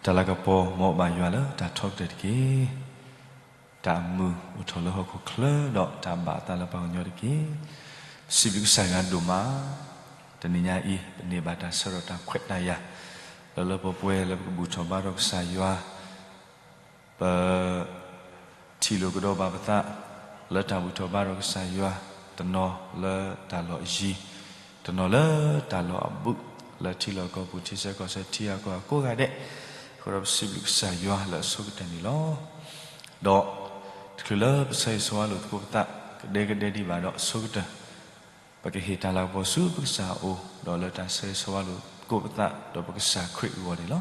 တၢ်လၤကပီၤ မ်အဘၣ်ယွၤလၢတၢ်ထီကတၢၢ်တက့ၢ်. တၢ်အမုာ်အိၣ်ထီၣ်လၢဟီၣ်ခိၣ်ချၢ ဒီးတၢ်ဘၣ်အသးလၢပှၤကညီတက့ၢ်. စံးဘျုးကစၢ်ယွၤဒိၣ်မး, တနံၤညါအံၤ ပန့ၢ်ဘၣ်တၢ်ဆၢထၢၣ်တၢ်ခွဲးတၢ်ယာ် လၢလၢပှဲၤပှဲၤလၢပကဘူၣ်ထီၣ်ဘါထီၣ်ကစၢ်ယွၤ ပ ထံၣ်လိာ်ကဒီးဘၣ်ပသး လၢတၢ်ဘူၣ်ထီၣ်ဘါထီၣ်ကစၢ်ယွၤ, တနီၤလၢတၢ်လီၢ်အယံၤ, တနီၤလၢတၢ်လီၢ်အဘူး, လၢထံလီၢ်ကီၢ်ပူၤ ထံဆၢကီၢ်ဆၢ ထံဂၤကီၢ်ဂၤကိးဂၤဒဲး, အဃိဒီးပစံးဘျုးကစၢ်ယွၤလၢအဆိကတၢၢ်န့ၣ်လီၤ. ဒီးတချုးလၢပဆၢဂ့ၤဆၢဝါလိာ်သကိးပသး ကဒဲကဒဲဒံးဘၣ်ဒီးအဆိကတၢၢ် ပကဟ့ၣ်တၢ်လၤကပီၤဆူပကစၢ်အအိၣ် ဒီးလၢတၢ်ဆၢဂ့ၤဆၢဝါလိာ်သကိးပသး ဒီးပကစၢ်ခရံာ်အဂီၢ်န့ၣ်လီၤ.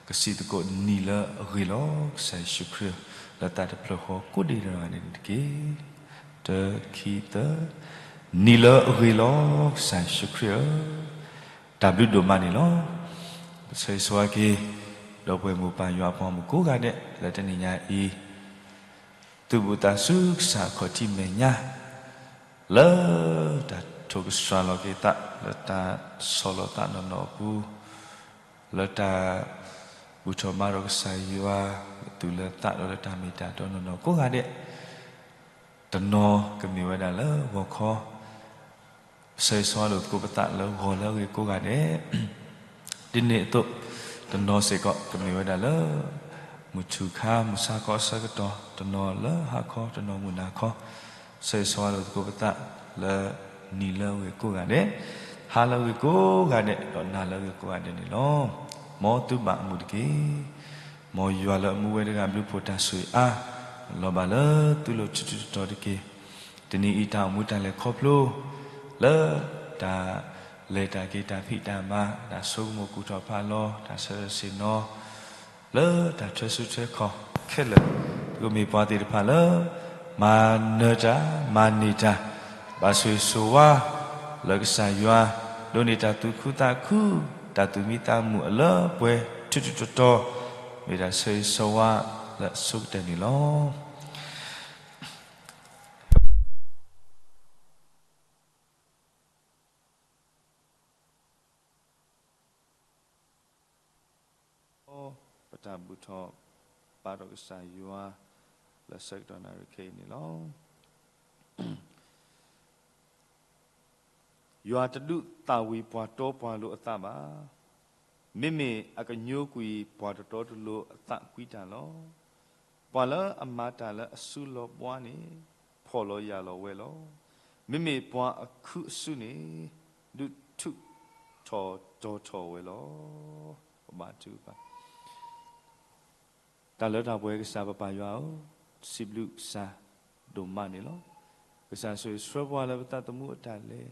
ကစံးသကိးနံၤလၢအဂ့ၤလီၤ ကစၢ်ယ့ၣ်ၡူးခရံာ်ဧၢ, လၢသးတဖျၢၣ်ဃီကိးဒံးနီၢ်ဂၤဒဲးန့ၣ်တက့ၢ်. တၢ ခံ သၢ, နံၤလၢအဂ့ၤလီၤ ကစၢ်ယ့ၣ်ၡူးခရံာ်ဧၢ, တၢ်ဘျုးဒိၣ်မးန့ၣ်လီၤ. ပဆၢဂ့ၤဆၢဝါက့ၤ ဒီပုၢ်ဝဲၢ်မိၢ်ပၢ်ယွၤအပှၤမုၣ်ကိးဂၤဒဲး လၢတနံၤညါအံၤ သုးဘူးသးဆူကစၢ်အခီၣ်ထံးမဲာ်ညါ လၢတၢ်ထိၣ်ကစှၤလီၤက့ၤသး လၢတၢ်ဆီၣ်လီၤသးနီၢ်နီၢ်အပူၤ, လၢတၢ်ဘူၣ်ထီၣ်ဘါထီၣ်ကစၢ်ယွၤ လၢသူၣ်လၢသးဒီးလၢတၢ်မ့ၢ်တၢ်တီနီၢ်နီၢ်ကိးဂၤဒဲး, တနီၤကမ့ၢ်ဝဲဒၣ်လၢဂီၤခီ ပဆၢဂ့ၤဆၢဝါလိာ်သကိးပသးလၢဂီၤလၢအဂ့ၤကိးဂၤဒဲး, ဒ်န့ၣ်အသိး တနီၤစ့ၢ်ကီးကမ့ၢ်ဝဲဒၣ်လၢ မုၢ်ထူၣ်ခါ မုၢ်ဆါခီအဆၢကတီၢ်, တနီၤလၢဟါခီ, တနီၤမုၢ်နၤခီ, ဆၢဂ့ၤဆၢဝါလိာ်သကိးပသးလၢ နံၤလၢအဂ့ၤကိးဂၤဒဲး, ဟါလၢအဂ့ၤကိးဂၤဒဲး ဒီးနၤလၢအဂ့ၤကိးဂၤဒဲးန့ၣ်လီၤ. မ်သုဘၣ်အမုာ်တက့ၢ်. မ်ယွၤလၢအမူဝဲတဂၤ ဘျုးဖှိၣ်တၢ်ဆိၣ်ဂ့ၤအါ လီၤဘၣ်လၢသုလိၤထူးထူးတီၤတီၤတက့ၢ်. တနံၤအံၤတၢ်အိၣ်မူတၢ်လဲၤခီဖျိ လၢတၢ်လဲၤတၢ်က့ၤ တၢ်ဖံးတၢ်မၤ တၢ်ဆိကမိၣ်ကူၣ်ထီၣ်ဖးလီၤ တၢ်ဆၢထၢၣ်ဆ့ၣ်နီၤ လၢတၢ်ထွဲဆူထွဲခီၣ်ခဲလၢာ်, ပကမ့ၢ်ပှၤသ့ၣ်တဖၣ်လၢ မၤနၢၤတၢ် မၤန့ၢ်တၢ် ဘၣ်ဆိၣ်ဂ့ၤဆိၣ်ဝါ လၢကစၢ်ယွၤ, ဒိးန့ၢ်တၢ်သူၣ်ခုသးခု, တၢ်သူၣ်မံသးမုာ်အလၢပှဲၤထူးထူးတီၤတီၤ, မ့ၢ်တၢ်ဆၢဂ့ၤဆၢဝါလၢအဆိကတၢၢ်န့ၣ်လီၤ. ပတၢ်ဘူၣ်ထီၣ်ဘါထီၣ်ကစၢ်ယွၤ လၢဆၢကတီၢ်နၣ်ရံၣ်ခဲအံၤန့ၣ်လီၤ. ယွၤတဒုးသၣ်ဝံၤပှၤတီပှၤလိၤအသးဘၣ်. မ့မ့ၢ်အကညိကွံာ်ပှၤတတီတလိၤအသးကွံတၢ်လီၤ. ပှၤလၢအမၤတၢ်လၢအစုလီၤဘှါန့ၣ် ဖှီၣ်လီၤယာ်လီၤဝဲလီၤ. မ့မ့ၢ်ပှၤအခုအစုန့ၣ် ဒုးထူးထီၣ်တီၤထီၣ်ဝဲလီၤ. ပဘါထုကဖၣ် တၢ်လၢတၢ်ပှဲၤကစၢ်ပပၢ်ယွၤဧၢ, စံးဘျုးကစၢ်ဒိၣ်မးန့ၣ်လီၤ. ကစၢ်ဆိၣ်ဂ့ၤဆှၢပှၤလၢပသးသမူအတၢ်လဲၤ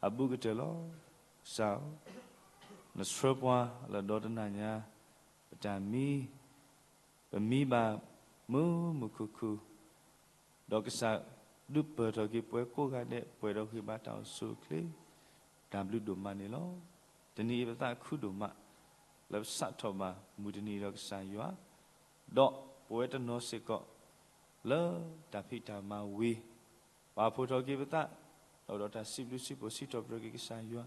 အဘူးကတၢၢ်လီၤ. ကစၢ်ဧၢ, နဆှၢပှၤလၢဒီတနံၣ်ညါ ပတၢ်မံ ပမံဘၣ်မုာ်မုာ်ခုၣ်ခုၣ် ဒီးကစၢ်ဒုးပၢၢ်ထီၣ်က့ၤပဝဲကိးဂၤဒဲး ပှဲၤဒီးဂံၢ်ဘါတၢ်အိၣ်ဆူၣ်အိၣ်ချ့, တၢ်ဘျုးဒိၣ်မးန့ၣ်လီၤ. တနံၤအံၤပသးခုဒိၣ်မး လၢပစးထီၣ်ဘၣ်မုၢ်တနံၤဒီးကစၢ်ယွၤ, ဒီးပဝဲတနီၤစ့ၢ်ကီး လၢတၢ်ဖံးတၢ်မၤဝံၤ ပာ်ဖှိၣ်ထီၣ်က့ၤပသး ဒီးဒီးတၢ်စံးဘျုးစံးဖှိၣ်စံးထီၣ်ပတြၢၤက့ၤကစၢ်ယွၤ,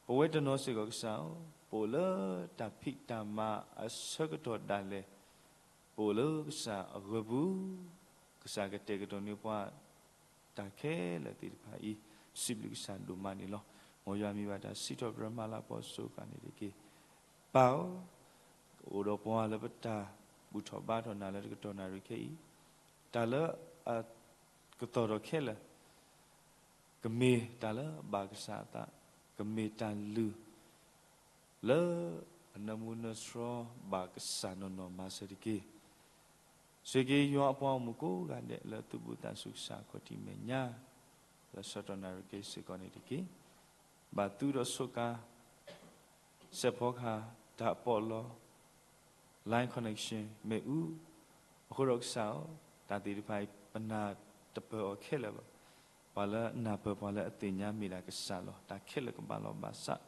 ပဝဲတနီၤစ့ၢ်ကီးကစၢ်ဧၢ, ပအိၣ်လၢတၢ်ဖံးတၢ်မၤအဆၢကတီၢ်ဒၣ်လဲာ်, ပအိၣ်လၢကစၢ်အဂၢၢ်ပူၤ, ကစၢ်ကတဲာ်ကတီၤန့ၢ်ပှၤ တၢ်ခဲလၢာ်သ့ၣ်တဖၣ်အံၤ, စံးဘျုးကစၢ်ဒိၣ်မးန့ၣ်လီၤ. မ်ယွၤမံၤဘၣ်တၢ်စံးထီၣ်ပတြၢၤမၤလၤကပီၤစိၤဃာ်န့ၣ်တက့ၢ်. ပၢ်ဧၢ, အိၣ်ဒီးပှၤလၢပတၢ်ဘူၣ်ထီၣ်ဘါထီၣ်နၤလၢတကတီၢ်နၣ်ရံၣ်ခဲအံၤ, တၢ်လၢအကသီၣ်ထီၣ်ခဲလၢာ် ကမ့ၢ်တၢ်လၢအဘၣ်ကစၢ်အသး, ကမ့ၢ်တၢ်လုၢ် လၢအနၢမူနၢဆှီဘၣ်ကစၢ်နီၢ်နီၢ်မၤစၢၤတက့ၢ်. ဆိၣ်ဂ့ၤက့ၤယွၤအပှၤအိၣ်မူကိးဂၤဒဲးလၢသုးဘူးသးဆူကစၢ်အခီၣ်ထံးမဲာ်ညါ, လၢဆၢကတီၢ်နၣ်ရံၣ်ခဲအံၤစ့ၢ်ကီးန့ၣ်တက့ၢ်. ဘၣ်သုဒီးဆိးကါ စဲးဖီကဟၣ် တၢ်ပီးလီၤ line connection မ့ၣ်အူ, အဃိဒီးကစၢ်ဧၢ, တၢ်သ့ၣ်တဖၣ်အံၤ ပနၢ်တပၢၢ်အီၤခဲလၢာ်ဘၣ်. ပှၤလၢအနၢ်ပၢၢ်ပှၤလၢအသ့ၣ်ညါမ့ၢ်ဒၣ်ကစၢ်လီၤ. တၢ်ခဲလၢာ်ကဘၣ်လီၤဘၣ်စး,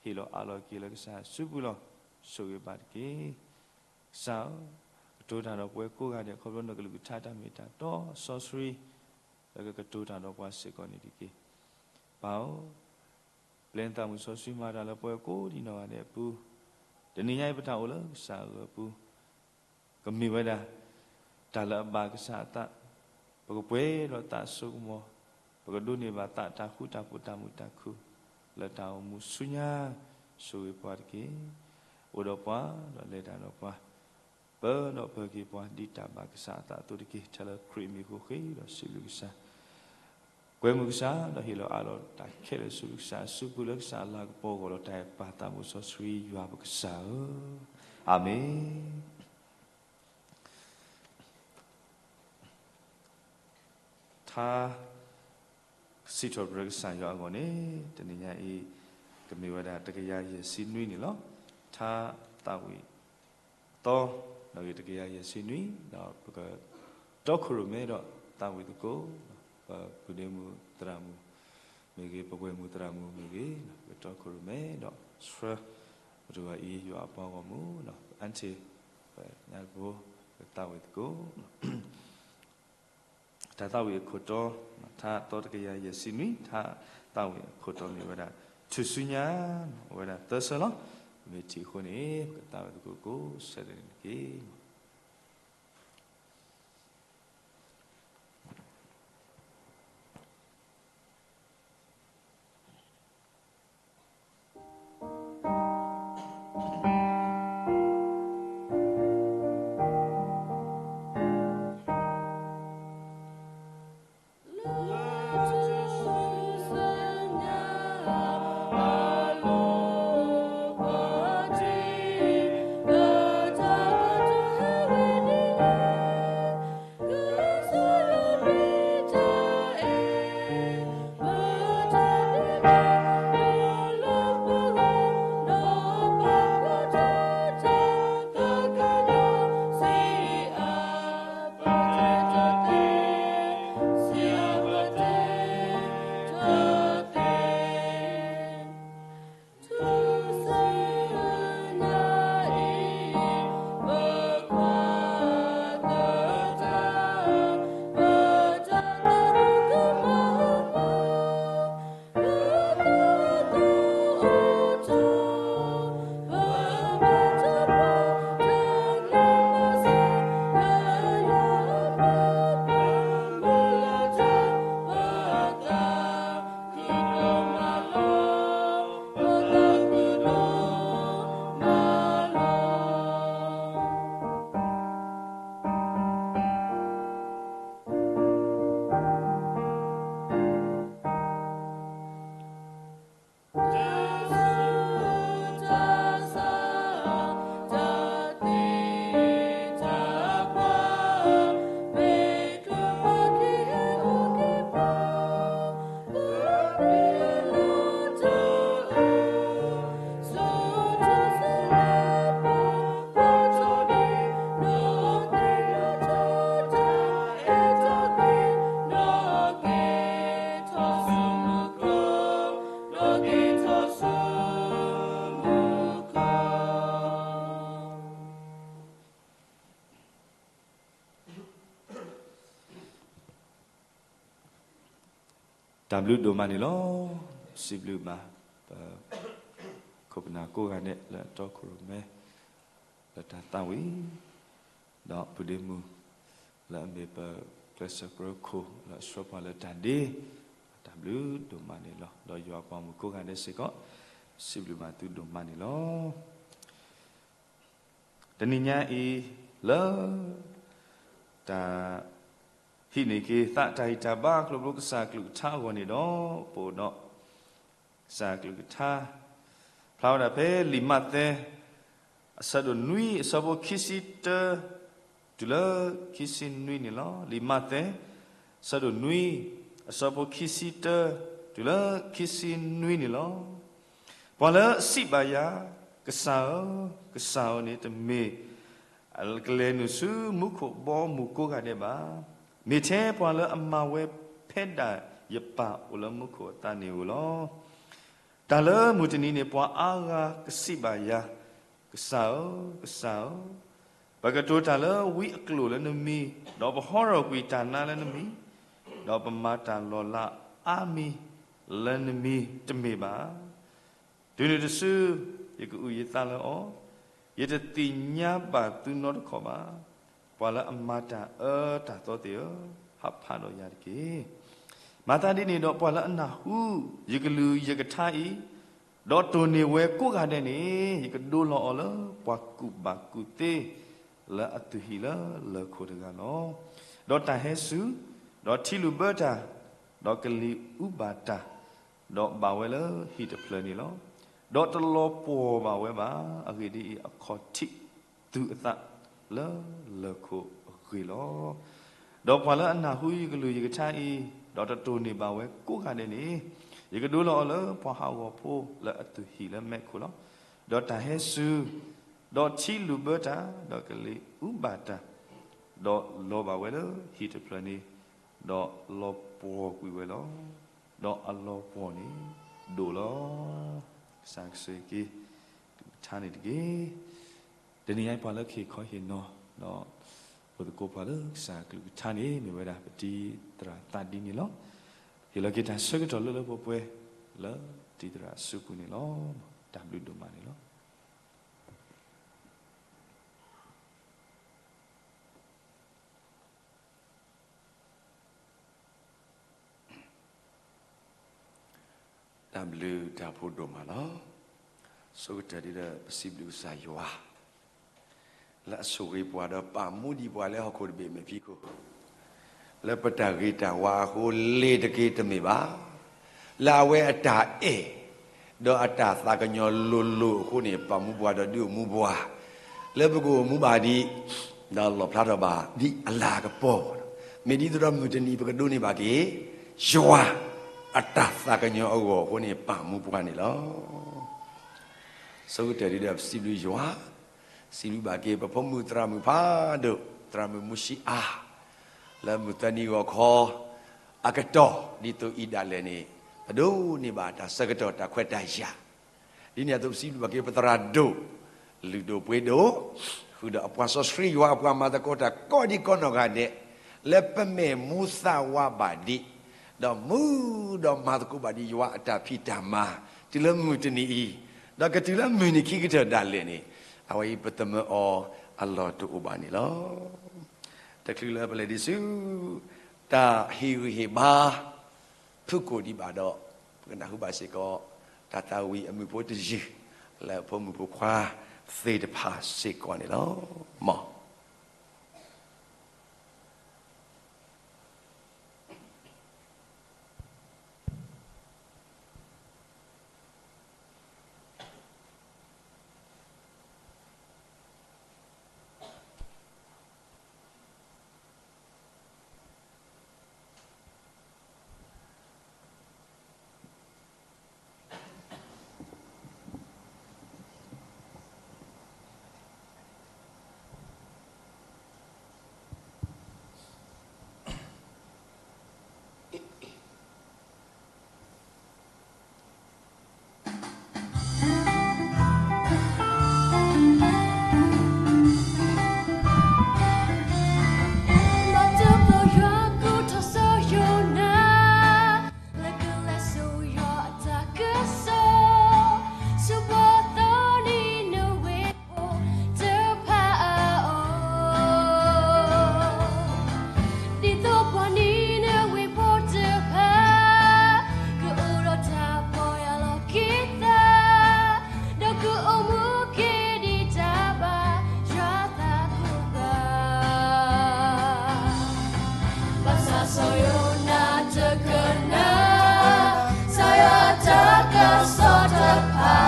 ဟ့ၣ်လီၤအးလီၤက့ၤလၢကစၢ်စုပူၤလီၤ. ဆိၣ်ဂ့ၤဘၣ်တက့ၢ်. ကစၢ်ဧၢ, ကတိၤတၢ်ဒီးပဝဲကိးဂၤဒဲး ခီဖျိနကလုၢ်ကထါတၢ်မ့ၢ်တၢ်တီစီဆှံ လၢကကတိၤတၢ်ဒီးပှၤစ့ၢ်ကီးန့ၣ်တက့ၢ်. ပၢ်ဧၢ, ပျဲနသးမုၣ်စီဆှံမၤတၢ်လၢပဝဲကိးဒံးနီၢ်ဂၤဒဲးအပူၤ, တနံၤညါအံၤပတၢ်အိၣ်လၢကစၢ်အဂီၢ်အပူၤ ကမ့ၢ်ဝဲဒၣ် တၢ်လၢအဘၣ်ကစၢ်အသး, ပကပှဲၤဒီးသးအစိကမီၤ, ပကဒိးန့ၢ်ဘၣ်သးတၢ်ဃူတၢ်ဖိးတၢ်မုာ်တၢ်ခုၣ် လၢတၢ်အိၣ်မူဆူညါ, ဆိၣ်ဂ့ၤပှၤတက့ၢ်. အိၣ်ဒီးပှၤ ဒီးလဲၤတၢ်ဒီးပှၤ, ပၢဒီးပၢၤက့ၤပှၤ ဒ်တၢ်ဘၣ်ကစၢ်အသးအသိးတက့ၢ်. ထဲလၢခရံာ်အမံၤအဃိ ဃ့ဒီးစံးဘျုးကစၢ် ကွဲမုာ်ကစၢ် ဒီးဟ့ၣ်လီၤအးလီၤတၢ်ခဲလၢာ်ဆူကစၢ်အစုပူၤ လၢကစၢ်အလၤကပီၤအဂီၢ် ဒီးတၢ်အဲၣ်ပၢ်သးမုၣ်စီဆှံ ယွၤပကစၢ်ဧၢ, အၤမ့ၣ်. ထါ စံးထီၣ်ပတြၢၤကစၢ်ယွၤအဂီၢ်န့ၣ် တနံၤညါအံၤ ကမ့ၢ်ဝဲဒၣ်တကယၤယဲၢ်ဆံနွံန့ၣ်လီၤ. ထါသးဝံၣ်အသီ နီၣ်ဂံၢ်တကယၤယဲၢ်ဆံနွံ, ဒီးပကတီခိၣ်ရိၣ်မဲဒီးသးဝံၣ်သကိး ပပုၢ်ဒ့မုၣ်သရၣ်မုၣ်မ့ၢ်ဂ့ၤ, ပဝဲၢ်မုၣ်သရၣ်မုၣ်မ့ၢ်ဂ့ၤ, ပကတီခိၣ်ရိၣ်မဲဒီးဆှၢ ပတဂၤအံၤ ယွၤအပှၤဂီၢ်မုၢ် ပအါထံၣ် ပညါတဘိ ပသးဝံၣ်သကိး တၢ်သးဝံၣ်အခိၣ်တီ, ထါသီတကယၤယဲၢ်ဆံနွံ, ထါသးဝံၣ်အခိၣ်တီမ့ၢ်ဝဲဒၣ် ထူၣ်စုညါ, အိၣ်ဝဲဒၣ်သၢဆၢလီၤ. မ့ၢ်ထံၣ်အဃိန့ၣ် ပကသးဝံၣ်သကိးကိးဆၢဒၣ်န့ၣ်တက့ၢ်. တၢ်ဘျုးဒိၣ်မးန့ၣ်လီၤ. စံးဘျုးဘၣ် ပခိၣ်ပနၢ်ကိးဂၤဒဲး လၢအတီခိၣ်ရိၣ်မဲ လၢတၢ်သးဝံၣ် ဒီးပုၢ်ဒ့မုၣ် လၢအမ့ၢ်ပကျဲးစၢးကြၢးခိၣ် လၢအဆှၢပှၤလၢတၢ်ဒ့, တၢ်ဘျုးဒိၣ်မးန့ၣ်လီၤ. ဒီးယွၤအပှၤမုၣ်ကိးဂၤဒဲးစ့ၢ်ကီး စံးဘျုးဘၣ်သုဒိၣ်မးန့ၣ်လီၤ. တနံၤညါအံၤ လၢ တၢ် ဟံးန့ၢ်က့ၤသးတၢ်ဂံၢ်တၢ်ဘါ ခီဖျိကစၢ်အကလုၢ်ကထါအဂီၢ်န့ၣ်ဒီး ပအိၣ်ဒီး ကစၢ်အကလုၢ်ကထါ ဖျါဝဲဒၣ်ဖဲလံာ်မးသဲ အဆၢဒိၣ်နွံ အဆၢဖိခံဆံတၢ တုၤလၢခံဆံနွံန့ၣ်လီၤ. လံာ်မးသဲ အဆၢဒိၣ်နွံ အဆၢဖိခံဆံတၢ တုၤလၢခံဆံနွံန့ၣ်လီၤ. ပှၤလၢအစံးဘၣ်ယၤ, ကစၢ်ဧၢ, ကစၢ်ဧၢန့ၣ် တမ့ၢ် ကလဲၤနုာ်ဆူမူခိၣ်ဘီမုၢ်ကိးဂၤဒဲးဘၣ်. မ့ၢ်ထဲပှၤလၢအမၤဝဲဖဲဒၣ်ယပၢ်အိၣ်လၢမူခိၣ်အသးန့ၣ်ဧိၤလီၤ. တၢ်လၢမုၢ်တနံၤန့ၣ် ပှၤအါဂၤကစံးဘၣ်ယၤ, ကစၢ်ဧၢ, ကစၢ်ဧၢ, ပကတိၤတၢ်လၢဝံအကျိာ်လၢနမံၤ, ဒီးပဟီထီၣ်ကွံာ်တၢ်နါလၢနမံၤ, ဒီးပမၤတၢ်လီၤလးအါမံၤလၢနမံၤတမ့ၢ်ဘၣ်. တုၤနုၤတစု ယကအုၣ်ယသးလၢအီၤ, ယတသ့ၣ်ညါဘၣ်သုနီတခီၣ်ဘၣ်. ပှၤလၢအမၤတၢ်အၢတၢ်သီသ့ၣ်ဧၢ, ဟးဖးဒီးယၤတက့ၢ်. မၤသးဒ်န့ၣ်ဒီး ပှၤလၢအနၢ်ဟူယကလုၢ်ယကထါအံၤ, ဒီးတိၢ်န့ၢ်ဝဲကိးဂၤဒဲးန့ၣ်, ယကဒိလီၤအီၤလၢပှၤကူၣ်ဘၣ်ကူၣ်သ့လၢအသူၣ်ဟံၣ်လၢလၢၢ်ခိၣ်တဂၤလီၤ. ဒီးတၢ်ဟဲစူၤ, ဒီးထံလုၣ်ဘၢတၢ်, ဒီးကလံၤအူဘၣ်တၢ်, ဒီးဘၣ်ဝဲလၢဟံၣ်တဖျၢၣ်န့ၣ်လီၤ. ဒီးတလီၤပှီၢ်ဘၣ်ဝဲဘၣ်. အဂ့ၢ်ဒ်အံၤ, အခီၣ်ထံးသူၣ်အသးလၢလၢၢ်ခိၣ်အဂ့ၢ်လီၤ. ဒီးပှၤလၢအနၢ်ဟူယကလုၢ်ယကထါအံၤ, ဒီးတတိၢ်န့ၢ်ဘၣ်ဝဲကိးဂၤဒဲးန့ၣ်, ယကဒိလီၤအီၤလၢပှၤဟးဂီၤဖိလၢအသူၣ်ဟံၣ်လၢမဲးခိၣ်လီၤ. ဒီးတၢ်ဟဲစူၤ, ဒီးထံလုၣ်ဘၢတၢ်, ဒီးကလံၤအူဘၣ်တၢ်, ဒီးလီၤဘၣ်ဝဲလၢဟံၣ်တဖျၢၣ်န့ၣ်, ဒီးလီၤပှီၢ်ကွံာ်ဝဲလီၤ. ဒီးအလီၤပှီၢ်န့ၣ်ဒိၣ်လီၤ. ကစၢ်ကဆိၣ်ဂ့ၤက့ၤ ကလုၢ်ကထါန့ၣ်တက့ၢ်. တနံၤအံၤပှၤလၢကဟ့ၣ်ခီဟ့ၣ်နီၤ, ဒီးပသကိးပှၤလၢကစၢ်ကလုၢ်ကထါန့ၣ် မ့ၢ်ဝဲဒၣ်ပတံၤသရၣ်သးဒ်န့ၣ်လီၤ. ဟ့ၣ်လီၤက့ၤတၢ်ဆၢကတီၢ်လၢလၢပှဲၤပှဲၤ လၢတံၤသရၣ်အစုပူၤန့ၣ်လီၤ. တၢ်ဘျုးဒိၣ်မးန့ၣ်လီၤ. တၢ်ဘျုးတၢ်ဖှိၣ်ဒိၣ်မးလီၤ. ဆိကတၢၢ်ဒ်ဒီးပစံးဘျုးကစၢ်ယွၤ လၢအဆိၣ်ဂ့ၤပှၤဒီးပာ်မူဒံးပှၤလၢဟီၣ်ခိၣ်တဘ့ၣ်မဲာ်ဖံးခိၣ် လၢပတၢ်ဂ့ၤတၢ်ဝါအဃိ လ့ၤတက့ၤတမ့ၢ်ဘၣ်. လၢအဝဲအတၢ်အဲၣ် ဒီးအတၢ်သးကညီၤလိၤလိၤအဃိန့ၣ် ပာ်မူပှၤဒီးဒုးအိၣ်မူပှၤ လၢပကအိၣ်မူဘၣ်ဒံး ဒီးလီၣ်ဖျါထီၣ်ဘၣ်ဒ်အလၤကပီၤ မ့ၢ်ဒ်သိးဒီးမုၢ်တနံၤပကဒိးန့ၢ်ဘၣ်က့ၤ ယွၤအတၢ်သးကညီၤအဂီၢ်အဃိန့ၣ် ပာ်မူပှၤန့ၣ်လီၤ. ဆိကတၢၢ်ဒ်ဒီးပစံးဘျုးယွၤ, စံးဘျုးဘၣ်က့ၤပဖိမုၣ်သရၣ်မုၣ်ဖးဒိၣ် သရၣ်မုၣ်မူၡံအါ လၢမုၢ်သၢနံၤဂီၤခီ အကတီၢ်ဒ်သိးအံၤဒၣ်လဲာ်န့ၣ် ပဒိးန့ၢ်ဘၣ်တၢ်ဆၢကတီၢ်တၢ်ခွဲးတၢ်ယာ် ဒ်န့ၣ်အသိးပစံးဘျုးဘၣ်က့ၤပသရၣ်ဒိၣ် လုၢ်ဒိၣ်ပှ့ၤဒိၣ် ဃုာ်ဒီးအပှၤစီဆှံယွၤအပှၤမၤသကိးတၢ်ကိးဒံးကိးနီၢ်ဂၤဒဲး လၢပမဲာ်မူသးဝးဘၣ်ဒံး ဒီးမူဒီးမၤသကိးဘၣ်ဒံးယွၤအတၢ်ဖံးတၢ်မၤ တုၤလၢမုၢ်တနံၤအံၤ ဒီးကတုၤလၢမုၢ်နံၤခံကတၢၢ်ဒၣ်လဲာ်န့ၣ် အဝဲအံၤပသမၢအီၤအလီၢ်တအိၣ်ဘၣ်န့ၣ်လီၤ. တချုးလၢပလဲၤဒံးဆူ တၢ်ဟ့ၣ်ဂံၢ်ဟ့ၣ်ဘါ ဖုၣ်ကိာ်ဒံးဘၣ်ဒီး ပကနၢ်ဟူဘၣ်စ့ၢ်ကီး တၢ်သးဝံၣ်အမုၢ်ဖိတယုၢ် လၢဖိမုၣ်ဖိခွါသ့ၣ်တဖၣ်စ့ၢ်ကီးန့ၣ်လီၤ. မ် ဒ်သိးပှၤနံၤနဝ့ဖိတဖၣ် ကအိၣ်ဒီးတၢ်ပီၢ်ယၢ်လီၤက့ၤသး ဒီးကအိၣ်မူက့ၤဒံးတၢ်ဘၣ်ယွၤသးကိးဂၤ ဘၣ်ဆၣ်စီၤယိၤနါတကနၣ် စီၤယွၤအတၢ်ကစီၣ်တဖၣ်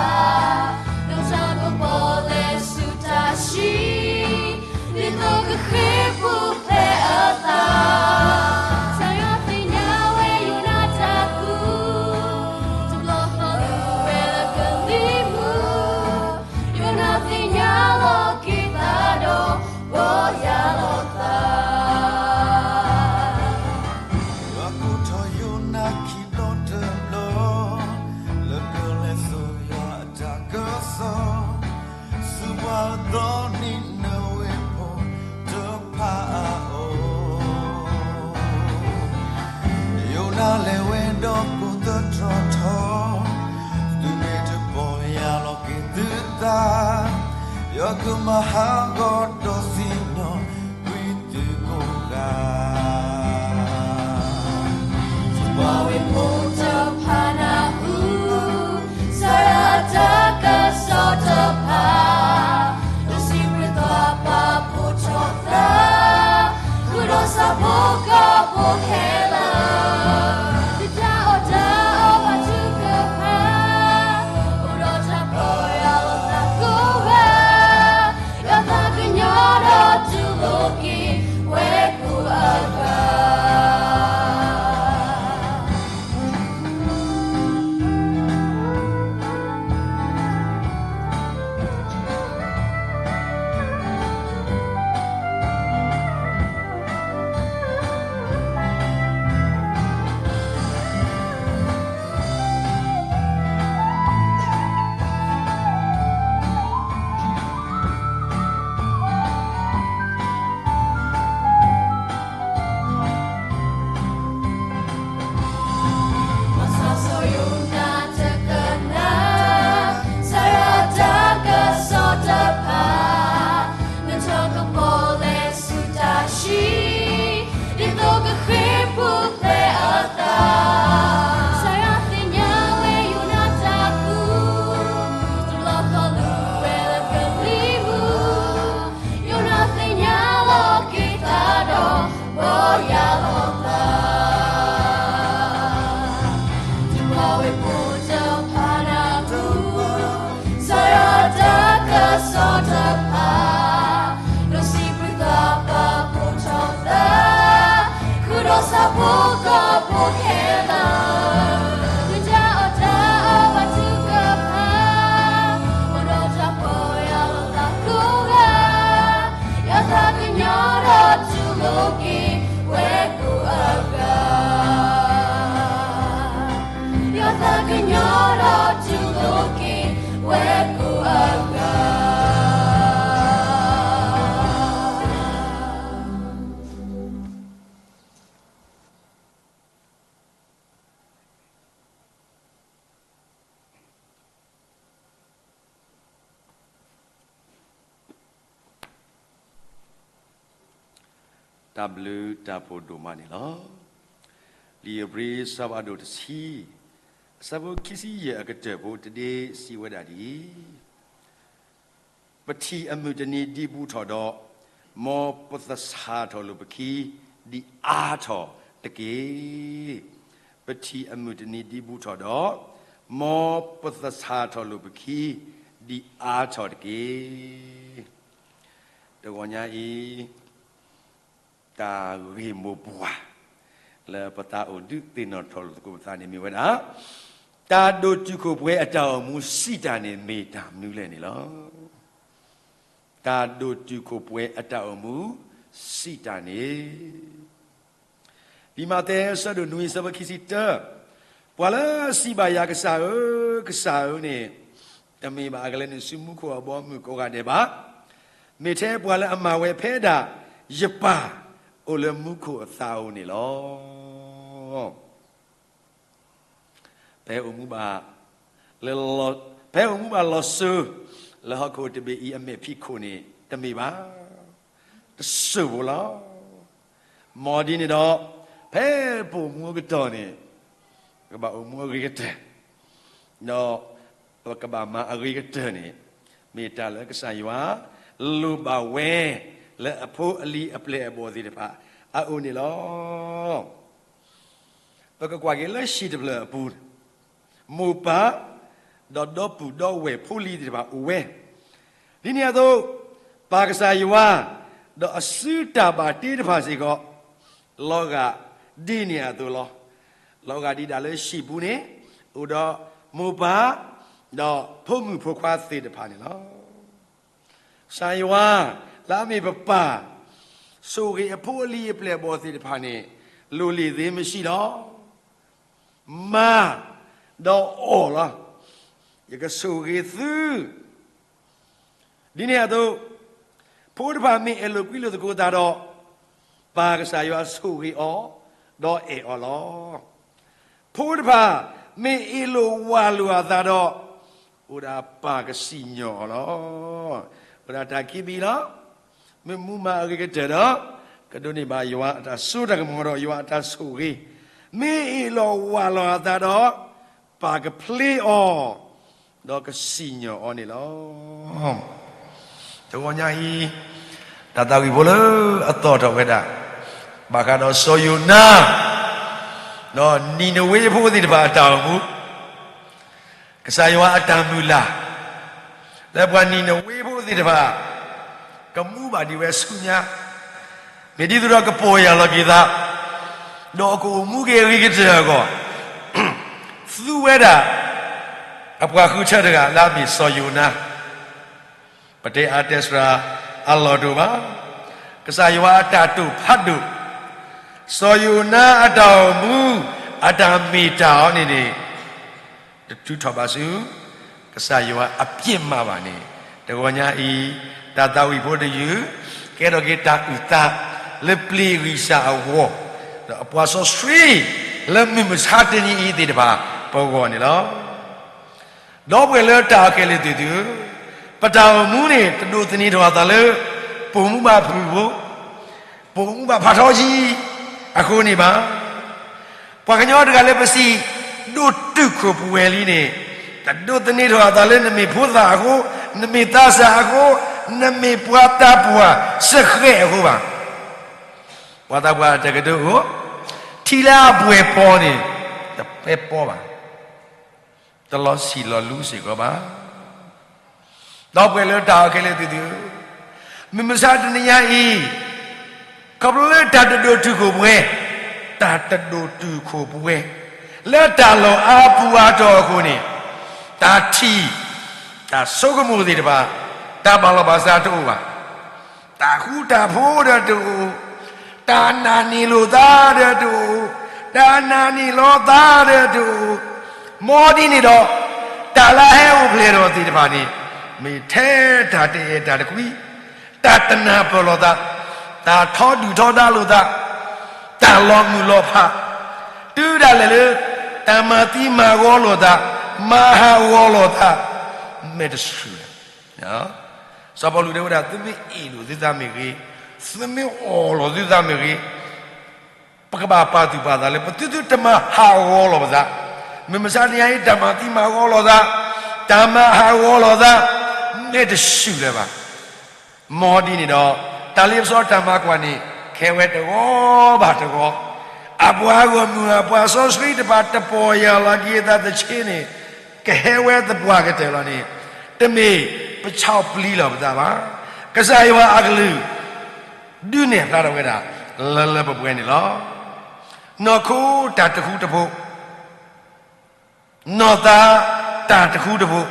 ဒီးတၢ်ကပီၤလဲၤဆူတၢ်ဆံး ဒ်သိးကဃ့ၢ်ပူၤဖျဲးအသး စီၤယိၤနါသ့ၣ်ညါဝဲယိၤနါတၢ်ကူၣ် တဘျီဃီလူၤဝဲလၢကလံၤမုၢ် ယိၤနါသ့ၣ်ညါလီၤက့ၤသးဒီး ပီၢ်ယၢ်လီၤသး ယွၤကိးထီၣ်ယိၤနါခံဘျီတဘျီ လၢက ယကမၤဟးဂီၤဒီးစံၣ်ညီၣ်ကွံာ်သုကိးဂၤ, ယပှၤဝ့ၢ်ဖိတဖၣ်နၢ်ဟူ, စၤရၤအတၢ်ကစီၣ်တဖၣ်, ဒီးစံးဘျုးသးပှၢ်ဖိထီၣ်သး, ဃုာ်ဒီးဆၣ်ဖိကီၢ်ဖိခဲလၢာ်, သုတၢ်အီၣ်တၢ်အီဘၣ်ထုကဖၣ်, အိၣ်ဒီးတၢ်ပီၢ်ယၢ်လီၤသးကိးဂၤ, ယွၤသးကညီၤဒီးတူၢ်လိာ်က့ၤဝဲကိးဂၤ. မၤစီဆှံယိၤနၤတကနၣ်, စၤရၤတၢ်ကစီၣ်တဖၣ်, နထီၣ်ကပီၤလဲၤဆူတၢ်ဆံ, ဒ်သိးကဃ့ပူၤဖျဲးအသး, စၤရၤသ့ၣ်ညါဝဲယိၤနၤတၢ်ပူၤ, တဘျီဃီလၢဝဲလၢကလံၤမူ, ယိၤနၤသ့ၣ်ညါလီၤက့ၤသးဒီး ပီၢ်ယၢ်လီၤသး, ယပှၤဝ့ၢ်ဖိတဖၣ်နၢ်ဟူ, စၤရၤတၢ်ကစီၣ်တဖၣ်, ဒီးစံးဘျုးသးပှၢ်ဖိထီၣ်သး, ဃုာ်ဒီးဆၣ်ဖိကီၢ်ဖိခဲလၢာ်, သုတၢ်အီၣ်တၢ်အီဘၣ်ထုကဖၣ်, အိၣ်ဒီးတၢ်ပီၢ်ယၢ်လီၤသးကိးဂၤ, ယွၤသးကညီၤဒီးတူၢ်လိာ်က့ၤဝဲကိးဂၤ, ယွၤသးကညီၤဒီးတူၢ်လိာ်က့ၤဝဲကိးဂၤ. တၢ်ဘျုးတၢ်ဖှိၣ်ဒိၣ်မးန့ၣ်လီၤ. လံာ်ဧ့ၤဘြံၤ အဆၢဖးဒိၣ်တဆံ, အဆၢဖိခံဆံယဲၢ်အကတၢၢ်ဖိတဒ့စံးဝဲဒၣ်ဒ်အံၤ, ပထံၣ်အမုၢ်တနံၤဒံးဘူးထီၣ်ဒီး, မ်ပသဆၣ်ထီၣ်လိာ်ပခံ ဒံးအါထီၣ်တက့ၢ်. ပထံၣ်အမုၢ်တနံၤဒံးဘူးထီၣ်ဒီး, မ်ပသဆၣ်ထီၣ်လိာ်ပခံ ဒံးအါထီၣ်တက့ၢ်. တဂီၤညါအံၤ, တၢ်ဂ့ၢ်မိၢ်ပှၢ် လၢပသးအိၣ်ဒုးသ့ၣ်နီၣ်ထီၣ်လိာ်သကိးပသးန့ၣ်မ့ၢ်ဝဲဒၣ်, တၢ်ဒိၣ်တုာ်ခိၣ်ပှဲၤအတၢ်အိၣ်မူစံးတၢ်န့ၣ်မ့ၢ်တၢ်မနုၤလဲၣ်န့ၣ်လီၤ. တၢ်ဒိၣ်တုာ်ခိၣ်ပှဲၤအတၢ်အိၣ်မူစံးတၢ်န့ၣ် လံာ်မးသဲ အဆၢဒိၣ်နွံ အဆၢဖိခံဆံတၢ, ပှၤလၢအစံးဘၣ်ယၤ ကစၢ်ဧၢ, ကစၢ်ဧၢန့ၣ်, တမ့ၢ်ဘၣ်အကလဲၤနုာ်ဆူမူခိၣ်အဘီအမုၢ်ကိးဂၤဒဲးဘၣ်, မ့ၢ်ထဲပှၤလၢအမၤဝဲဖဲဒၣ် ယပၢ်အိၣ်လၢမူခိၣ်အသးဧိၤန့ၣ်လီၤ. ဖဲအိၣ်မူဘၣ်, လၢ, ဖဲအိၣ်မူဘၣ်လီၤစိၤ လၢဟီၣ်ခိၣ်တဘ့ၣ်အံၤအမဲာ်ဖံးခိၣ်န့ၣ် တမ့ၢ်ဘၣ်, တစိၢ်ဖိလီၤ. မ်ဒ်န့ၣ်ဒီး, ဖဲပအိၣ်မူအကတီၢ်န့ၣ်, ပကဘၣ်အိၣ်မူအဂ့ၤကတၢၢ်, ဒီးပကဘၣ်မၤအဂ့ၤကတၢၢ်န့ၣ်, မ့ၢ်တၢ်လၢကစၢ်ယွၤလိၣ်ဘၣ်ဝဲ လၢအဖိအလံၤအပျဲၢ်အဘီၣ်သ့ၣ်တဖၣ်အအိၣ်န့ၣ်လီၤ. ပကကွၢ်က့ၤလၢဟံၣ်တဖျၢၣ်အပူၤ, မိၢ်ပၢ်, ဒီးဒီပုၢ်ဒီဝဲၢ်ဖိလံၤသ့ၣ်တဖၣ်အိၣ်ဝဲ, ဒ်န့ၣ်အသိး, ပၢ်ကစၢ်ယွၤ, ဒီးအစုတၢ်ဘၣ်တ့တဖၣ်စ့ၢ်ကီး, လီၤဂာ်ဒ်န့ၣ်အသိးလီၤ. လီၤဂာ်ဒ်ဒၣ်လၢဟံၣ်ပူၤန့ၣ်, အိၣ်ဒီးမိၢ်ပၢ်, ဒီးဖိမုၣ်ဖိခွါသ့ၣ်တဖၣ်န့ၣ်လီၤ. ကစၢ်ယွၤ, လၢအမ့ၢ်ပပၢ်, ဆိၣ်ဂ့ၤအဖိအလံၤအပျဲၢ်အဘီၣ်သ့ၣ်တဖၣ်န့ၣ်, လိၣ်လံသ့မ့ၢ်ဆံးလီၤ. မၤ, ဒီးအီၣ်လီၤ. ယကဆိၣ်ဂ့ၤသု ဒ်န့ၣ်အသိး, ဖိတဖၣ်မ့ၢ်အဲၣ်လိာ်ကွံလိာ်သကိးသးဒီး, ပၢ်ကစၢ်ယွၤဆိၣ်ဂ့ၤအီၤ, ဒီးအဲၣ်အီၤလီၤ. ဖိတဖၣ်မ့ၢ်အ့ၣ်လိာ်ဝၤလိာ်အသးဒီး, အိၣ်ဒၣ်ပၢ်ကစံၣ်ညီၣ်အီၤလီၤ. အိၣ်ဒၣ်တၢ်ခံဘ့ၣ်လီၤ. မ့ၢ်မူမၤအဂ့ၤကတၢၢ်ဒီး ကဒိးန့ၢ်ဘၣ်ယွၤအတၢ်စိတၢ်ကမီၤဒီးယွၤအတၢ်ဆိၣ်ဂ့ၤ, မ့ၢ်အ့ၣ်လိာ်ဝးလိာ်အသးဒီး ပၢ်ကဖျ့အီၤ ဒီးကစံၣ်ညီၣ်အီၤန့ၣ်လီၤ. တဂီၤညါအံၤ တၢ်သးဝံၣ်ဖိလၢအသီၣ်ထီၣ်ဝဲဒၣ် ဘၣ်ဃးဒီးစီၤယိၤနါ ဒီးနံၤနဝ့ဖိသ့ၣ်တဖၣ်အတၢ်အိၣ်မူ ကစၢ်ယွၤအတၢ်မုၢ်လၢ် လၢပှၤနံၤနဝ့ဖိသ့ၣ်တဖၣ် ကမူဘၣ်ဒံးဝဲဆူညါ, မ့ၢ်ဒ်သိးဒီးကပီၢ်ယၢ်လီၤက့ၤသး, ဒီးကအိၣ်မူက့ၤအဂ့ၤကတၢၢ်အဂီၢ်, သူဝဲဒၣ် အပှၤဃုထၢတဂၤလၢအမ့ၢ်စီၤယိၤနါ, ပတဲအါတဲစှၤအလီၢ်တအိၣ်ဘၣ်. ကစၢ်ယွၤအတၢ်တိာ်ဖးဒိၣ်, စီၤယိၤနါအတၢ်အိၣ်မူ အတၢ်မ့ၢ်တၢ်အီၤန့ၣ်န့ၣ် တထုးထီၣ်ဘၣ်ဆူ ကစၢ်ယွၤအပျ့ၤမၤဘၣ်န့ၣ်, တဂီၤညါအံၤ တၢ်သးဝံၣ်ဖိတယုၢ် ကဲထီၣ်က့ၤတၢ်အုၣ်သး လၢပျ့ၤဂံၢ်စၢ်အဂီၢ်, ဒီးအပှၤစီဆှံ လၢမုၢ်မဆါတနံၤအံၤသ့ၣ်တဖၣ် ပဂီၢ်န့ၣ်လီၤ. ဒီပုၢ်ဝဲၢ်လၢတၢ်အဲၣ်ကဲလၢာ်သ့ၣ်သုဧၢ, ပတၢ်အိၣ်မူန့ၣ် တဒိးသန့ၤထီၣ်အသးလၢ ပိာ်မူဘၣ်ဖုၣ်ဖိ, ပိာ်မူဘၣ်ဖးထီယံၤ အဃိန့ၣ်ဘၣ်. ပှၤကညီတဂၤလၢပစံး ဒိၣ်တုာ်ခိၣ်ပှဲၤလံန့ၣ်, တဒိးသန့ၤထီၣ်အသးလၢနမ့ၢ်ဖိသၣ်အဃိ, နမ့ၢ်သးစၢ်အဃိ, နမ့ၢ်ပှၤသးပှၢ်စဃဲးအဃိဘၣ်. ပှၤသးပှၢ်တကဒိအိၣ်, ထံလၢအပှဲၤပီၤန့ၣ် တပဲပီဘၣ်. တလီၤဆံးလီၤလူစ့ၢ်ကီးဘၣ်. ဒီပုၢ်ဝဲၢ်လၢတၢ်အဲၣ်ကဲလၢာ်သ့ၣ်သုဧၢ, မုၢ်မဆါတနံၤညါအံၤ, ခီဖျိလၢတၢ်တဒိၣ်တုာ်ခိၣ်ပှဲၤ, တၢ်တဒိၣ်တုာ်ခိၣ်ပှဲၤ, လၢတၢ်လီၢ်အါပူၤအါတီၤအဃိန့ၣ်, တၢ်ထံၣ်, တၢ်ဆိကမိၣ်သ့ၣ်တဖၣ်, တၢ်ဘၣ်လီၢ်ဘၣ်စးတအိၣ်ဘၣ်. တၢ်ဃူတၢ်ဖိးဒီးတအိၣ်, တၢ်နာ်န့ၢ်လိာ်သးဒီးတအိၣ်, တၢ်နာ်န့ၢ်လီၤသးဒီးတအိၣ်, မ်ဒ်န့ၣ်ဒီး, တၢ်လၢအဟဲအိၣ်ဖျဲၣ်ထီၣ်သ့ၣ်တဖၣ်န့ၣ်, မ့ၢ်ထဲတၢ်တအဲၣ်တၢ်တကွံ, တၢ်တနၢ်ပၢၢ်လိာ်သး, တၢ်ထီဒုၣ်ထီဒါလိာ်သး, တၢ်လီၤမုၢ်လီၤဖး, တုၤဒၣ်လဲာ်လၢ တၢ်မၤသံမၤဂီၤလိာ်သး, မၤဟးဂီၤလိာ်သး, မ့ၢ်တဆူၣ်လဲၣ်. စီၤပီလူးတဲဝဲဒၣ် သုမ့ၢ်အ့ၣ်လိာ်သုသးမ့ၢ်ဂ့ၤ, သုမ့ၢ်အီၣ်လိာ်သုသးမ့ၢ်ဂ့ၤ, ပကဘၣ်ပာ်သူၣ်ပာ်သးလၢ ပသုသုတမၤဟးဂီၤလိာ်ပသး, မုၢ်မဆါတနံၤအံၤ တၢ်မၤသံမၤဂီၤလိာ်သး, တၢ်မၤဟးဂီၤလိာ်သး, မ့ၢ်တဆူၣ်လၢၤဘၣ်. မ်ဒ်န့ၣ်ဒီး, တၢ်လ့ပစီတၢ်မၤကွၢ်န့ၣ် ကဟဲဝဲတဂီၤဘၣ်တဂီၤ, အပှၤဂီၢ်မုၢ်အပှၤစီဆှံတဖၣ် တပီၢ်ယၢ်လီၤက့ၤအသးတဆ့န့ၣ်, ကဟဲဝဲသပှၢ်ကတၢၢ်လီၤန့ၣ်, တမ့ၢ်ပဆီၣ်ပျံၤလီၤပသးဘၣ်. ကစၢ်ယွၤအကလုၢ် ဒုးနဲၣ်ဖျါထီၣ်ဝဲဒၣ် လၢလၢပှဲၤပှဲၤန့ၣ်လီၤ. နီၢ်ခိတၢ်တဃူတဖိး, နီၢ်သးတၢ်တဃူတဖိး,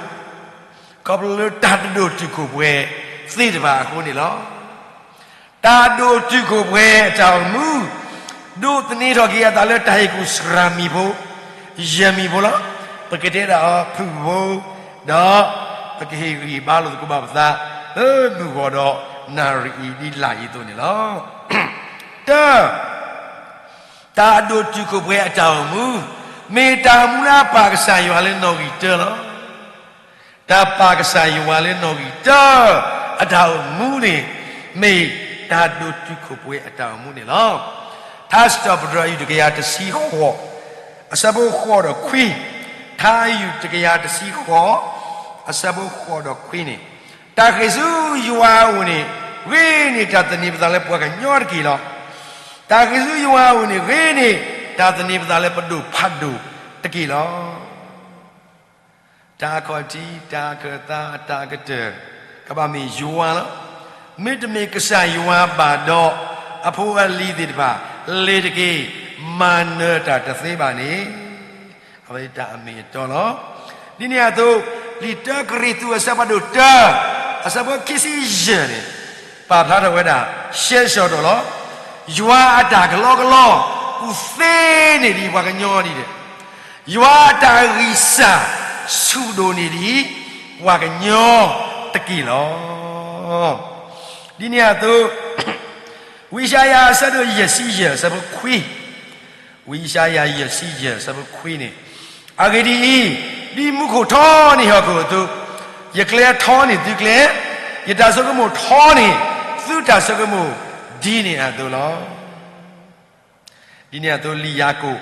ခီဖျိလၢတၢ်တဒိၣ်တုာ်ခိၣ်ပှဲၤသ့ၣ်တဖၣ်အဃိန့ၣ်လီၤ. တၢ်ဒိၣ်တုာ်ခိၣ်ပှဲၤအတၢ်အိၣ်မူ, ဒိးသန့ၤထီၣ်က့ၤအသးလၢတၢ်ဟ့ၣ်ကူၣ်စှၤမံၤဖိ, ယဲၢ်မံၤဖိလီၤ. ပကတဲဒၣ်အီၤဖုၣ်ဖိ, ဒီးပကဟ့ၣ်ဂံၢ်ဘါလိာ်သကိးဘၣ်ပသး, လၢမုၢ်ဂီၤဒီးနၣ်ရံၣ်အံၤဒ်လၢအံၤအသိးန့ၣ်လီၤ. တၢ် တၢ်အဒိၣ်တုာ်ခိၣ်ပှဲၤအတၢ်အိၣ်မူ, မ့ၢ်တၢ်အိၣ်မူလၢအပာ်ကစၢ်ယွၤလၢနီၣ်ဂံၢ်တၢလီၤ. တၢ်ပာ်ကစၢ်ယွၤလၢနီၣ်ဂံၢ်တၢ အတၢ်အိၣ်မူန့ၣ်, မ့ၢ်တၢ်ဒိၣ်တုာ်ခိၣ်ပှဲၤအတၢ်အိၣ်မူန့ၣ်လီၤ. ထါစံးထီၣ်ပတြၢၤအယုၢ်တကယၤတဆံဃိး, အဆၢဖိဃိးဒီးခွံ, ထါအယုၢ်တကယၤတဆံဃိး, အဆၢဖိဃိးဒီးခွံန့ၣ်, တၢ်ဃ့ၢ်ဆူယွၤအအိၣ်န့ၣ်, ဂ့ၤန့ၢ်တၢ်သန့ၤပသးလၢပှၤကညီတက့ၢ်လီၤ. တၢ်ဃ့ၢ်ဆူယွၤအအိၣ်န့ၣ်, ဂ့ၤန့ၢ်တၢ်သန့ၤပသးလၢပဒိၣ်ဖးဒိၣ်တက့ၢ်လီၤ. တၢ်အခီၣ်ထံး တၢ်အခၢၣ်သး အတၢ်အကတၢၢ် ကဘၣ်မ့ၢ်ယွၤလီၤ. မ့တမ့ၢ်ကစၢ်ယွၤဘၣ်ဒီး, အဖိအလံၤသ့ၣ်တဖၣ် လဲၤတက့ၢ်, မၤနၢၤတၢ်တသ့ဘၣ်န့ၣ်, အဝဲတၢ်အမ့ၢ်အတီလီၤ. ဒ်န့ၣ်အသိး, လံာ်တၢကရံၣ်သူးအဆၢဖးဒိၣ်တၢ, အဆၢဖိခံဆံယဲၢ်န့ၣ်, ပာ်ဖျါထီၣ်ဝဲဒၣ် ရှဲရှီၤတီၤလီၤ. ယွၤအတၢ်ကလီကလီ ကူၣ်သ့န့ၢ်ဒံးပှၤကညီဒ်လဲၣ်. ယွၤအတၢ်ဂံၢ်စၢ် ဆူၣ်ဒိၣ်န့ၢ်ဒံး ပှၤကညီတက့ၢ်လီၤ. ဒ်န့ၣ်အသိး, ဝံယၡါယၤအဆၢဒိၣ်ယဲၢ်ဆံယဲၢ် အဆၢဖိခွံ, ဝံယၡါယၤယဲၢ်ဆံယဲၢ် အဆၢဖိခွံန့ၣ်, အဂ့ၢ်ဒ်အံၤ, ဒ်မူခိၣ်ထီန့ၢ်ဟီၣ်ခိၣ်အသိး, ယကျဲထီန့ၢ်သုကျဲ, ယတၢ်ဆိကမိၣ်ထီန့ၣ် သုတၢ်ဆိကမိၣ်ဒ်န့ၣ်အသိးလီၤ. ဒ်န့ၣ်အသိး လံာ်ယၤကိာ်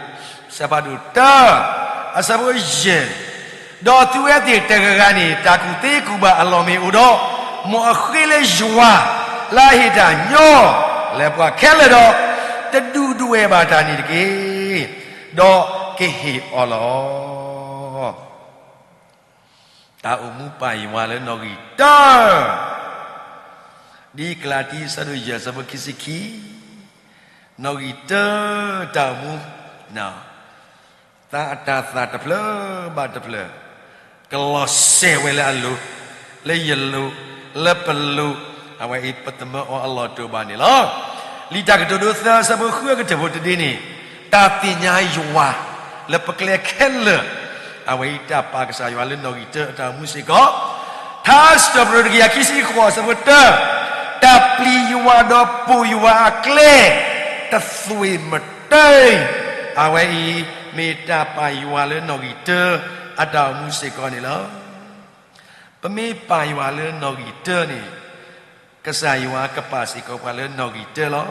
အဆၢဖးဒိၣ်တၢ အဆၢဖိယဲၢ်, ဒီးသုဝဲသ့ၣ်တဂၤဂၤန့ၣ် တၢ်ကူၣ်သ့ကူၣ်ဘၣ်အလီၢ်မ့ၢ်အိၣ်ဒီး မ်အဃ့လၢယွၤ လၢအဟ့ၣ်တၢ်ညီလၢပှၤခဲလၢာ်ဒီး တဒုၣ်ဒွဲၣ်ဘၣ်တၢ်န့ၣ်တက့ၢ်, ဒီးကဟ့ၣ်အီၤလီၤ. တၢ်အိၣ်မူပာ်ယွၤလၢနီၣ်ဂံၢ်တၢ ဒ်ကလၤတံ အဆၢဒိၣ်ယဲၢ် အဆၢဖိခံဆံခံ, နီၣ်ဂံၢ်တၢ တၢ်အိၣ်မူ, သးအတၤသၣ်တဖျၢၣ်ဘၣ်တဖျၢၣ် ကလီၤစဲၤဝဲလၢအလိၤ, လၢယလိၤ, လၢပလိၤ, အဝဲအံၤပသမၢအီၤအလီၢ်တအိၣ်ဘၣ်န့ၣ်လီၤ. လံာ်တၢ်ကတိၤဒိသၢ အဆၢဖိဃု အကတၢၢ်ဖိတဒ့န့ၣ်, တၢ်သ့ၣ်ညါယွၤ လၢပကျဲခဲလၢာ်, အဝဲအံၤတၢ်ပာ်ကစၢ်ယွၤလၢနီၣ်ဂံၢ်တၢ အတၢ်အိၣ်မူစ့ၢ်ကီး, ထါစံးထီၣ်ပတြၢၤ တကယၤခံဆံဃိး အဆၢဖိတၢ, တၢ်ပျံၤယွၤဒီးပိာ်ယွၤအကျဲ တသွ့ၣ်မတၢၢ်, အဝဲအံၤ မ့ၢ်တၢ်ပာ်ယွၤလၢနီၣ်ဂံၢ်တၢ အတၢ်အိၣ်မူစ့ၢ်ကီးန့ၣ်လီၤ. ပမ့ၢ်ပာ်ယွၤလၢနီၣ်ဂံၢ်တၢန့ၣ်, ကစၢ်ယွၤကပာ်စ့ၢ်ကီးပှၤလၢနီၣ်ဂံၢ်တၢလီၤ.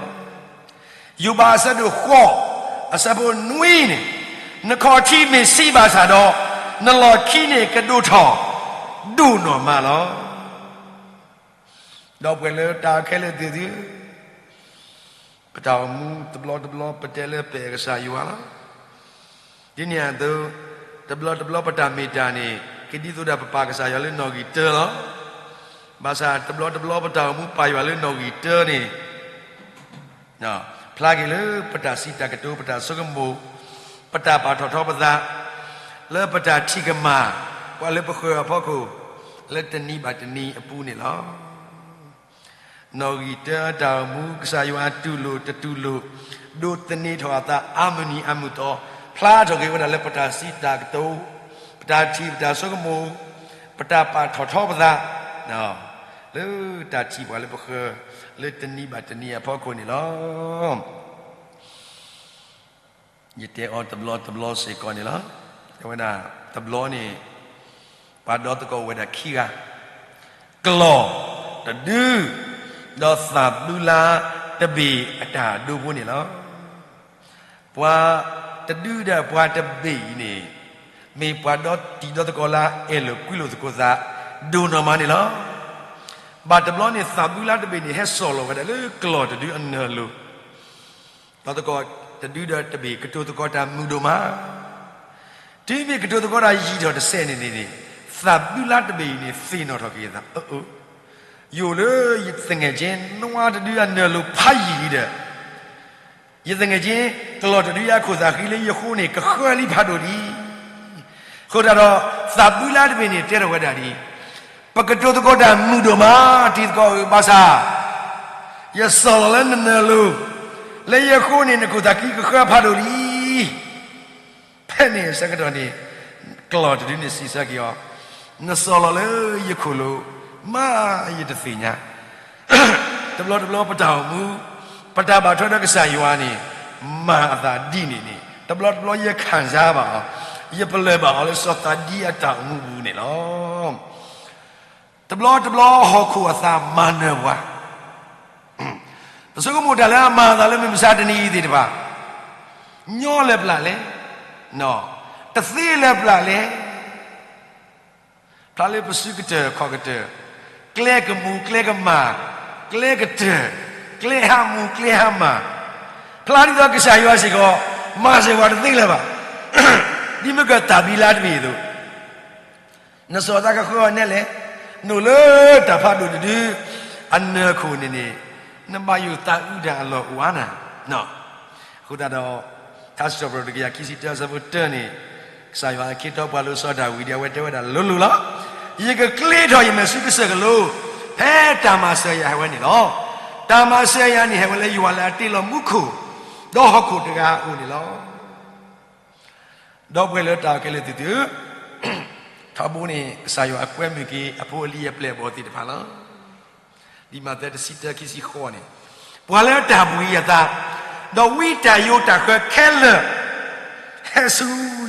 ယိၤဘး အဆၢဒိၣ်ဃိး အဆၢဖိနွံန့ၣ်, နခီၣ်ထံးမ့ၢ်ဆံးဘၣ်ဆၣ်ဒီး, နလီၢ်ခံန့ၣ်ကဒိၣ်ထီၣ် ဒိၣ်နီၢ်မးလီၤ. ဒီပုၢ်ဝဲၢ်လၢတၢ်ခဲလၢာ်သ့ၣ်သုဧၢ, ပတၢ်အိၣ်မူတဘျီတဘျီ ပတဲလၢပအဲၣ်ကစၢ်ယွၤလီၤ. ဒ်န့ၣ်အသိး, တဘျီတဘျီပတၢ်မ့ၢ်တၢ်န့ၣ် ကဒ်သိးဒီးပပာ်ကစၢ်ယွၤလၢနီၣ်ဂံၢ်တၢလီၤ. ဘၣ်ဆၣ်တဘျီတဘျီပတၢ်အိၣ်မူပာ်ယွၤလၢနီၣ်ဂံၢ်တၢန့ၣ် ဖျါက့ၤလၢပတၢ်စံးတၢ်ကတိၤ ပတၢ်ဆိကမိၣ်, ပတၢ်ပာ်ထီၣ်ထီပသး, လၢပတၢ်ထံၣ်ကမၣ် ပှၤလၢပဃၢၤအဖီခိၣ်, လၢတနံၤဘၣ်တနံၤအပူၤန့ၣ်လီၤ. နီၣ်ဂံၢ်တၢအတၢ်အိၣ်မူ ကစၢ်ယွၤတူၢ်လိာ်တတူၢ်လိာ်, ဒိးသန့ၤထီၣ်အသးအါမုၢ်နံၤအါမုၢ်သီ, ဖျါထီၣ်က့ၤဝဲဒၣ်လၢပတၢ်စံးတၢ်ကတိၤ, ပတၢ်ထံၣ်ပတၢ်ဆိကမိၣ်, ပတၢ်ပာ်ထီၣ်ထီပသး လၢတၢ်ထံၣ်ပှၤလၢပဃၢၤ လၢတနံၤဘၣ်တနံၤအဖီခိၣ်န့ၣ်လီၤ. ယတဲအီၤတဘျီတဘျီစ့ၢ်ကီးန့ၣ်လီၤ. အဝဲဒၣ်တဘျီန့ၣ် ပှၤဒီသကိးအိၣ်ဝဲဒၣ်ခံဂၤ, ကျီၢ်တဒု, ဒီးသးဘုလါတဘ့ၣ်အတၢ်ဒိဖိန့ၣ်လီၤ. ပှၤတဒုဒီးပှၤတဘ့ၣ်အံၤန့ၣ် မ့ၢ်ပှၤဒီတံၤဒီသကိးလၢအအဲၣ်လိာ်ကွံလိာ်သကိးသး ဒိၣ်နီၢ်မးန့ၣ်လီၤ. ဘၣ်တဘျီန့ၣ် သးဘုလါတဘ့ၣ်န့ၣ် ဟဲစိာ်လီၤဝဲဒၣ်လၢကျီၢ်တဒုအနၢၤလိၤ, ဒီးသကိးတဒုဒီးတဘ့ၣ် ကတိၤသကိးတၢ်မုာ်ဒိၣ်မး. တုၤမ့ၢ်ကတိၤသကိးတၢ်ယံာ်ထီၣ်တစဲးန့ၣ်န့ၣ်, သးဘုလါတဘ့ၣ်အံၤန့ၣ် သ့ၣ်နီၣ်ထီၣ်က့ၤအသး, အၢ ယအိၣ်လၢယသငဲၣ်က့ နွားတဒုအနၢၤလိၤဖးယံာ်လံဒီး ယသငဲၣ်က့ ကျီၢ်တဒုအခိၣ်သးဃံလၢယဃိန့ၣ် ကဃၢလံဖးဒိၣ်လံ. အဃိသတးဒီး သးဘုလါတဘ့ၣ်န့ၣ် တဲထီၣ်ဝဲဒၣ်ဒ်အံၤ, ပကတိၤသကိးတၢ်မုာ်ဒိၣ်မး တံၤသကိးဧၢ, ဘၣ်ဆၣ် ယစိာ်လီၤလၢနနၢၤလိၤ, လၢယဃိန့ၣ် နခိၣ်သးဃံကဃၢဖးဒိၣ်လံ. ဖဲန့ၣ်အဆၢကတီၢ်န့ၣ် ကျီၢ်တဒုန့ၣ်စံးဆၢက့ၤအီၤ, နစိာ်လီၤလၢယခိၣ်လိၤ, မ့ၢ်ယတသ့ၣ်ညါ. တဘျီတဘျီပတၢ်အိၣ်မူ, ပတၢ်ဘၣ်ထွဲဒီးကစၢ်ယွၤန့ၣ် မၤအသးဒ်န့ၣ်န့ၣ် တဘျီတဘျီယခံစားဘၣ်အီၤ, ယပလၢၢ်ဘၣ်အီၤလၢစီၤသးဒံအတၢ်အိၣ်မူအပူၤန့ၣ်လီၤ. တဘျီတဘျီဟီၣ်ခိၣ်အသးမၤနၢၤပှၤ, ပဆိကမိၣ်တၢ်လၢအမၤအသးလၢမုၢ်မဆါတနံၤအံၤသ့ၣ်တဖၣ်, ညီလၢပျၢ်လဲၣ်, တသ့လၢပျၢ်လဲၣ်. ဖျါလၢပစုကတၢၢ်ခီၣ်ကတၢၢ်, ကျဲကမူၤကျဲကမၣ်, ကျဲကတၢၢ်, ကျဲဟးမူၤကျဲဟးမၣ်, ဖျါဒ်သိးကစၢ်ယွၤစ့ၢ်ကီး မၤစၢၤပှၤတသ့လၢၤဘၣ်. ဒ်မ့ၢ်ကသးဘုလါတဘ့ၣ်အသိး နစိာ်သးကဃၢအီၤနဲလဲၣ်, နအိၣ်လၢတၢ်ဖးဒိၣ်တဒု အနၢၤခိၣ်န့ၣ်န့ၣ် နဘၣ်ယိၣ်သးအုးတၢ်အလီၢ်အိၣ်ဧါနၤ. အဃိသတးဒီး ထါစံးထီၣ်ပတြၢၤတကယၤခံဆံတၢ အဆၢဖိတၢန့ၣ် ကစၢ်ယွၤအခ့ထီၣ်ပှၤလၢစီၤဒၤဝံးဒ်အဝဲတဲဝဲဒၣ်လိၤလိၤလီၤ. ယကကျ့ထီၣ်ယမဲာ်ဆူကစၢၢ်ကလိ, ဖဲတၢ်မၤစၢၤယၤဟဲဝဲန့ၣ်လီၤ. တၢ်မၤစၢၤယၤန့ၣ်ဟဲဝဲလၢယွၤလၢအတ့လီၤမူခိၣ်, ဒီးဟီၣ်ခိၣ်တဂၤအအိၣ်န့ၣ်လီၤ. ဒီပုၢ်ဝဲၢ်လၢတၢ်ခဲလၢာ်သ့ၣ်သုဧၢ, ထီဘိန့ၣ် ကစၢ်ယွၤအကွဲမုာ်က့ၤ အဖိအလံၤအပျဲၢ်အဘီၣ်သ့ၣ်တဖၣ်လီၤ. ဒ်မးသဲတဆံတၢခံဆံဃိးန့ၣ်, ပှၤလၢတၢ်ဘှံးအသး, ဒီးဝံတၢ်ယိးတၢ်ဃၢခဲလၢာ်, ဟဲဆူ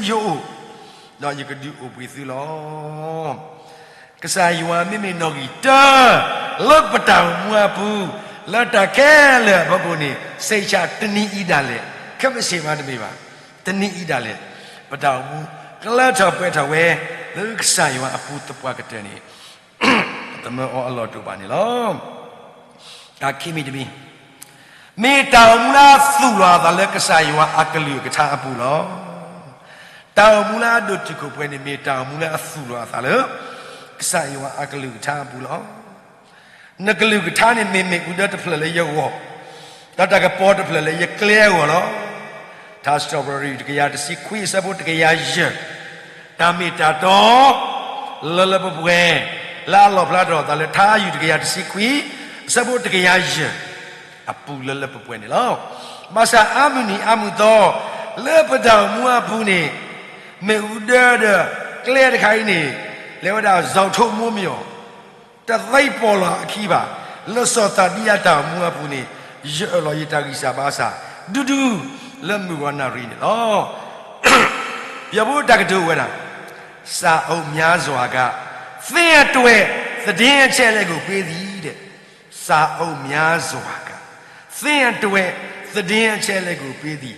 ယအိၣ်, ဒီးယကဒုးအိၣ်ဘှံးသုလီၤ. ကစၢ်ယွၤမ့မ့ၢ်နီၣ်ဂံၢ်တၢ လၢပတၢ်အိၣ်မူအပူၤ, လၢတၢ်ခဲလၢာ်အဖီခိၣ်န့ၣ် စဲးဆှးတနံၤအံၤဒၣ်လဲာ်, ခဲမုၢ်ဆ့ၣ်မးတမ့ၢ်ဘၣ်, တနံၤအံၤဒၣ်လဲာ်, ပတၢ်အိၣ်မူ ကလၢထီၣ်ပှဲၤထီၣ်ဝဲ လၢကစၢ်ယွၤအပူၤသပှၢ်ကတၢၢ်န့ၣ် ပသမၢအီၤအလီၢ်တအိၣ်ဘၣ်န့ၣ်လီၤ. တၢ်ခံမံၤတမံၤ, မ့ၢ်တၢ်အိၣ်မူလၢအသူၣ်လီၤအသးလၢကစၢ်ယွၤအကလုၢ်ကထါအပူၤလီၤ. တၢ်အိၣ်မူလၢအဒိၣ်တုာ်ခိၣ်ပှဲၤန့ၣ် မ့ၢ်တၢ်အိၣ်မူလၢအသူၣ်လီၤအသးလၢ ကစၢ်ယွၤအကလုၢ်ကထါအပူၤလီၤ. နကလုၢ်ကထါန့ၣ် မ့ၢ်မ့ၣ်အူဒၢတဖျၢၣ်လၢယဂီၢ်, ဒီးတၢ်ကပီၤတဖျၢၣ်လၢယကျဲအဂီၢ်လီၤ. ထါစံးထီၣ်ပတြၢၤ တကယၤတဆံခွံ အဆၢဖိတကယၤယဲၢ်, တၢ်မ့ၢ်တၢ်တီ လၢလၢပှဲၤပှဲၤ လၢအလီၣ်ဖျါထီၣ်အသးလၢထါယူၢ်တကယၤတဆံခွံ အဆၢဖိတကယၤယဲၢ် အပူၤလၢလၢပှဲၤပှဲၤန့ၣ်လီၤ. ဘၣ်ဆၣ်အါမုၢ်နံၤအါမုၢ်သီ လၢပတၢ်အိၣ်မူအပူၤန့ၣ် မ့ၣ်အူဒၢဒီးကျဲတခါအံၤန့ၣ် လဲၤဝဲဒၣ် ဇီၣ်ထိမိၢ်မၠီၣ် တသ့ပီၢ်လီၤအခံဘၣ်. လၢစီၤသးဒံအတၢ်အိၣ်မူအပူၤန့ၣ် ယအၢၣ်လီၤယတၢ်ဂံၢ်စၢ်ဘါစၢ် ဒူဒူ လၢမုၢ်ဂီၤနၣ်ရံၣ်န့ၣ်လီၤ. ယဖိတၢ်ကတိၤဝဲဒၣ်, စာအုပ်များစွာက သင့်အတွက် သတင်းအချက်အလက်ကို ပေးသည် တဲ့. စာအုပ်များစွာက သင့်အတွက် သတင်းအချက်အလက်ကို ပေးသည်.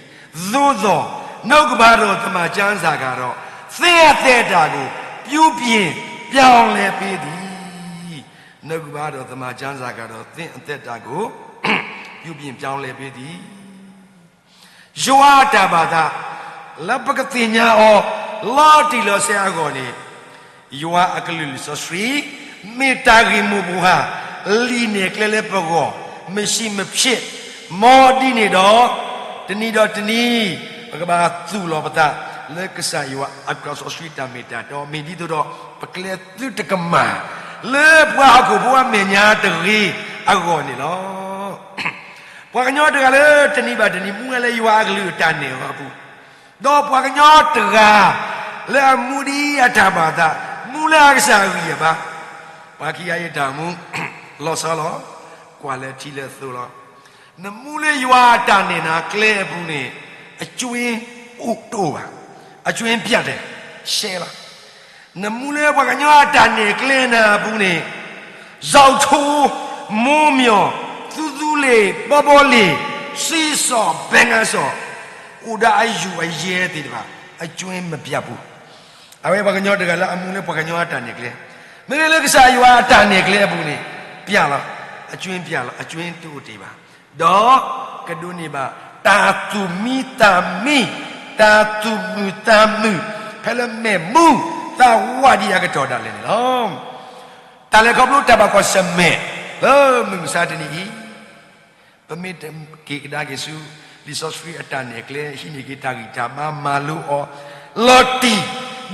သို့သော် နှုတ်ကပတ်တော်သမ္မာကျမ်းစာကတော့ သင့်အသက်တာကို ပြုပြင်ပြောင်းလဲပေးသည်. နှုတ်ကပတ်တော်သမ္မာကျမ်းစာကတော့ သင့်အသက်တာကို ပြုပြင်ပြောင်းလဲပေးသည်. ယွၤအတၢ်ဘၣ်သး လၢပကသ့ၣ်ညါအီၤ လီၤတံၢ်လီၤဆဲးအဂီၢ်န့ၣ် ယွၤအကလုၢ်လံာ်စီဆှံ မ့ၢ်တၢ်ဂ့ၢ်မိၢ်ပှၢ် လံာ်နဲၣ်ကျဲလၢပဂီၢ် မ့ၢ်ဆံးမ့ၢ်ဖျဲး မ်ဒ်န့ၣ်ဒီး တနံၤဒီးတနံၤ ပကဘၣ်သူၣ်လီၤပသး လၢကစၢ်ယွၤအကလုၢ်စီဆှံတၢ်မ့ၢ်တၢ်တီ မ့ၢ်ဒ်သိးဒီး ပကျဲသုတကမၣ် လၢပှၤဟီၣ်ခိၣ်ဖိအမဲာ်ညါတဂ့ၤအဂီၢ်န့ၣ်လီၤ. ပှၤကညီတဂၤလၢတနံၤဘၣ်တနံၤ မူဝဲလၢယွၤအကလုၢ်အတၢ်နဲၣ်အီၤအပူၤ, ဒီးပှၤကညီတဂၤ လၢအမူဒ်အတၢ်ဘၣ်သး, မူလၢအကစၢ်အဂံၢ်အဘါ, ပှၤခံဂၤအံၤတၢ်မူ လီၤဆီလီၤ, ကွၢ်လၢထံလၢသိလီၤ. နမူလၢယွၤအတၢ်နဲၣ်နၤကျဲအပူၤန့ၣ် အကြွင်းအိၣ်တအိၣ်ဘၣ်, အကြွင်းပြတ်တယ်, ရှဲလီၤ. နမူလၢပှၤကညီအတၢ်နဲၣ်ကျဲနၤအပူၤန့ၣ် ဇီၣ်ထိ, မိၢ်မၠီၣ်, သူသူလ့ၤ, ဘီဘီလ့ၤ, စံစီၣ်, ဘဲငါစီၣ်, အိၣ်ဒီးအယူၢ်အယဲၢ်သ့ၣ်တဖၣ်, အကြွင်းမပြတ်ဘူး. အဝဲပှၤကညီတဂၤလၢအမူလၢပှၤကညီအတၢ်နဲၣ်ကျဲ, မ့မ့ၢ်လၢကစၢ်ယွၤအတၢ်နဲၣ်ကျဲအပူၤန့ၣ် ပြတ်လီၤ, အကြွင်းပြတ်လီၤ, အကြွင်းတအိၣ်တ့ၢ်ဘၣ်. ဒီးကဒိးန့ၢ်ဘၣ် တၢ်သူၣ်မံသးမံ, တၢ်သူၣ်မုာ်သးမုာ်, ဖဲလၢမဲာ်မူသးဝးဒံးအကတီၢ်ဒၣ်လဲာ်န့ၣ်လီၤ. တၢ်လဲၤခီဖျိတၢ်ဘၣ်ကွၢ်ဆၢၣ်မဲာ် လၢမုၢ်မဆါတနံၤအံၤ, ပမ့ၢ်တက့ၤကဒါက့ၤဆူ လံာ်စီဆှံအတၢ်နဲၣ်ကျဲ ဟံးန့ၢ်က့ၤတၢ်ဂံၢ်တၢ်ဘါ မၤလိအီၤ လီၤတံၢ်,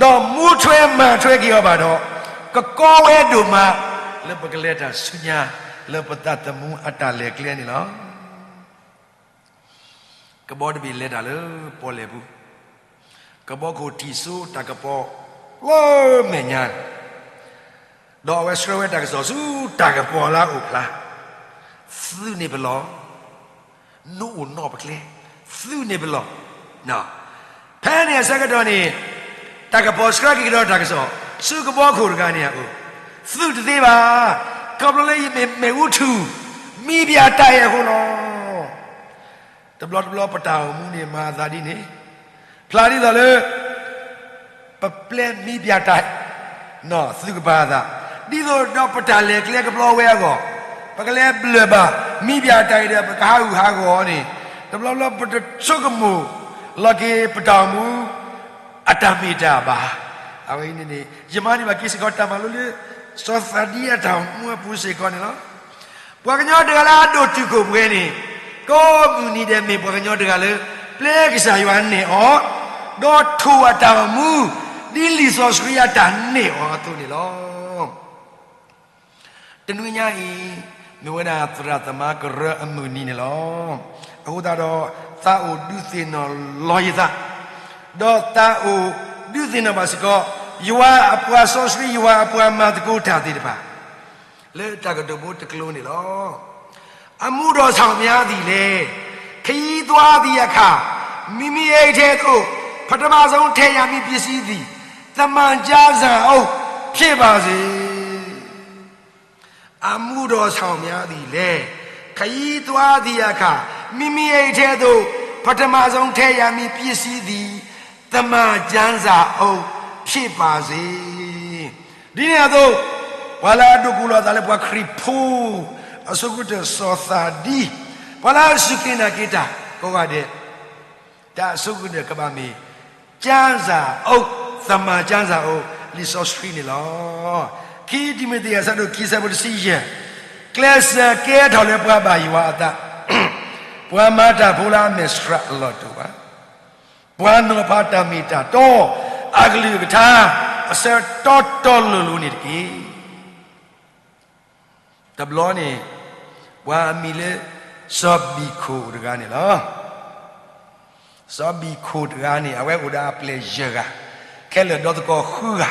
ဒီးမူထွဲမၤထွဲက့ၤအီၤဘၣ်ဒီး ကကီဝဲဒိၣ်မး လၢပကလဲၤတၢ်ဆူညါ လၢပသးသမူအတၢ်လဲၤကျဲန့ၣ်လီၤ. ကဘီတဘ့ၣ်လဲၤတၢ်လၢပီၣ်လဲၣ်ပူၤ, ကဘီခိၣ်ထံၣ်စိတၢ်ကပီၤ လၢမဲာ်ညါ, ဒီးအဝဲဆှၢဝဲတၢ်ကစီၣ်ဆူတၢ်ကပီၤလၢအအိၣ်ဖျါ, သုးန့ၢ်ပလီၢ်, နအိၣ်နီၣ်ပကျဲ, သုးန့ၢ်ပလီၢ်. ဖဲန့ၣ်အဆၢကတီၢ်န့ၣ် တၢ်ကပီၤဆှၢက့ၤကဒီးတၢ်ကစီၣ် ဆူကဘီခိၣ်တဂၤန့ၣ်အအိၣ်, သုးတသ့ဘၣ်, ခီဖျိလၢယမ့ၢ်မ့ၣ်အူထူၣ် မံပၠးတၢ်အဲၣ်အဃိလီၤ. တဘျီတဘျီပတၢ်အိၣ်မူန့ၣ် မၤအသးဒ်န့ၣ်, ဖျါဒ်သိးလၢ ပပျဲမံပၠးတၢ်အဲၣ်, သုးကပၤအသး, ဒ်သိးဒီးပတၢ်လဲၤကျဲကဘျီဝဲအဂီၢ်, ပကလဲၤဘျၢၣ်ဘၣ် မံပၠးတၢ်အံၤဒီး ပကဟးဂူာ်ဟးဂီၤန့ၣ်, တဘျီဘျီပတဆိကမိၣ်လီၤက့ၤ ပတၢ်အိၣ်မူ အတၢ်မ့ၢ်တၢ်ဘၣ်. အဝဲအံၤန့ၣ်န့ၣ် ယမၤန့ၢ်ဘၣ်က့ၤစ့ၢ်ကီးတၢ်မၤလိလၢ စီၤသးဒံအတၢ်အိၣ်မူအပူၤစ့ၢ်ကီးန့ၣ်လီၤ. ပှၤကညီတဂၤလၢအဒိၣ်တုာ်ခိၣ်ပှဲၤန့ၣ် ကိးမုၢ်နံၤဒဲးမ့ၢ်ပှၤကညီတဂၤလၢ ပျဲကစၢ်ယွၤနဲၣ်အီၤ, ဒီးထိၣ်အတၢ်အိၣ်မူ ဒ်လံာ်စီဆှံအတၢ်နဲၣ်အီၤအသိးန့ၣ်လီၤ. တနွံညါအံၤ မ့ၢ်ဝဲဒၣ်သရၣ်သမါကရၢအမုၢ်နံၤန့ၣ်လီၤ. အဃိသတးဒီး သးအိၣ်ဒုးသ့ၣ်နီၣ်လီၤယသး, ဒီးသးအိၣ်ဒုးသ့ၣ်နီၣ်ဘၣ်စ့ၢ်ကီး ယွၤအပှၤစီဆှံ ယွၤအပှၤမၤသကိးတၢ်သ့ၣ်တဖၣ် လၢတၢ်ကတိၤဖိတကျိၤန့ၣ်လီၤ. အမှုတော်ဆောင်များသည်လည်း ခရီးသွားသည့်အခါ မိမိအိတ်ထဲသို့ ပထမဆုံးထည့်ရမည့်ပစ္စည်းသည် သမ္မာကျမ်းစာအုပ်ဖြစ်ပါစေ အမူဒီးဆၣ်မၠါဒ်လဲၣ်. ခရီးသွားသည့်အခါ မိမိအိမ်ထဲသို့ ပထမဆုံးထဲရမည့်ပစ္စည်းသည် သမ္မာကျမ်းစာအုပ်ဖြစ်ပါစေ. ဒ်န့ၣ်အသိး ပှၤလၢအဒိးကူၣ်လီၤအသးလၢပှၤခရံာ်ဖိ အဆိကတၢၢ်စီၤသးဒံ, ပှၤလၢအစူၢ်က့ၤနာ်က့ၤတၢ်ကိးဂၤဒဲး တၢ်အဆိကတၢၢ်ကဘၣ်မ့ၢ် ကျမ်းစာအုပ်, သမ္မာကျမ်းစာအုပ် လံာ်စီဆှံန့ၣ်လီၤ. ခံတံၤမသ့း အဆၢဒိၣ်ခံ အဆၢဖိတဆံယဲၢ်, ကျဲးစၢးကဲထီၣ်လၢပှၤဘၣ်ယွၤအသး, ပှၤမၤတၢ်ဖိလၢအမဲာ်ဆှးအလီၢ်တအိၣ်ဘၣ်, ပှၤနီၤဖးတၢ်မ့ၢ်တၢ်တီ အကလုၢ်အကထါ အဆၢတီတီလိၤလိၤန့ၣ်တက့ၢ်. တဘျီန့ၣ် ပှၤအမံၤလၢ စီၤဘံၣ်ခိၣ်တဂၤန့ၣ်လီၤ. စီၤဘံၣ်ခိၣ်တဂၤန့ၣ် အဝဲအိၣ်ဒီးအပျဲၢ်ယဲၢ်ဂၤ, ခဲလၢာ်ဒီသကိးဃုဂၤ,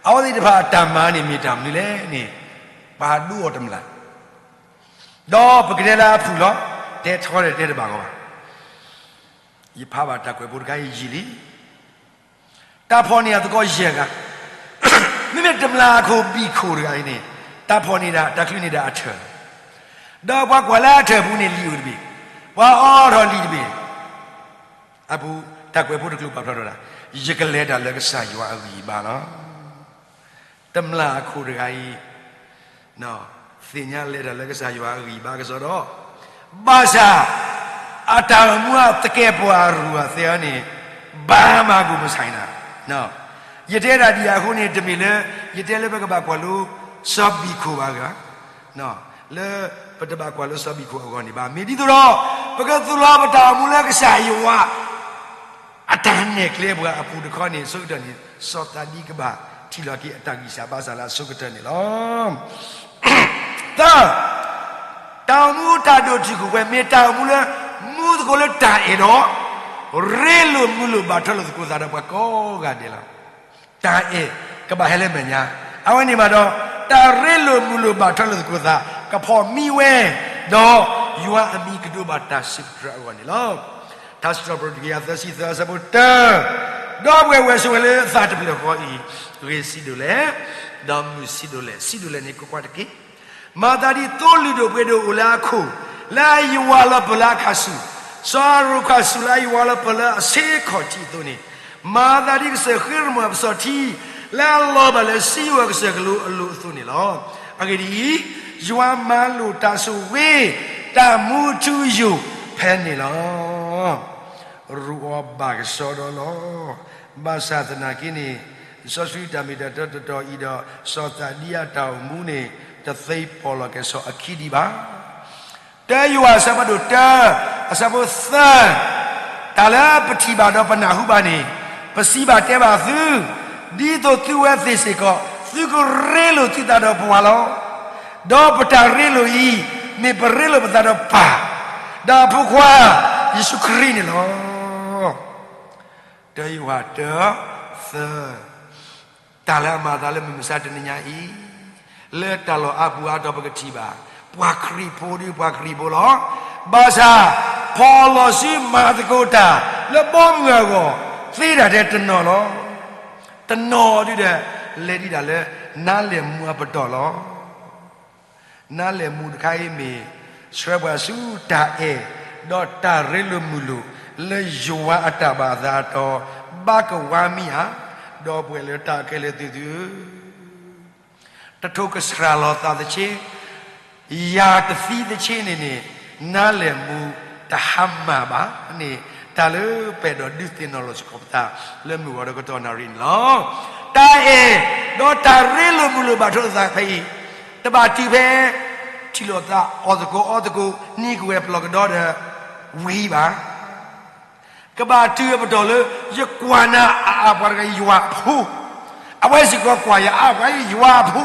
အဝဲသ့ၣ်တဖၣ်အတၢ်မၤန့ၣ်မ့ၢ်တၢ်မနုၤလဲၣ်န့ၣ် ပှၤဒိအီၤတမျၢ်, ဒီးပကတဲလၢအဖုၣ်လီၤ, တဲထီဒီးတဲတဘၣ်ဂီၢ်ဘၣ်. ယဖးဘၣ်တၢ်ကွဲးဖိတခါအံၤယံာ်လံ. တၢ်ဖီၣ်န့ၢ်အသကိးယဲၢ်ဂၤ, မ့မ့ၢ်တမျၢ်အခိၣ်ဘံၣ်ခိၣ်တဂၤအံၤန့ၣ် တၢ်ဖီၣ်န့ၢ်ဒၣ် တၢ်ချုးန့ၢ်ဒၣ်အထၢၣ်, ဒီးပှၤကွၢ်လၢအထၢၣ်ပူၤန့ၣ်လံာ်အိၣ်တဘ့ၣ်, ပှၤအီထီၣ်လံာ်တဘ့ၣ်, အပူၤ တၢ်ကွဲးဖိတကျိၤပာ်ဖျါထီၣ်ဒၣ်, ယကလဲၤတၢ်လၢကစၢ်ယွၤအဂံၢ်အဘါလီၤ. တမျၢ်အခိၣ်တဂၤအံၤ သ့ၣ်ညါလဲၤတၢ်လၢကစၢ်ယွၤအဂံၢ်အဘါကစီဒီ, ဘၣ်ဆၣ် အတၢ်အိၣ်မူအသကဲာ်ပဝးအရူၢ်အသဲအံၤန့ၣ် ဘၣ်မၤကူၣ်မဆါနၤ, ယတဲဒၣ်ဒ်အံၤအဃိန့ၣ် တမ့ၢ်လၢ ယတဲလၢပကဘၣ်ကွၢ်လိ စီၤဘံၣ်ခိၣ်ဘၣ်ဂ့ၤ, လၢပတဘၣ်ကွၢ်လိစီၤဘံၣ်ခိၣ်အဂီၢ်န့ၣ်ဘၣ်. မ့ၢ်ဒ်သိးဒီး ပကသူၣ်လီၤပတၢ်အိၣ်မူလၢကစၢ်ယွၤ အတၢ်နဲၣ်ကျဲပှၤအပူၤတခီန့ၣ် အဆိကတၢၢ်န့ၣ် စီၤသးဒံကဘၣ်ထံၣ်လီၤက့ၤအတၢ်ဂံၢ်စၢ်ဘါစၢ်လၢအဆိကတၢၢ်န့ၣ်လီၤ. သၢ, တၢ်အိၣ်မူတၢ်ဒိၣ်တုာ်ခိၣ်ပှဲၤ မ့ၢ်တၢ်အိၣ်မူလၢ မူသကိးလၢတၢ်အဲၣ်ဒီး ရ့လိာ်မုာ်လိာ်ဘၣ်ထွဲလိာ်သကိးသးဒီးပှၤကိးဂၤဒဲးလီၤ. တၢ်အဲၣ်ကဘၣ်ဟဲလၢမဲာ်ညါ, အဝဲန့ၣ်ဘၣ်ဒီး တၢ်ရ့လိာ်မုာ်လိာ်ဘၣ်ထွဲလိာ်သကိးသး ကဖီၣ်မံဝဲ, ဒီးယွၤအမံၤကဒိးဘၣ်တၢ်စံးကြၢးအဂီၢ်န့ၣ်လီၤ. ထါစံးထီၣ်ပတြၢၤတကယၤသၢဆံသၢ အဆၢဖိတၢ, ဒီပုၢ်ဝဲၢ် ဝဲဆိးဝဲလၢသးတဖျၢၣ်ဃီအံၤ, ဂ့ၤဆံးဒိၣ်လဲၣ်, ဒီးမုာ်ဆံးဒိၣ်လဲၣ်, ဆံးဒိၣ်လဲၣ်န့ၣ်ကွၢ်ကွၢ်တက့ၢ်. မၤသးဒ်သိလုၢ်ဒိၣ်ပှ့ၤဒိၣ်အိၣ်လၢအခိၣ်, လၢအယွၤလီၤပၢၢ်လၢအခါဆူၣ်, စီၤအၤရိၣ်ခါဆူၣ်လၢအယွၤလီၤပၢၢ်လၢအဆ့ခီၣ်ထံးအသိးန့ၣ်, မၤသးဒ်ကစၢၢ်ဃ့ရမၢၣ်အပစီၤထံ, လၢအလီၤဘၣ်လၢစံယိၣ်အကစၢၢ်ကလိအလိၤအသိးန့ၣ်လီၤ. အဂ့ၢ်ဒ်အံၤ, ယွၤမၤလိာ်တၢ်ဆိၣ်ဂ့ၤ, တၢ်မူထူယိာ်ဖဲန့ၣ်လီၤ. ရူးအီၤဘၣ်ကဆှီဒီးလီၤ. ဘၣ်ဆၣ်သနာ်က့န့ၣ်, လံာ်စီဆှံတၢ်မ့ၢ်တၢ်တီတတီၤအံၤဒီး စီၤသးဒံအတၢ်အိၣ်မူန့ၣ် တသ့ပီၣ်လီၤကဲၤဆီအခံဒံးဘၣ်. တၢယိၤဟၣ်အဆၢဖးဒိၣ်တၢ အဆၢဖိသၢ, တၢ်လၢပထံၣ်ဘၣ်ဒီးပနၢ်ဟူဘၣ်န့ၣ်, ပစံးဘၣ်တဲဘၣ်သု, ဒ်သိးသုဝဲသ့ၣ်စ့ၢ်ကီး သုကရ့လိာ်သုသးဒီးပှၤလီၤ. ဒီးပတၢ်ရ့လိာ်အံၤ မ့ၢ်ပရ့လိာ်ပသးဒီးပၢ်, ဒီးအဖိခွါ ယ့ၣ်ၡူးခရံာ်န့ၣ်လီၤ. တၢယိၤဟၣ်တၢ သၢ, တၢ်လၢအမၤအသးလၢမုၢ်မဆါတနံၤညါအံၤ, လၢတၢ်လီၢ်အါပူၤအါတီၤပကထံၣ်ဘၣ်, ပှၤခရံာ်ဖိဒီးပှၤခရံာ်ဖိလီၤ. ဘၣ်ဆၣ် ဖီၣ်လီၤစုမၤသကိးတၢ်လၢဘီမုၢ်အဂီၢ် သ့ဒၣ်ထဲတနီၤလီၤ. တနီၤဒုဒီး လဲၤဒံးဒၣ်လၢ နါလဲၢ်မူအပတီၢ်လီၤ. နါလဲၢ်မူတခါအံၤမ့ၢ် ဆှၢပှၤဆူတၢ်အဲၣ် ဒီးတၢ်ရ့လိာ်မုာ်လိာ် လၢယွၤအတၢ်ဘၣ်အသးအတီၤ ဘၣ်ကဝါမံဧါ, ဒီပုၢ်ဝဲၢ်လၢတၢ်ခဲလၢာ်သ့ၣ်သုဧၢ, တထိၣ်ကစှၤလီၤသးတဆ့, ယၤတသံတဆ့န့ၣ်န့ၣ်, နါလဲၢ်မူတဟါမၢ်ဘၣ်န့ၣ်, တၢ်လၢပအဲၣ်ဒိးဒုးသ့ၣ်နီၣ်လီၤစ့ၢ်ကီးပသး လၢမုၢ်ဂီၤဒီးကတီၢ်နၣ်ရံၣ်န့ၣ်လီၤ. တၢ်အဲၣ် ဒီးတၢ်ရ့လိာ်မုာ်လိာ်ဘၣ်ထွဲလိာ်သးဖဲအံၤ, တဘၣ်တုၤဖဲ ထံၣ်လိာ်သးအီၣ်သကိးအီသကိး နံၤကဝဲၤပျီၢ်ကဒီဒီး ဝံၤဘၣ်. ကဘၣ်တုၤအပတီၢ်လၢ ယကွၢ်နၤအါအါပှၤတဂၤယွၤအဖိ, အဝဲစ့ၢ်ကီးကွၢ်ယၤအါအါပှၤယွၤအဖိ,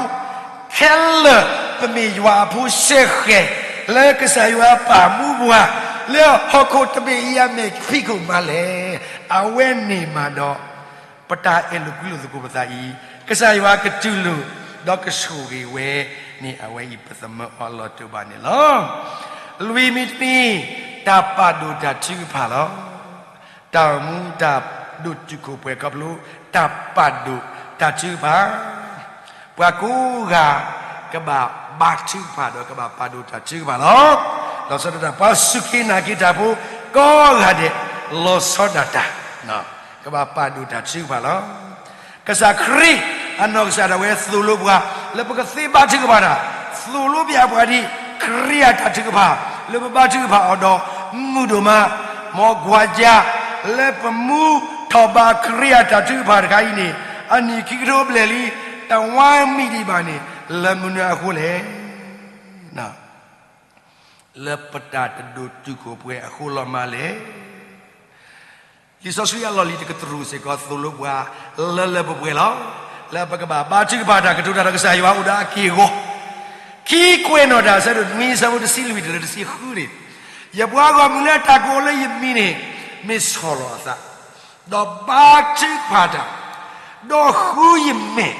ခဲလၢာ်ပမ့ၢ်ယွၤအဖိစဲဃဲၤ လၢကစၢ်ယွၤပာ်မူပှၤ လၢဟီၣ်ခိၣ်တဘ့ၣ်အံၤအမဲာ်ဖံးခိၣ်မးလဲၣ်. အဝဲန့ၣ်မးဒီး ပတၢ်အဲၣ်လိာ်ကွံလိာ်သကိးပသးအံၤ, ကစၢ်ယွၤကတူၢ်လိာ် ဒီးကဆိၣ်ဂ့ၤဝဲန့ၣ် အဝဲအံၤပသမၢအီၤလီၤတိာ်ဘၣ်န့ၣ်လီၤ. လွံၢ်မံၤတမံၤ, တၢ်ပာ်ဒိၣ်တၢ်ထုကဖၣ်လီၤ. တၢ်အိၣ်မူတၢ်ဒိၣ်တုာ်ခိၣ်ပှဲၤခီဖျိ တၢ်ပာ်ဒိၣ်တၢ်ထုကဖၣ်, ပှၤကိးဂၤ ကဘၣ်ဘါထုကဖၣ်ဒီးကဘၣ်ပာ်ဒိၣ်တၢ်ထုကဖၣ်လီၤ. လီၤဆီဒၣ်တၢ် ပှၤစူၢ်က့ၤနာ်က့ၤတၢ်ဖိကိးဂၤဒဲး, လီၤဆီဒၣ်တၢ် ကဘၣ်ပာ်ဒိၣ်တၢ်ထုကဖၣ်လီၤ. ကစၢ်ခရံာ်အနီၢ်ကစၢ်ဒၣ်ဝဲသိၣ်လိပှၤ လၢပကသ့ဘါထုကဖၣ်တၢ်, သိၣ်လိပှၤဒ်ခရံာ်အတၢ်ထုကဖၣ် လၢပဘါထုကဖၣ်အီၤဒီးမုာ်ဒိၣ်မး, မ်ကွၢ်ကၢ် လၢပမူထီၣ်ဘးခရံာ်အတၢ်ထုကဖၣ်တခါအံၤန့ၣ် အနံၣ်ခံကထိဘျဲၣ်လံ, တဝါမံၤဒံးဘၣ်န့ၣ် လၢမနုၤအဃိလဲၣ်. လၢပတၢ်တဒိၣ်တုာ်ခိၣ်ပှဲၤအဃိလီၤမးလဲၣ်. လံာ်စီဆှံအလီၢ်လံၤတကတြူၢ်စ့ၢ်ကီးသိၣ်လိပှၤ လၢလၢပှဲၤပှဲၤလီၤ. လၢပကဘၣ်ဘါထုကဖၣ်တၢ်ကတိၤတၢ်ဒီးကစၢ်ယွၤအိၣ်ဒီးအက့ၢ်အဂီၤ, ခံကွဲးနီၣ်တၢ် အဆၢဒိၣ်နွံ အဆၢဖိတဆံလွံၢ်တုၤလၢတဆံဃုန့ၣ်, ယပှၤဂီၢ်မုၢ်လၢတၢ်ကိးလၢယမံၤန့ၣ် မ့ၢ်ဆီၣ်လီၤအသး ဒီးဘါထုကဖၣ်တၢ်, ဒီးဃုယမဲာ်,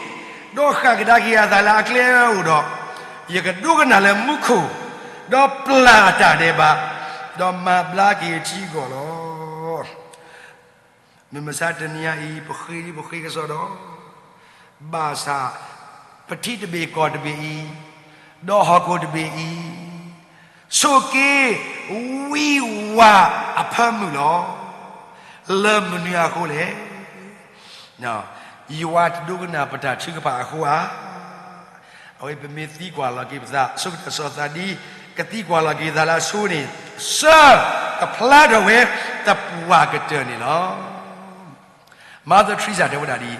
ဒီးဃၣ်ကဒါက့ၤအသးလၢအကျဲအအိၣ်ဒီး, ယကဒိကနၣ်လၢမူခိၣ်, ဒီးပျၢ်အတၢ်ဒဲးဘး, ဒီးမၤဘျါက့ၤအထံအကီၢ်လီၤ. မုၢ်မဆါတနံၤညါအံၤ ပဃ့ဒ်ပဃ့ကစီဒီး, ဘၣ်ဆၣ် ပထံတဘ့ၣ်ကီၢ်တဘ့ၣ်အံၤ, ဒီးဟီၣ်ခိၣ်တဘ့ၣ်အံၤ, ဆိၣ်က့ၤဝံဝါအဖၢမုၢ်လီၤ. လၢမနုၤအဃိလဲၣ်. ယွၤတဒိကနၣ်ပတၢ်ထုကဖၣ်အဃိဧါ. အဝဲပမ့ၢ်သံကွၢ်လီၤက့ၤပသး ဆိကတၢၢ်စီၤသးဒံ ကသံကွၢ်လီၤက့ၤသးလၢအဆိန့ၣ်, စၢ ကဖျါထီၣ်ဝဲသပှၢ်ကတၢၢ်န့ၣ်လီၤ. Mother Teresa တဲဝဲဒၣ်ဒ်အံၤ,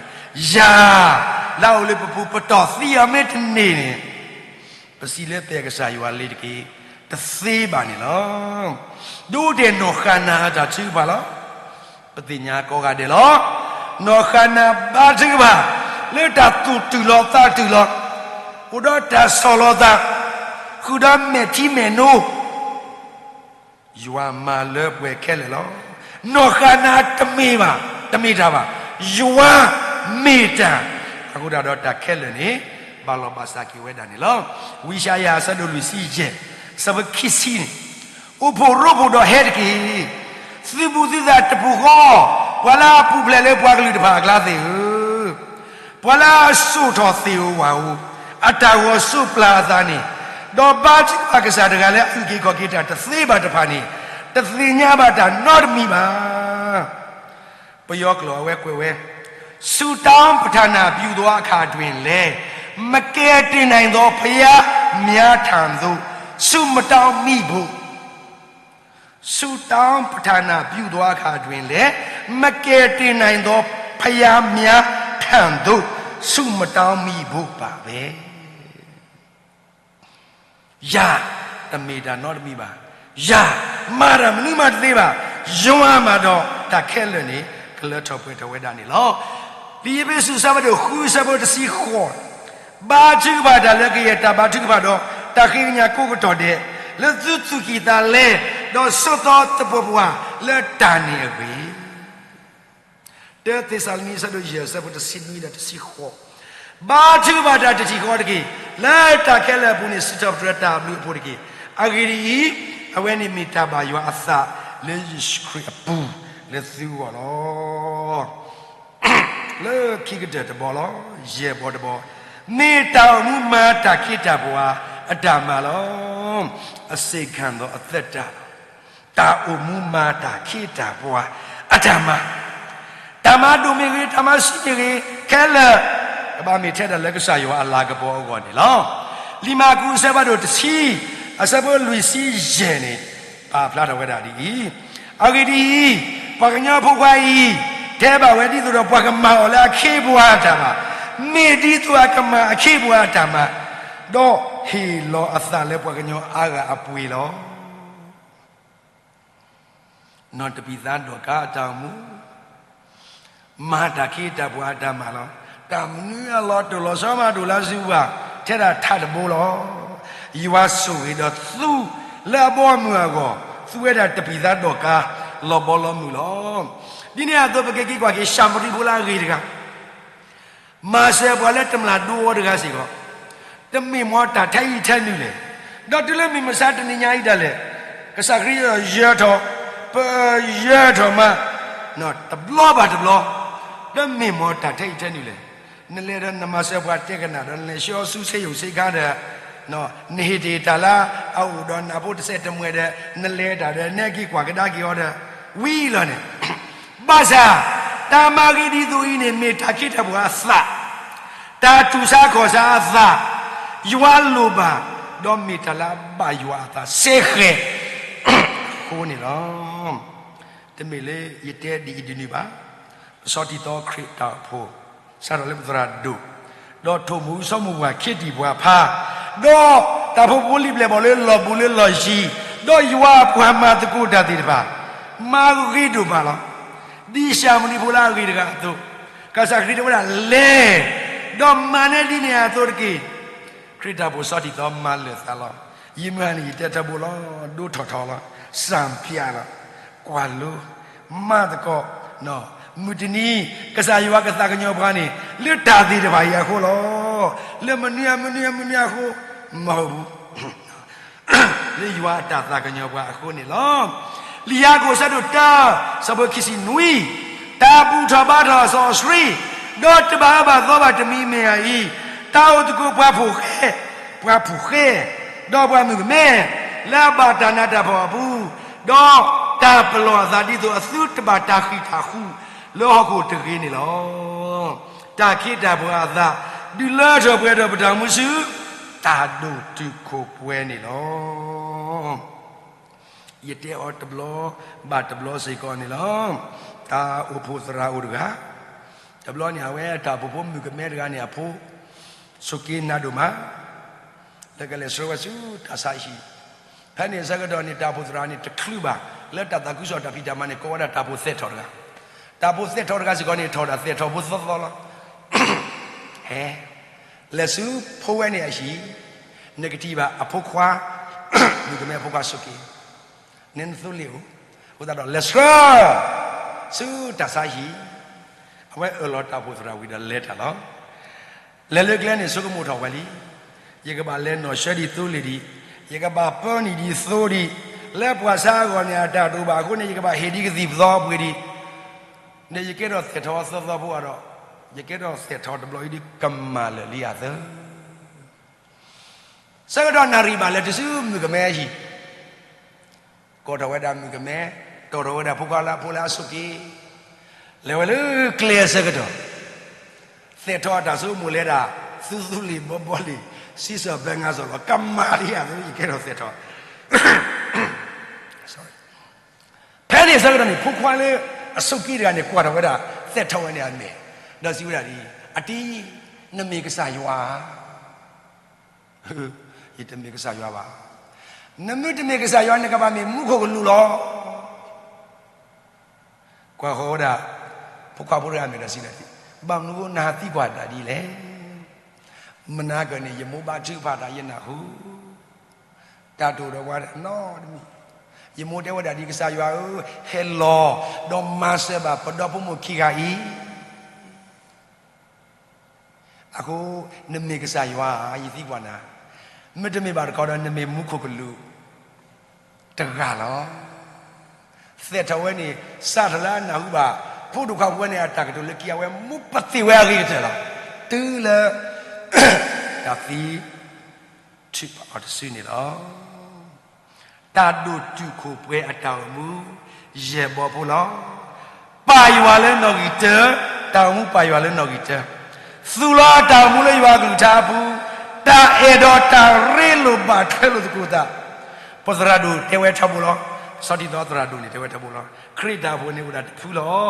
ယၤလၢအအိၣ်လၢပပူၤ ပတီၢ်သံအီၤမ့ၢ်တန့ၢ်န့ၣ်, ပစံးလၢပကစၢ်ယွၤလ့ၤတက့ၢ်, တသ့ဘၣ်န့ၣ်လီၤ. ဒ်အိၣ်တဲာ်နီၢ်ဃၣ်နၤအတၢ်ထုကဖၣ်လီၤ. ပသ့ၣ်ညါကိးဂၤဒဲးလီၤ. နီၢ်ဃၣ်နၤဘါထုကဖၣ် လၢတၢ်သူၣ်တုၤလီၤသးတုၤလီၤ, အိၣ်ဒီးတၢ်ဆီၣ်လီၤသး, ဃုာ်ဒီးမဲာ်ထံမဲာ်နိ, ယွၤမၤလၢပှဲၤခဲလၢာ်လီၤ. နီၢ်ဃၣ်နၤတမ့ၢ်ဘၣ်, တမ့ၢ်တၢ်ဘၣ်, ယွၤမ့ၢ်တၢ်, အဃိသတးဒီးတၢ်ခဲလၢာ်န့ၣ် ဘၣ်လီၤဘၣ်စးက့ၤဝဲဒၣ်န့ၣ်လီၤ. ဝံယၡါယၤအဆၢဒိၣ်လွံၢ်ဆံယဲၢ် အဆၢဖိခံဆံန့ၣ်, အိၣ်ဖှိၣ်ရိဖှိၣ်ဒီးဟဲတက့ၢ်. သုးဘူးသုသးတပူၤဃီ, ပှၤလၢအပူၤဖျဲးလၢပှၤကလုာ်တဖၣ်အကျါသ့ၣ်ဧၢ, ပှၤလၢအစိာ်ထီၣ်သ့ၣ်ဧိၤဝၣ်ဧိၤ, အတၢ်ဂီၤစိးပျၢ်အသးန့ၣ်, ဒီးဘါထုကဖၣ်ကစၢ်တဂၤလၢအအုၣ်က့ၤခီၣ်က့ၤတၢ်တသ့ဘၣ်တဖၣ်န့ၣ်, တသ့ၣ်ညါဘၣ်တၢ်နီတမံၤဘၣ်. ပယီၤကျိာ်အဝဲကွဲးဝဲ, ဆုတောင်းပတ္ထနာပြုသောအခါတွင်လည်း မကယ်တင်နိုင်သောဘုရားများထံသို့ ဆုမတောင်းမိဖို့ ဆုတောင်းပတ္ထနာပြုသောအခါတွင်လည်း မကယ်တင်နိုင်သောဘုရားများထံသို့ ဆုမတောင်းမိဖို့ပါပဲ. ယၤတမ့ၢ်တၢ်နီတမံၤဘၣ်. ယၤမၤတၢ်မနုၤမးတသ့ဘၣ်. ယွၤမၤဒီးတၢ်ခဲလၢာ်န့ၣ် ကလၢထီၣ်ပှဲၤထီၣ်ဝဲဒၣ်န့ၣ်လီၤ. လံာ်အ့းဖ့းစူး အဆၢဒိၣ်ဃု အဆၢဖိတဆံဃိး, ဘါထုကဖၣ်တၢ်လၢကယဲၢ်တၢ်ဘါထုကဖၣ်ဒီး တၢ်ဃ့ကညးကိးကတီၢ်ဒဲး, လၢသုသူၣ်ကံၢ်သးလဲ, ဒီးဆိးသီသပှၢ်ပှၢ်လၢတၢ်န့ၣ်အဂ့ၢ် တၢသ့းစၤလနံ အဆၢဒိၣ်ယဲၢ် အဆၢဖိတဆံနွံဒီးတဆံဃိး, ဘါထုကဖၣ်တၢ်တထံၣ်ဃီတက့ၢ်. လၢတၢ်ခဲလၢာ်အပူၤန့ၣ် စံးထီၣ်ပတြၢၤတၢ်ဘျုးအဖိတက့ၢ်. အဂ့ၢ်ဒ်အံၤ, အဝဲန့ၣ်မ့ၢ်တၢ်ဘၣ်ယွၤအသးလၢယ့ၣ်ၡူးခရံာ်အပူၤလၢသုဂီၢ်လီၤ. လၢခံကတၢၢ်တဘီလီၤ. ယဲၢ်ဘီတဘီ, မ့ၢ်တၢ်အိၣ်မူမၤတၢ်ခ့တၢ်ပှၤအတၢ်မၤလီၤ. အစ့ၣ်ခၣ်ဒီးအသတး တၢ်အိၣ်မူမၤတၢ်ခ့တၢ်ပှၤအတၢ်မၤ, တၢ်မၤဒိၣ်မ့ၢ်ဂ့ၤ, တၢ်မၤဆံးမ့ၢ်ဂ့ၤ, ခဲလၢာ် ကဘၣ်မ့ၢ်ထဲဒၣ်လၢကစၢ်ယွၤအလၤကပီၤအဂီၢ်န့ၣ်လီၤ. လံာ်မၢ်ကူး အဆၢဖးဒိၣ်တဆံ အဆၢဖိလွံၢ်ဆံယဲၢ်န့ၣ် ပာ်ဖျါထီၣ်ဝဲဒၣ်ဒ်အံၤ, အဂ့ၢ်ဒ်အံၤ, ပှၤကညီဖိခွါအံၤ ထဲဘၣ်ဝဲဒ်သိးဒီးပှၤကမၤအီၤလၢအခ့အပှၤအတၢ်မၤ, မ့ၢ်ဒ်သိးအကမၤအခ့အပှၤအတၢ်မၤ, ဒီးဟ့ၣ်လီၤအသးလၢပှၤကညီအါဂၤအပှ့ၤလီၤ. နီၢ်တပံၤသါဒီးကါအတၢ်အိၣ်မူ, မၤတၢ်ခ့တၢ်ပှၤအတၢ်မၤလီၤ. တၢ်မနုၤအလီၤတိၢ်လီၤဆီမးဒိၣ်လၢစုပူၤ, ထဲဒၣ်ထးတဘိလီၤ. ယွၤဆိၣ်ဂ့ၤဒီးသူလၢအဘီအမုၢ်အဂီၢ်, သူဝဲဒၣ်တပံၤသါဒီးကါ လီၤဘီလီၤမုၢ်လီၤ. ဒ်န့ၣ်အသိး ပကက့ၤကွၢ်က့ၤ ၡၤမရံဖိလၢအဂ့ၤတဂၤ မၤစၢၤပှၤလၢတမျၢ်ဒိအီၤတဂၤစ့ၢ်ကီး, တမ့ၢ်မ်တၢ်ထဲအံၤထဲနုၤလဲၣ်. ဒီးတုၤလၢမုၢ်မဆါတနံၤညါအံၤဒၣ်လဲာ်, ကစၢ်ခရံာ်ယၢၤထီၣ်, ပယၢၤထီၣ်မး, တဘျီဘၣ်တဘျီ, တမ့ၢ်မ်တၢ်ထဲအံၤထဲနုၤလဲၣ်. နလဲၤဒီးနမၤစၢၤပှၤတဲကနၣ်ဒီး နလဲၤဆှၢအီၤဆူစ့ယိၣ်စ့ခါဒီး နဟ့ၣ်တ့ၢ်တၢ်လၢအအိၣ်ဒီးနဖိတစဲးတမှဲၤဒီး နလဲၤတၢ်ဒီး နက့ၤကွၢ်ကဒါက့ၤအီၤဒီး ဝံၤလီၤန့ၣ်, ဘၣ်ဆၣ် တၢ်မၤဂ့ၤဒ်သိးအံၤန့ၣ် မ့ၢ်တၢ်ခ့တၢ်ပှၤအသး, တၢ်တူၢ်ဆါခီၣ်ဆါအသး, ယွၤလိၣ်ဘၣ်, ဒီးမ့ၢ်တၢ်လၢအဘၣ်ယွၤအသးစ့ၢ်ကီးအဃိန့ၣ်လီၤ. တမ့ၢ်လၢယတဲဒ်အံၤဒ်နုၤဘၣ်. ပဆီတံၢ်သီခရံာ်တၢ်အိၣ်ဖှိၣ် စးထီၣ်လၢပသရၣ်ဒိၣ်, ဒီးထိၣ်မူၤစီမူၤပှၤ ခ့တံၢ်ပှၤဖး, ဒီးတၢ်ဖိဖိလံၤပျဲၢ်ဘီၣ်လၢလီၢ်ဘူးလၢလီၢ်ယံၤ, ဒီးယွၤအပှၤမၤသကိးတၢ်သ့ၣ်တဖၣ် မၤဂ့ၤဒိၣ်မးလီၤ. ဒ်ၡၤမရံဖိလၢအဂ့ၤတဂၤအသိး, ကစၢ်ခရံာ်တဲဝဲဒၣ်လဲၤ, ဒီးမၤန့ၢ်ဒ်န့ၣ်အသိးတက့ၢ်. ခရံာ်တၢ်အိၣ်ဖှိၣ်ဆီတံၢ်သီမၤလၢာ်သးလီၤ. ယမုၢ်ဟါန့ၣ် ယတဲထီဘိလီၤ, ဒိထီၣ်ထီလီၤ, စၢ်ဖျါလီၤ, ကွၢ်လိ, မၤသကိး, မုၢ်တနံၤ ကစၢ်ယွၤကသးကညီၤပှၤန့ၣ် လၢတၢ်သ့ၣ်တဖၣ်အံၤအဃိလီၤ. လၢမနုၤအမနုၤအမနုၤအဃိ, မဟူးဘူး လၢယွၤအတၢ်သးကညီၤပှၤအဃိန့ၣ်လီၤ. လံာ်ယၤကိာ်ဆၢဒိၣ်တၢ ဆၢဖိခံဆံနွံ, တၢ်ဘူၣ်ထီၣ်ဘါထီၣ်အစီအဆှံ, ဒီးတဘၣ်အၢဘၣ်သီဘၣ်တမံၤမ့ၢ်အအံၤ, တၢ်အိၣ်သကိးပှၤဖိၣ်ဃဲ, ပှၤဖိၣ်ဃဲ, ဒီးပှၤမုၣ်ကမဲ, လၢအဘၣ်တၢ်နးတၢ်ဖှီၣ်အပူၤ, ဒီးတၢ်ပလီၢ်အသးဒ်သိးအသုတဘၣ်တၢ်ဃံးတၢ်ဃူ လၢဟီၣ်ခိၣ်တဂ့ၤန့ၣ်လီၤ. တၢ်ခ့တၢ်ပှၤအသး ဒုးလၢထီၣ်ပှဲၤထီၣ်ပတၢ်အိၣ်မူဆူ တၢ်ဒိၣ်တုာ်ခိၣ်ပှဲၤန့ၣ်လီၤ. ယတဲအီၤတဘျီဘၣ်တဘျီစ့ၢ်ကီးန့ၣ်လီၤ. တၢ်အိၣ်ဖှိၣ်သရၣ်အိၣ်တဂၤ, တဘျီန့ၣ် အဝဲတၢ်အိၣ်ဖှိၣ်ဖိမုၣ်ကမဲတဂၤန့ၣ် အဖိ ဆိးက့နးဒိၣ်မး, လၢကလဲၤဆှၢဝဲဆူတၢ်ဆါဟံၣ်, ဖဲန့ၣ်ဆၢကတီၢ်န့ၣ် တၢ်အိၣ်ဖှိၣ်သရၣ်န့ၣ် တချုးဘၣ်, လၢတၢ်သးခုကစီၣ်တၢ်ဖံးတၢ်မၤန့ၣ် ကိးဝဲဒၣ်တၢ်အိၣ်ဖှိၣ်သဲးထီၣ်တဂၤ, တၢ်အိၣ်ဖှိၣ်သဲးထီၣ်တဂၤစ့ၢ်ကီးန့ၣ် ထီၣ်ဒၣ်သဲးထီၣ်ဖိသီသီလီၤ. ဟဲ, လဲၤဆူဖိဝဲန့ၣ်အဟံၣ်, နကထံၣ်ဘၣ်အဖိခွါ, မုၣ်ကမဲအဖိခွါဆိးက့, နဲနသိလ့ၣ်အိၣ်, အဃိသတးဒီးလဲၤဆှၢ ဆူတၢ်ဆါဟံၣ်, အဝဲအၢၣ်လီၤတၢ်အိၣ်ဖှိၣ်သရၣ်ဝံၤဒီးလဲၤတၢ်လီၤ. လဲၤလၢကျဲန့ၣ် ဆိကမိၣ်ထီၣ်ဝဲလံ, ယကဘၣ်လဲၤနီၣ်ဆှၢဒ်သိလ့ၣ်ဒံး, ယကဘၣ်ပၢနံၣ်ဒ်သိဒံး, လၢပှၤဆါအဂီၢ်န့ၣ် အတၢ်တအိၣ်ဘၣ်အဃိန့ၣ် ယကဘၣ်ဟ့ၣ်ဒ်ကသံၣ်ပသီပှ့ၤဒံး, ဒီးယကဲထီၣ်သဲးထီၣ်သီသီဖိဒီး, ယကဲထီၣ်သဲးထီၣ်တဘျီအံၤဒ်ကမၣ်လၢာ်လံအသိး ဆၢကတီၢ်နၣ်ရံၣ်ဘၣ်လဲၤတုၤဆူမုၣ်ကမဲအဟံၣ်, ကိးထီၣ်ဝဲဒၣ်မုၣ်ကမဲ, တီၣ်ထီၣ်ဝဲဒၣ်ဖိခွါလၢအဖိလၢအဆိးက့, လဲၤဝဲလၢကျဲအဆၢကတီၢ်, သဲးထီၣ်အတၢ်ဆိကမိၣ်လဲၤဒၣ်, သူသူလ့ၤဘီဘီလံ, စံးစီၣ်ဘဲငါစီၣ်လီၤ, ကမၤလံအသိး ယကဲထီၣ်သဲးထီၣ် ဖဲန့ၣ်အဆၢကတီၢ်န့ၣ် ဖိခွါလၢအဆိးက့တဂၤန့ၣ် ကွၢ်ထီၣ်ဝဲဒၣ် သဲးထီၣ်ဝဲန့ၣ်အမဲာ်, ဒီးစံးဝဲဒၣ်ဒ်အံၤ, အတံၤ, နမ့ၢ်ကစၢ်ယွၤဧါ. ယတမ့ၢ်ကစၢ်ယွၤဘၣ်. နမ့ၢ်တမ့ၢ်ကစၢ်ယွၤ နကဘၣ်မ့ၢ်မူခိၣ်ကလူးလီၤ. ကွၢ်ဃီၤဝဲဒၣ် ဖိခွါဖိတဂၤအမဲာ်ဒီးစံးဝဲဒၣ်, ဘၣ်မနုၤအဃိနဟးသံကွၢ်တၢ်ဒ်လဲၣ်. မနၤကၢၢ်န့ၣ် ယမိၢ်ဘါထုကဖၣ်တၢ်ယနၢ်ဟူ, တၢ်တအိၣ်ဒီးပှၤနီတမံၤ, ယမိၢ်တဲဝဲဒၣ်ဒ် ကစၢ်ယွၤဧၢ, ဟဲလီၤ, ဒီးမၤစၢၤဘၣ်ပဒီဖိမိၢ်ခံဂၤအံၤ အဃိ နမ့ၢ်ကစၢ်ယွၤဧါ ယသံကွၢ်နၤ, မ့တမ့ၢ်ဘၣ်တခီဒီး နမ့ၢ်မူခိၣ်ကလူးတဂၤလီၤ. သဲးထီၣ်ဝဲန့ၣ် စးထီၣ်လၢအနၢ်ဟူဘၣ် ဖိဒိၣ်ခွါဖိဝဲန့ၣ် အတၢ်ကတိၤလၢခံ အဝဲမူပသံၣ်ဝဲအဂ့ၤကတၢၢ်လီၤ. တုၤလၢ တၢ်သံ ထုးဖးအီၤတစုန့ၣ်လီၤ. တၢ်ဒိၣ်တုာ်ခိၣ်ပှဲၤအတၢ်အိၣ်မူ ယဲၢ်ဘီဖိလီၤ. ပာ်ယွၤလၢနီၣ်ဂံၢ်တၢ, တၢ်အိၣ်မူပာ်ယွၤလၢနီၣ်ဂံၢ်တၢ, သူၣ်လီၤတၢ်အိၣ်မူလၢယွၤအကလုၢ်ကထါအပူၤ, တၢ်အဲၣ်ဒိးတၢ်ရ့လိာ်ဘၣ်ထွဲလိာ်သကိးသး, ပသရၣ်ဒိၣ်တဲဝဲထီဘိလီၤ. စီၤတံၢ်သီသရၣ်ဒိၣ်န့ၣ် တဲဝဲထီဘိလီၤ. ခရံာ်တၢ်အိၣ်ဖှိၣ်န့ၣ်အိၣ်ဒၣ်တဖုလီၤ.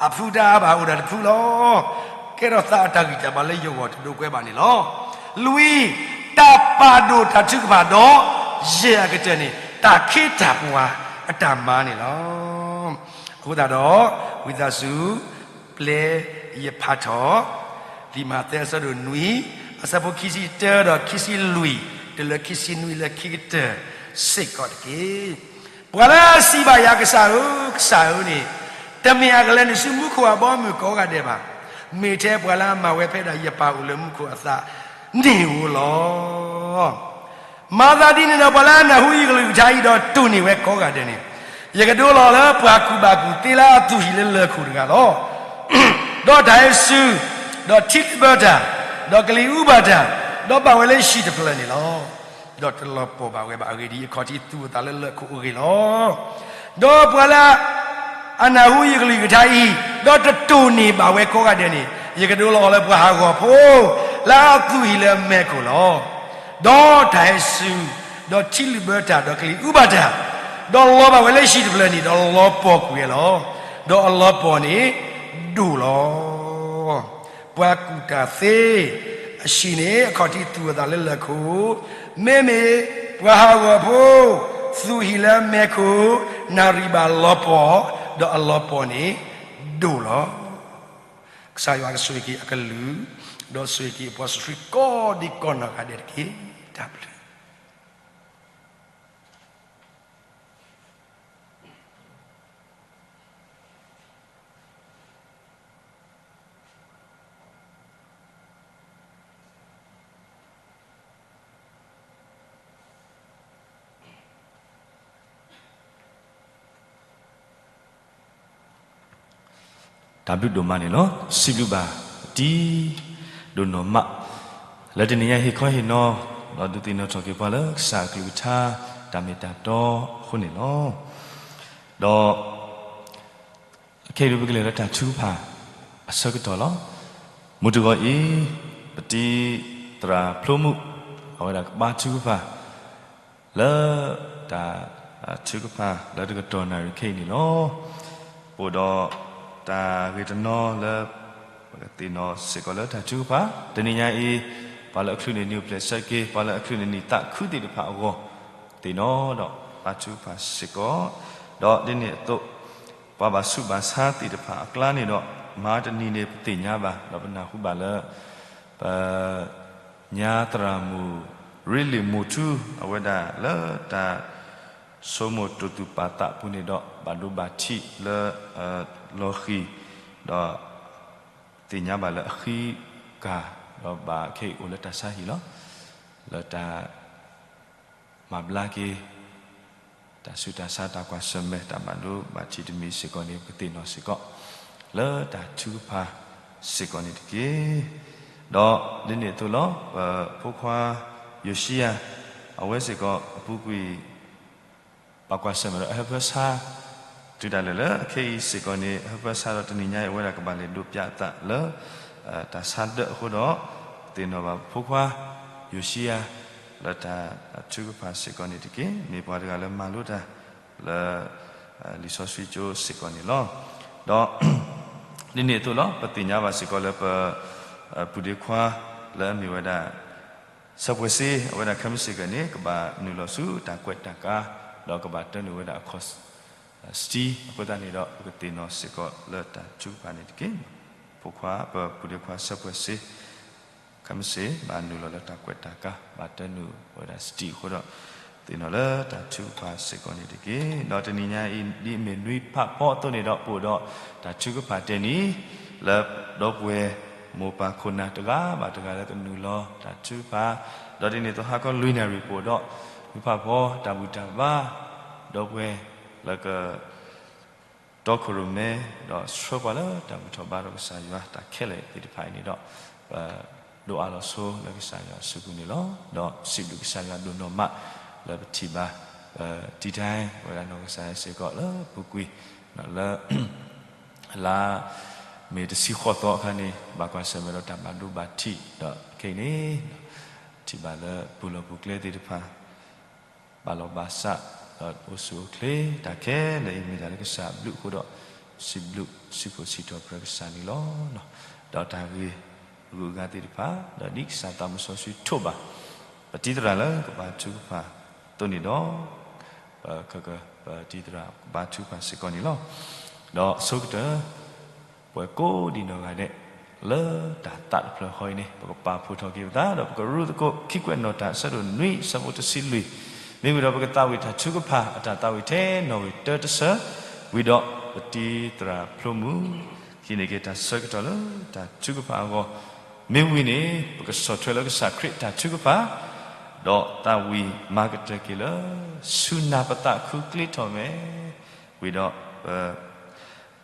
အဖုတၢ်အါဘၣ်အိၣ်ဒၣ်တဖုလီၤ. ကဲထီၣ်သးအတၢ်ဂံၢ်တၢ်ဘါလၢယဂီၢ်တဒိးကွဲဘၣ်န့ၣ်လီၤ. လွံၢ်, တၢ်ပာ်ဒိၣ်တၢ်ထုကဖၣ်ဒီး ယဲၢ်အကတၢၢ်န့ၣ် တၢ်ခ့တၢ်ပှၤအတၢ်မၤန့ၣ်လီၤ. အဃိသတးဒီး ဝံသးစူၤ ပျဲယဖးထီၣ် လံာ်မးသဲအဆၢဒိၣ်နွံ အဆၢဖိခံဆံတၢဒီးခံဆံလွံၢ် တုၤလၢခံဆံနွံလၢခံကတၢၢ်စ့ၢ်ကီးတက့ၢ်. ပှၤလၢအစံးဘၣ်ယၤ ကစၢ်ဧၢ, ကစၢ်ဧၢန့ၣ် တမ့ၢ်အကလဲၤနုာ်ဆူမူခိၣ်အဘီအမုၢ်ကိးဂၤဒဲးဘၣ်. မ့ၢ်ထဲပှၤလၢအမၤဝဲဖဲဒၣ်ယပၢ်အိၣ်လၢမူခိၣ်အသးန့ၣ်ဧိၤလီၤ. မၤသးဒ်န့ၣ်ဒီး ပှၤလၢအနၢ်ဟူယကလုၢ်ကထါအံၤဒီးတိၢ်န့ၢ်ဝဲကိးဂၤဒဲးန့ၣ်, ယကဒိလီၤလၢပှၤကူၣ်ဘၣ်ကူၣ်သ့လၢအသူၣ်ဟံၣ်လၢလၢၢ်ခိၣ်တဂၤလီၤ. ဒီးတၢ်ဟဲဆူ ဒီးထံလုာ်ဘၢတၢ်, ဒီးကလံၤအူဘၣ်တၢ်, ဒီးဘၣ်ဝဲလၢဟံၣ်တဖျၢၣ်န့ၣ်လီၤ. ဒီးတလီၤပှီၢ်ဘၣ်ဝဲဘၣ်. အဂ့ၢ်ဒ်အံၤ, အခီၣ်ထံးသူၣ်အသးလၢလၢၢ်ခိၣ်အဂ့ၢ်လီၤ. ဒီးပှၤလၢအနၢ်ဟူယကလုၢ်ကထါအံၤ, ဒီးတတိၢ်န့ၢ်ဘၣ်ဝဲကိးဂၤဒဲးန့ၣ်, ယကဒိလီၤအီၤလၢပှၤဟးဂီၤဖိ, လၢအသူၣ်ဟံၣ်လၢမဲးခိၣ်လီၤ. ဒီးတၢ်ဟဲစူၤ, ဒီးထံလုာ်ဘၢတၢ်, ဒီးကလံၤအူဘၣ်တၢ်, ဒီးလီၤဘၣ်ဝဲလၢဟံၣ်တဖျၢၣ်န့ၣ်, ဒီးလီၤပှီၢ်ကွံာ်ဝဲလီၤ. ဒီးအလီၤပှီၢ်န့ၣ်ဒိၣ်လီၤ. ပှၤကူၣ်တၢ်သ့, အဟံၣ်န့ၣ်အခီၣ်ထံးသူၣ်အသးလၢလၢၢ်ခိၣ်, မ့မ့ၢ်ပှၤဟးဂီၤဖိ, သူၣ်ဟံၣ်လၢမဲးခိၣ်, နၣ်ရံၣ်ဘၣ်လီၤပှီၢ်, ဒီးအလီၤပှီၢ်န့ၣ်ဒိၣ်လီၤ. ကစၢ်ယွၤကဆိၣ်ဂ့ၤက့ၤအကလုၢ်, ဒီးဆိၣ်ဂ့ၤက့ၤအပှၤစီဆှံကိးဒံးကိးနီၢ်ဂၤဒဲးတက့ၢ်. တၢ်ဘျုး တၢ်ဘျုးဒိၣ်မးန့ၣ်လီၤ. စံးဘျုးဘၣ်တံၤဒိၣ်နီၢ်မး, လၢတနံၤညါဟ့ၣ်ခီဟ့ၣ်နီၤ, ဒီးဒုးသ့ၣ်နီၣ်ထီၣ်က့ၤပှၤလၢကစၢ်အကလုၢ်ကထါ တၢ်မ့ၢ်တၢ်တီအဃိန့ၣ်လီၤ. ဒီး ခဲအံၤဒုးပကလဲၤလၢတၢ်ထုကဖၣ်အဆၢကတီၢ်လီၤ. မုၢ်တဂီၤအံၤ, ပတံၤသရၣ်ဖျိမုၣ်, အဝဲဒၣ်ကဘါထုကဖၣ် လၢတၢ်ထုကဖၣ် လၢတကတီၢ်နၣ်ရံၣ်ခဲအံၤန့ၣ်လီၤ. အိၣ်ဒီးတၢ်ဂ့ၢ်တနီၤလၢ ပကသ့ၣ်နီၣ်စ့ၢ်ကီးလၢတၢ်ထုကဖၣ် တနံၤညါအံၤ, ပှၤလၢအချုးန့ၢ်နံၣ်အိၣ်ဖျဲၣ်ဆၢက့ၤ, ပှၤလၢအချုးန့ၢ်နံၣ်သးခုသ့ၣ်တဖၣ်အဂီၢ်, သ့ၣ်နီၣ်ဒီးဘါထုကဖၣ်စ့ၢ်ကီး, ဒီးဒ်န့ၣ်အသိး ပှၤဘၣ်ဆူးဘၣ်ဆါသ့ၣ်တဖၣ်အကျါန့ၣ်ဒီး, မဟါတနံၤန့ၣ် ပသ့ၣ်ညါဘၣ် ဒီးပနၢ်ဟူဘၣ်လၢ ပ ညါသရၣ်မုၣ် ရ့လ့ၣ်မိၢ်ထူ အဝဲဒၣ်လၢတၢ်ဆိကမိၣ်တိၢ်သူၣ်ပာ်သးအပူၤန့ၣ်ဒီး ဘၣ်ဒိဘၣ်ထံးလၢ လီၤဃံၤ, ဒီးသ့ၣ်ညါဘၣ်လၢအဃံကၢ်, ဒီးဘၣ်ခဲအံၤအိၣ်လၢတၢ်ဆါဟံၣ်လီၤ. လၢတၢ် မၤဘျါက့ၤ တၢ်ဆူးတၢ်ဆါ တၢ်ကွၢ်ဆၢၣ်မဲာ် တၢ်ဘၣ်ဒိဘၣ်ထံးတမံၤစ့ၢ်ကီးန့ၣ် ပကသ့ၣ်နီၣ်စ့ၢ်ကီး လၢတၢ်ထုကဖၣ်စ့ၢ်ကီးန့ၣ်တက့ၢ်. ဒီးဒ်န့ၣ်အသိးလီၤ. ပဖိခွါယိၤၡံယၤ အဝဲစ့ၢ်ကီးအပူၤကွံာ် ဘၣ်ကွၢ်ဆၢၣ်မဲာ်ဒီးအဟၢဖၢဆါ တုၤဒၣ်လဲာ်လၢအခဲအံၤစ့ၢ်ကီးန့ၣ် အဟၢဖၢဆါဒီးတနံၤညါအံၤ အဝဲဒၣ်ကဘၣ်လဲၤဒိးပၠးအသးလၢ တၢ်ဆါဒၢးအဃိဒီး သ့ၣ်နီၣ်ဘၣ်ပဖိခွါ ယိၤၡံယၤ လၢတၢ်ထုကဖၣ်စ့ၢ်ကီးန့ၣ်တက့ၢ်. မ့ၢ်ပှၤတဂၤလၢမၤလိတၢ်လၢ လံာ်စီဆှံကၠိစ့ၢ်ကီးန့ၣ်လီၤ. ဒီးဒ်န့ၣ်အသိးလီၤ. ပသ့ၣ်ညါဘၣ်စ့ၢ်ကီးလၢပ ပုၢ်ဒ့ခွါလၢအမ့ၢ်ဝဲဒၣ် စၢၤပှဲၤစ့ အဝဲဒၣ်ခဲမုၢ်ဆ့ၣ်ကီးန့ၣ် ကဘၣ်နုာ်လီၤဆူတၢ်ကွဲးတၢ်ကါ ဒီးကဘၣ်တၢနုာ်ဝဲဒၣ်အခီၣ် စတံ အဃိသတးန့ၣ်ဒီး ပကသ့ၣ်နီၣ်စ့ၢ်ကီးလၢတၢ်ထုကဖၣ်န့ၣ်တက့ၢ်. ဖိခွါ ပပုၢ်ဒ့ခွါစၢၤပှဲၤစ့ ခဲမုၢ်ဆ့ၣ် ဘၣ်နုာ်လီၤလၢတၢ်ကွဲးတၢ်ကါ ဘၣ်တၢနုာ်ဝဲဒၣ်စတံအဃိဒီး သ့ၣ်နီၣ်လၢတၢ်ထုကဖၣ်စ့ၢ်ကီးန့ၣ်တက့ၢ်. ဒီးတနံၤညါအံၤ ဒ်အမ့ၢ်နွံဖးဖီအသိးန့ၣ်ဒီး ပအိၣ်ဒီးတၢ်ထုကဖၣ်တဲနံၤ လၢဒီပုၢ်ဝဲၢ်မိၢ်ပၢ်ခိၣ်နၢ်တဂၤဘၣ်တဂၤလၢကနုာ်လီၤတၢ်ထုကဖၣ်, ဒီးဒ်န့ၣ်အသိးဟါခီလွံၢ်နၣ်ရံၣ်ပအိၣ်ဒီး နွံဖးဖီတၢ်ဘူၣ်တၢ်ဘါ ဒီပုၢ်ဝဲၢ်လၢက တီခိၣ်ရိၣ်မဲ ဒီးဆှၢပှၤလၢတၢ်ဘူၣ်ထီၣ်ဘါထီၣ်ကစၢ်ယွၤတၢ်ခဲလၢာ်သ့ၣ်တဖၣ်အံၤန့ၣ်ဒီး ပဒိးအးလီၤဆိလၢကစၢ်ယွၤအစုပူၤန့ၣ်လီၤ. ဒီးစံးဘျုးကစၢ်ယွၤဒိၣ်နီၢ်မး လၢပထံၣ်ဘၣ် ပတံၤတၢ်ဝဲဒၣ်နီၢ်ကစၢ်ယွၤစ့ၢ်ကီးလၢပူၤကွံာ် လၢ လါမ့ၤတဆံဃိးသီအခါန့ၣ် ဘၣ်ကွၢ်ဆၢၣ်မဲာ်ဒီးတၢ်ဘၣ်ဒိဘၣ်ထံး ဒီးခဲအံၤန့ၣ် ထံၣ်ဘၣ်လၢပူၤလီၢ်ပူၤကျဲသ့ၣ်တဖၣ် ဘၣ်လီၢ်ဘၣ်စး ဒီးအိၣ်ဆူၣ်အိၣ်ချ့ တၢ်ခဲလၢာ်အံၤမ့ၢ်တၢ်လၢကစၢ်အဘျုးအဃိဒီး စံးဘျုးစံးဖှိၣ်စံးထီၣ်ပတြၢၤကစၢ်န့ၣ်လီၤ. ဒီးတၢ်ဂ့ၢ်အဂုၤအဂၤသ့ၣ်တဖၣ် ဒီးဒ်ကစၢ်သးစီဆှံထိးဘၣ် ပတံၤသရၣ်လၢကဘါထုကဖၣ်အသိးန့ၣ်ဒီး ပကက ပတံၤသရၣ်ကဘါထုကဖၣ်စ့ၢ်ကီးန့ၣ်လီၤ. ဒီးအဆိကတၢၢ် ပဝဲကိးဒံးနီၢ်ဂၤဒဲး လၢတၢ်သးတဖျၢၣ်ဃီအံၤန့ၣ် ပကပာ်ဖှိၣ်ထီၣ်က့ၤပသး ဒီးပကရူၢ်သကိး ခံကွဲးနီၣ်တၢ် အဆၢဒိၣ်နွံ အဆၢဖိတဆံလွံၢ်, မ့ၢ်ဝံၤဒီးပကသးဝံၣ်တၢ်ထုကဖၣ်အတၢ်သးဝံၣ်ထဲနီၣ်ဂံၢ်တၢတဆၢ, ဝံၤဒီးပတံၤသရၣ်ဖျိမုၢ် ဟံးန့ၢ်က့ၤတၢ်ဆၢကတီၢ်လၢတၢ်ထုကဖၣ်အဂီၢ်, မ့ၢ်ဝံၤန့ၣ် ပကဆီၣ်ထွဲလၢကစၢ်ခရံာ်တၢ်ထုကဖၣ် ဒီးသးဝံၣ်မၤကတၢၢ်က့ၤလၢ ဆူနၢ်ပသးခုကျ့ထီၣ်မဲာ်, ဝံၤ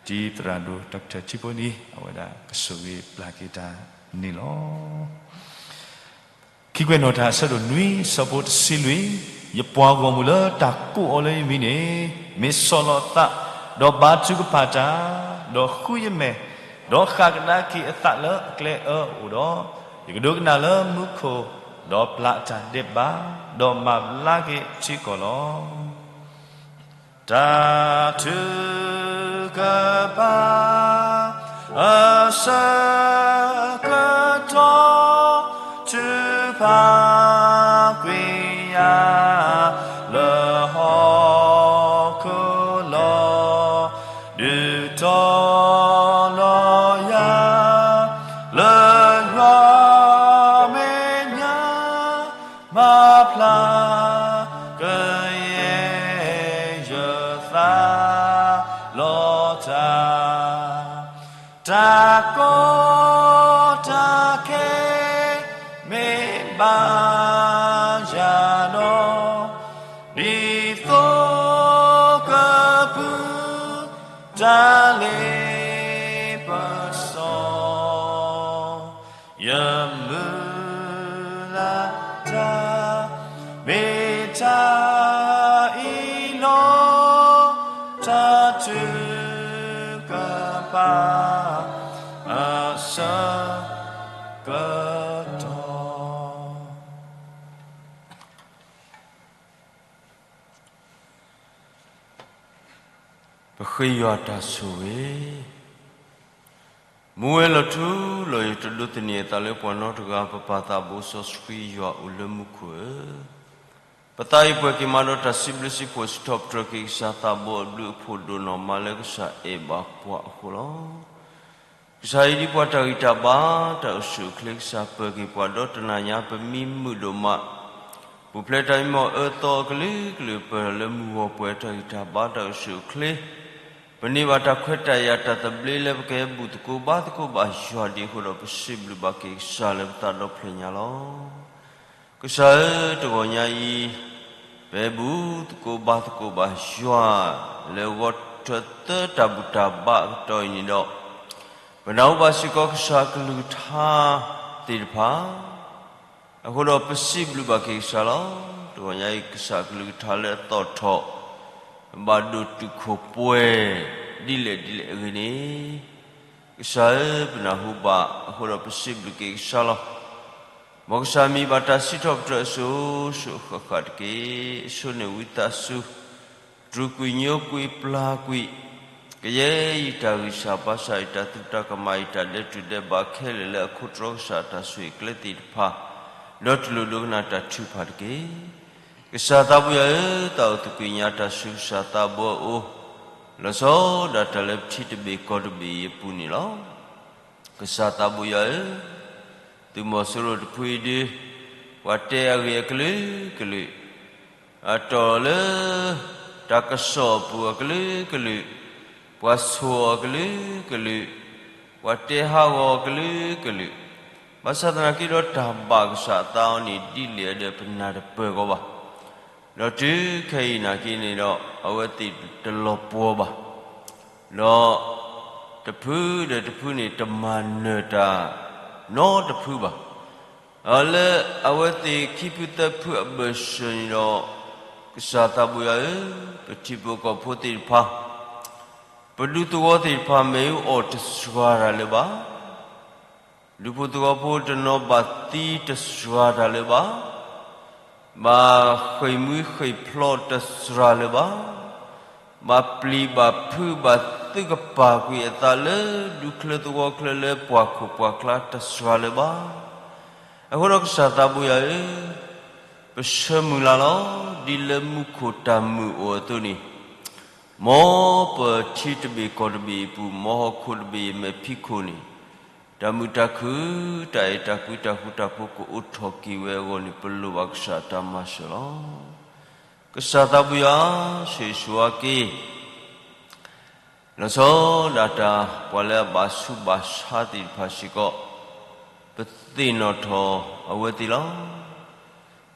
ဒီးပ ဒ်သရၣ်ဒိၣ် Doctor ထံဖိန့ၣ် အဝဲဒၣ်ကဆိၣ်ဂ့ၤပျၢ်က့ၤတၢ်န့ၣ်လီၤ. ခံကွဲးနီၣ်တၢ် အဆၢဒိၣ်နွံ အဆၢဖိတဆံလွံၢ်, ယပှၤဂီၢ်မုၢ်လၢတၢ်ကိးအီၤလၢယမံၤန့ၣ် မ့ၢ်ဆီၣ်လီၤအသး, ဒီးဘါထုကဖၣ်တၢ်, ဒီးဃုယမဲာ်, ဒီးဃၣ်ကဒါက့ၤအသးလၢအကျဲအၢအအိၣ်ဒီး, ယကဒိကနၣ်လၢမူခိၣ်, ဒီးပျၢ်အတၢ်ဒဲးဘး, ဒီးမၤဘျါက့ၤအထံအကီၢ်လီၤ. တၢ်ထုကဖၣ်အဆၢကတီၢ်, ထုကဖၣ်ကွံာ်ယၤ လၢဟီၣ်ခိၣ်လီၤ. ဒုးတီၤလီၤယၤ လၢယွၤမဲာ်ညါ, မၤဖျါကယဲၢ်ယသး လီၤတၢ်, တၢ်ကီတၢ်ခဲ မ့ၢ်ဘၣ်ယၤဒီး, ဒ်သိကပုၢ်တၢ်လ့ပစီ ယမုၢ်လၢ်တၢ် မ့ၢ်တၢ်အံၤလီၤ. တၢ်ထုကဖၣ်အဆၢကတီၢ် ပဃ့ယွၤတၢ်ဆိၣ်ဂ့ၤ. မူဝဲလီၤထူလီၤယိာ် တဒိးသန့ၤအသးလၢပှၤနီတဂၤ, ပပၢ်သးဘိစီဆှံယွၤအိၣ်လၢမူခိၣ်ဧၢ, ပသးအံၤပှဲၤက့ၤမးဒီးတၢ်စံးဘျုးစံးဖှိၣ် စံးထီၣ်ပတြၢၤက့ၤကစၢ်သးဘိအဘျုးအဖှိၣ်ဒိၣ်နီၢ်မး လၢကစၢ်အဲၣ်ဘၣ်ပှၤအဃိလီၤ. ကစၢ်အံၤဒ်ပှၤတၢ်ဂံၢ်တၢ်ဘါ တၢ်အိၣ်ဆူၣ်အိၣ်ချ့ ကစၢ်ပၢၤက့ၤပှၤဒီးတနၤညါ ပမံမုာ်ဒိၣ်မး, ပူၤဖျဲးတၢ်မံမီၢ်အၢသီအကလုာ်ကလုာ် ပၢၢ်ထီၣ်လၢမုၢ်ဂီၤပှဲၤတၢ်ဂံၢ်တၢ်ဘါ တၢ်အိၣ်ဆူၣ်အိၣ်ချ့, ပန့ၢ်ဘၣ်တၢ်ခွဲးတၢ်ယာ်တၢ်သဘျ့လၢပကဟဲဘူၣ်သကိးဘါသကိးဘၣ်ယွၤဒ်အဃိဒီး ပစံးဘျုးဘၣ်က့ၤကစၢ်လၢပသးဒီဖျၢၣ်ညါလီၤ. ကစၢ်ဧၢ, တဂီၤညါအံၤ ပဟဲဘူၣ်သကိးဘါသကိးဘၣ်ယွၤ လၢဂီၤထၢၣ်သၢတၢ်ဘူၣ်တၢ်ဘါအကတီၢ်အံၤန့ၣ်ဒီး, ပနၢ်ဟူဘၣ်စ့ၢ်ကီးကစၢ်အကလုၢ်ကထါသ့ၣ်တဖၣ် အဃိဒီးပစံးဘျုးဘၣ်က့ၤကစၢ်လီၤ. တဂီၤညါအံၤ ကစၢ်အကလုၢ်ကထါလၢအသီၣ်ထီၣ် ဘၣ်ဒိၣ်တုာ်ခိၣ်ပှဲၤ ဒ်လဲၣ်ဒ်လဲၣ်အဂ့ၢ်န့ၣ်, ကစၢ်ဧၢ, ပနၢ်ဟူဘၣ်အဃိဒီး ပစံးဘျုးက့ၤကစၢ်လီၤ. မ်ကစၢ်မံၤဘၣ်တၢ်စံးထီၣ်ပတြၢၤအစိၤစိၤအဃၣ်ဃၣ်တက့ၢ်. အဆိန့ၣ်ဝံသးစူၤ တြူာ်ကွံာ်ညိကွံာ်ပျၢ်ကွံာ် ကယဲၢ်ယတၢ်ဂံၢ်စၢ်ဘါစၢ် ယတၢ်သူၣ်တၢ်ကမၣ် ယတၢ်ဒဲးတူၢ်ဒဲးဘးခဲလၢာ်လၢအခိးတြီကစၢ်အတၢ်ဆိၣ်ဂ့ၤကျဲသ့ၣ်တဖၣ်, ဒီးတူၢ်လိာ်ဒိကနၣ်တၢ်ထုကဖၣ်တက့ၢ်. ကစၢ်သးဘိယွၤဧၢ, သးအိၣ်သကွံာ်ညါတၢ်ဆူကစၢ်သးဘိအအိၣ်, လီၤဆီဒၣ်တၢ်လၢပထံတဘ့ၣ်ကီၢ်တဘ့ၣ်အံၤအပူၤန့ၣ်လီၤ. ကစၢ်သးဘိယွၤဧၢ, သုးမီၤစိရိၤတဖုအံၤဒုး, ပှၤတဲအဂ့ၢ်အကလုာ်ကလုာ်, အတီၢ်လၢတၢ်ကစီၣ်အပူၤအကလုာ်ကလုာ်, ပှၤဆိၣ်အီၤအကလုာ်ကလုာ်, ပှၤတဲဟးဂီၤအီၤအကလုာ်ကလုာ်, ဘၣ်ဆၣ်သနာ်က့ဒီးတၢ်ဘၣ်ကစၢ်အသးအီၤန့ၣ် ဒ်လဲၣ်အဒီးပနၢ်တပၢၢ်ဂီၢ်ဘၣ်. ဒီးတုၤခဲအံၤနာ်က့န့ၣ်ဒီး အဝဲသ့ၣ်တလီၤပှီၢ်ဘၣ်. ဒီးတဖုဒီးတဖုန့ၣ် တမၤနၢၤတၢ်နီတဖုဘၣ်. လၢအဝဲသ့ၣ်ခံဖုသၢဖုအဘၢၣ်စၢၤန့ၣ်ဒီး, ကစၢ်သးဘိယွၤဧၢ, ပထံဖိကီၢ်ဖိသ့ၣ်တဖၣ်, ပဒူသဝီသ့ၣ်တဖၣ် မ့ၣ်အူအီၣ်တစှၤတၢ်လၢၤဘၣ်. ဒူဖိသဝီဖိတနီၤဘၣ်သံတစှၤတၢ်လၢၤဘၣ်. ဘၣ်ဃ့ၢ်မှံဟ့ၣ်ဖျိးတစှၤလၢၤဘၣ်. ဘၣ်ပျံၤဘၣ်ဖုးဘၣ်သုးကပၤကွံာ်အသးလၢဒူချၢသဝီချၢလၢပှၢ်ခိၣ်ပှၢ်ချါတစှၤလၢၤဘၣ်. အဃိဒီးကစၢ်သးဘိယွၤဧၢ, ပဆၢမုၢ်လၢ်လီၤ, ဒ်လၢမူခိၣ်တၢ်မုာ်အိၣ်အသိးန့ၣ်, မ်ပထံတဘ့ၣ်ကီၢ်တဘ့ၣ်အံၤအပူၤ, မ်ဟီၣ်ခိၣ်တဘ့ၣ်အံၤအမဲာ်ဖံးခိၣ်န့ၣ်, တၢ်မုာ်တၢ်ခုၣ်, တၢ်အဲၣ်တၢ်ကွံ တၢ်ဃူတၢ်ဖိးကအိၣ်ထီၣ်က့ၤဝဲအဂီၢ်န့ၣ် ပလိၣ်ဘၣ်ကစၢ်အတၢ်မၤစၢၤလီၤ. ကစၢ်သးဘိယွၤ, ဆိၣ်ဂ့ၤဆိၣ်ဝါက့ၤ လီၤဆီဒၣ်တၢ် ပှၤလၢအဘၣ်ဆူးဘၣ်ဆါသ့ၣ်တဖၣ်စ့ၢ်ကီး, ပသ့ၣ်နီၣ်ထီၣ်အဝဲသ့ၣ်လီၤ.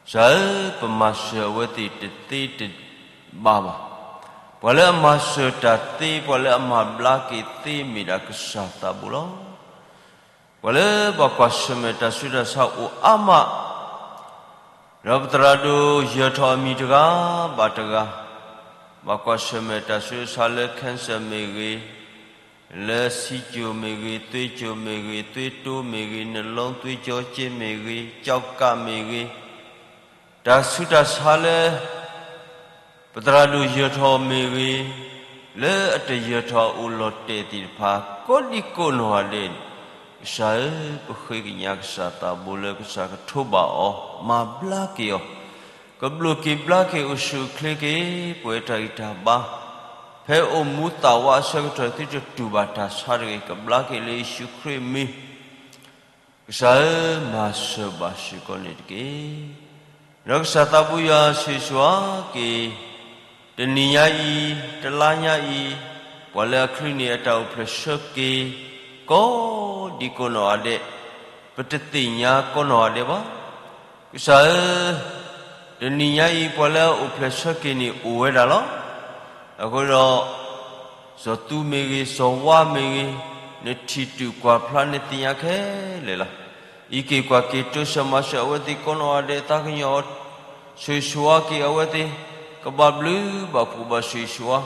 ကစၢ်ဧၢ, ပမၤစၢၤအဝဲသ့ၣ်တသ့တဘၣ်ဘၣ်. ပှၤလၢအမၤစၢၤတၢ်သ့, ပှၤလၢအမၤဘျါက့ၤသ့ မ့ၢ်ဒၣ်ကစၢ်သးဘိလီၤ. ပှၤလၢဘၣ်ကွၢ်ဆၢၣ်မဲာ်တၢ်ဆူးတၢ်ဆါအိၣ်အါမး, ဒီးပသရၣ်ဒိၣ်ယၢၤထီၣ်အမံၤတဂၤဘၣ်တဂၤ, ဘၣ်ကွၢ်ဆၢၣ်မဲာ်တၢ်ဆူးတၢ်ဆါလၢ cancer မ့ၢ်ဂ့ၤ, လၢဆီးကိၤမ့ၢ်ဂ့ၤ, သွေးကိၤမ့ၢ်ဂ့ၤ, သွေးတိုးမ့ၢ်ဂ့ၤ, နလုံးသွေးကြောကျိုးမ့ၢ်ဂ့ၤ, ကျောက်ကပ်မ့ၢ်ဂ့ၤ, တၢ်ဆူးတၢ်ဆါလၢ ပသရၣ်ဒိၣ်ယၢၤထီၣ်မ့ၢ်ဂ့ၤ, လၢအတယၢၤထီၣ်အိၣ်လီၤတဲာ်သ့ၣ်တဖၣ် ကိးဒံကိးနီၢ်ဂၤဒဲးန့ၣ်, ကစၢ်ဧၢ, ပဃ့ကညးကစၢ်သးဘိလၢကစၢ်ကထိးဘၣ်အီၤ, မၤဘျါက့ၤအီၤ, ကဘျိးက့ၤဘျါက့ၤ အိၣ်ဆူၣ်အိၣ်ချ့က့ၤ ပဝဲတၢ်ဂံၢ်တၢ်ဘါ, ဖဲအိၣ်မူသးဝးအဆၢကတီၢ် သုတတူၢ်ဘၣ်တၢ်ဆါတဂ့ၤ, ကဘျါက့ၤလၢယ့ၣ်ၡူးခရံာ်အမံၤ ကစၢ်ဧၢ, မၤစၢၤဘၣ်စ့ၢ်ကီးန့ၣ်တက့ၢ်. ဒီးကစၢ်သးဘိယွၤဆိၣ်ဂ့ၤဆိၣ်ဝါက့ၤ, တနံၤညါအံၤ, တလါညါအံၤ, ပှၤလၢအချုးန့ၢ်အတၢ်အိၣ်ဖျဲၣ်ဆၢက့ၤ, ကိးဒံကိးနီၢ်ဂၤဒဲး, ပတသ့ၣ်ညါကိးနီၢ်ဂၤဒဲးဘၣ်. ကစၢ်ဧၢ, တနံၤညါအံၤ ပှၤလၢအအိၣ်ဖျဲၣ်ဆၢက့ၤန့ၣ်အိၣ်ဝဲဒၣ်လီၤ. အဃိဒီး စီၤသူမ့ၢ်ဂ့ၤ, စီၤဝါမ့ၢ်ဂ့ၤ, နထံၣ်တုာ်ကွၢ်ဖျါ နသ့ၣ်ညါခဲလၢာ်လီၤ. အံးက့ၤကွၢ်က့ၤ တိစၢၤမၤစၢၤအဝဲသ့ၣ်ကိးနီၢ်ဂၤဒဲး, သးကညီၤအီၤ, ဆိၣ်ဂ့ၤဆိၣ်ဝါက့ၤအဝဲသ့ၣ်, ကဘၣ်ဘျုးဘၣ်ဖှိၣ်ဘၣ်ဆိၣ်ဂ့ၤဆိၣ်ဝါ,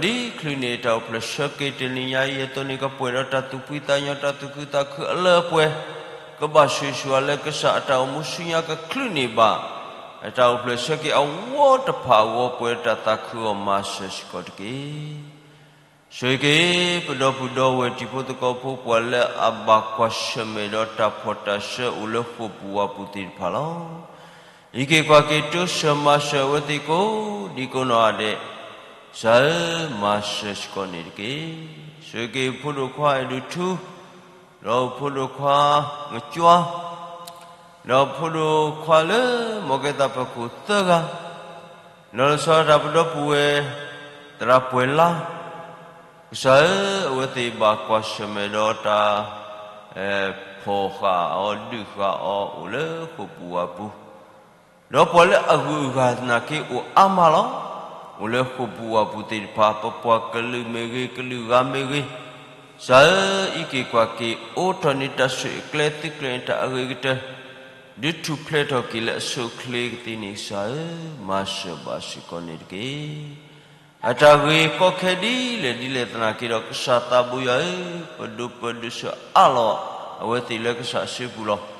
ဒီးဒ်ချုးန့ၢ်တၢ်အိၣ်ဖျဲၣ်ဆၢက့ၤတနံၤညါအံၤအသိးန့ၣ် ကပှဲၤဒီးတၢ်သူၣ်ဖှံသးညီ တၢ်သူၣ်ခုသးခုအလၢအပှဲၤ, ကဘၣ်ဆိၣ်ဂ့ၤဆိၣ်ဝါလၢကစၢ်အတၢ်အိၣ်မူဆူညါကချုးန့ၢ်ဘၣ် အတၢ်အိၣ်ဖျဲၣ်ဆၢက့ၤအဝီတဖၣ်အဂီၢ် ပှဲၤဒီးတၢ်သးခုအဂီၢ် မၤစၢၤစ့ၢ်ကီးတက့ၢ်. ဆိၣ်ဂ့ၤက့ၤ ပဒီပုၢ်ဒီဝဲၢ်တံၤဖိသကိးဖိ ပှၤလၢအဘၣ်ကွၢ်ဆၢၣ်မဲာ်ဒီးတၢ်ဖှီၣ်တၢ်ဆၢအိၣ်လၢဃိာ်ပူၤဝၤပူၤသ့ၣ်တဖၣ်လီၤ. အံးက့ၤကွၢ်က့ၤ တိစၢၤမၤစၢၤအဝဲသ့ၣ်ကိးဒံကိးနီၢ်ဂၤဒဲး, ကစၢ်ဧၢ, မၤစၢၤစ့ၢ်ကီးန့ၣ်တက့ၢ်. ဆိၣ်ဂ့ၤက့ၤ ဖိဒိၣ်ခွါအဲၣ်ဒိၣ်ထူ, ဒီးဖိဒိၣ်ခွါမကွၢ် ဒီးဖိဒိၣ်ခွါလၢ မ်ကဲသးပၢၤခိၣ်သၢဂၤ, ဒီးလီၤဆီဒၣ်တၢ်ပဒီပုၢ်ဝဲၢ် သရၣ်ပှဲၤလါ, ကစၢ်ဧၢ, အဝဲသ့ၣ်ဘၣ်ကွၢ်ဆၢၣ်မဲာ်ဒီးတၢ် ဖီၣ်ဃာ်အီၤဒုးဃာ်အီၤ အိၣ်လၢဃိာ်ပူၤဝၤပူၤ, ဒီးပှၤလၢအဂုၤအဂၤသနာ်က့အိၣ်အါမးလီၤ. အိၣ်လၢဃိာ်ပူၤဝၤပူၤသ့ၣ်တဖၣ် ပပှၤကလုာ်မ့ၢ်ဂ့ၤ ကလုာ်ဂၤမ့ၢ်ဂ့ၤ, ကစၢ်ဧၢ, အံးက့ၤကွၢ်က့ၤ အိးထီၣ်န့ၢ်တၢ်ဆိၣ်အၢကျဲ သုးကျဲၤန့ၢ်တၢ်အဂ့ၤကတၢၢ်, ဒုးထူၣ်ဖျဲးထီၣ်က့ၤလၢအဆိအချ့ကသ့န့ၣ် ကစၢ်ဧၢ, မၤစၢၤဘၣ်စ့ၢ်ကီးန့ၣ်တက့ၢ်. အတၢ်ဂ့ၤကီခဲဒ်လဲၣ်ဒ်လဲၣ်သနာ်က့ဒီး ကစၢ်သးဘိယွၤဧၢ, ပဒိးပၢဒိးဆှၢအးလီၤ အဝဲသ့ၣ်လၢကစၢ်အစုပူၤလီၤ.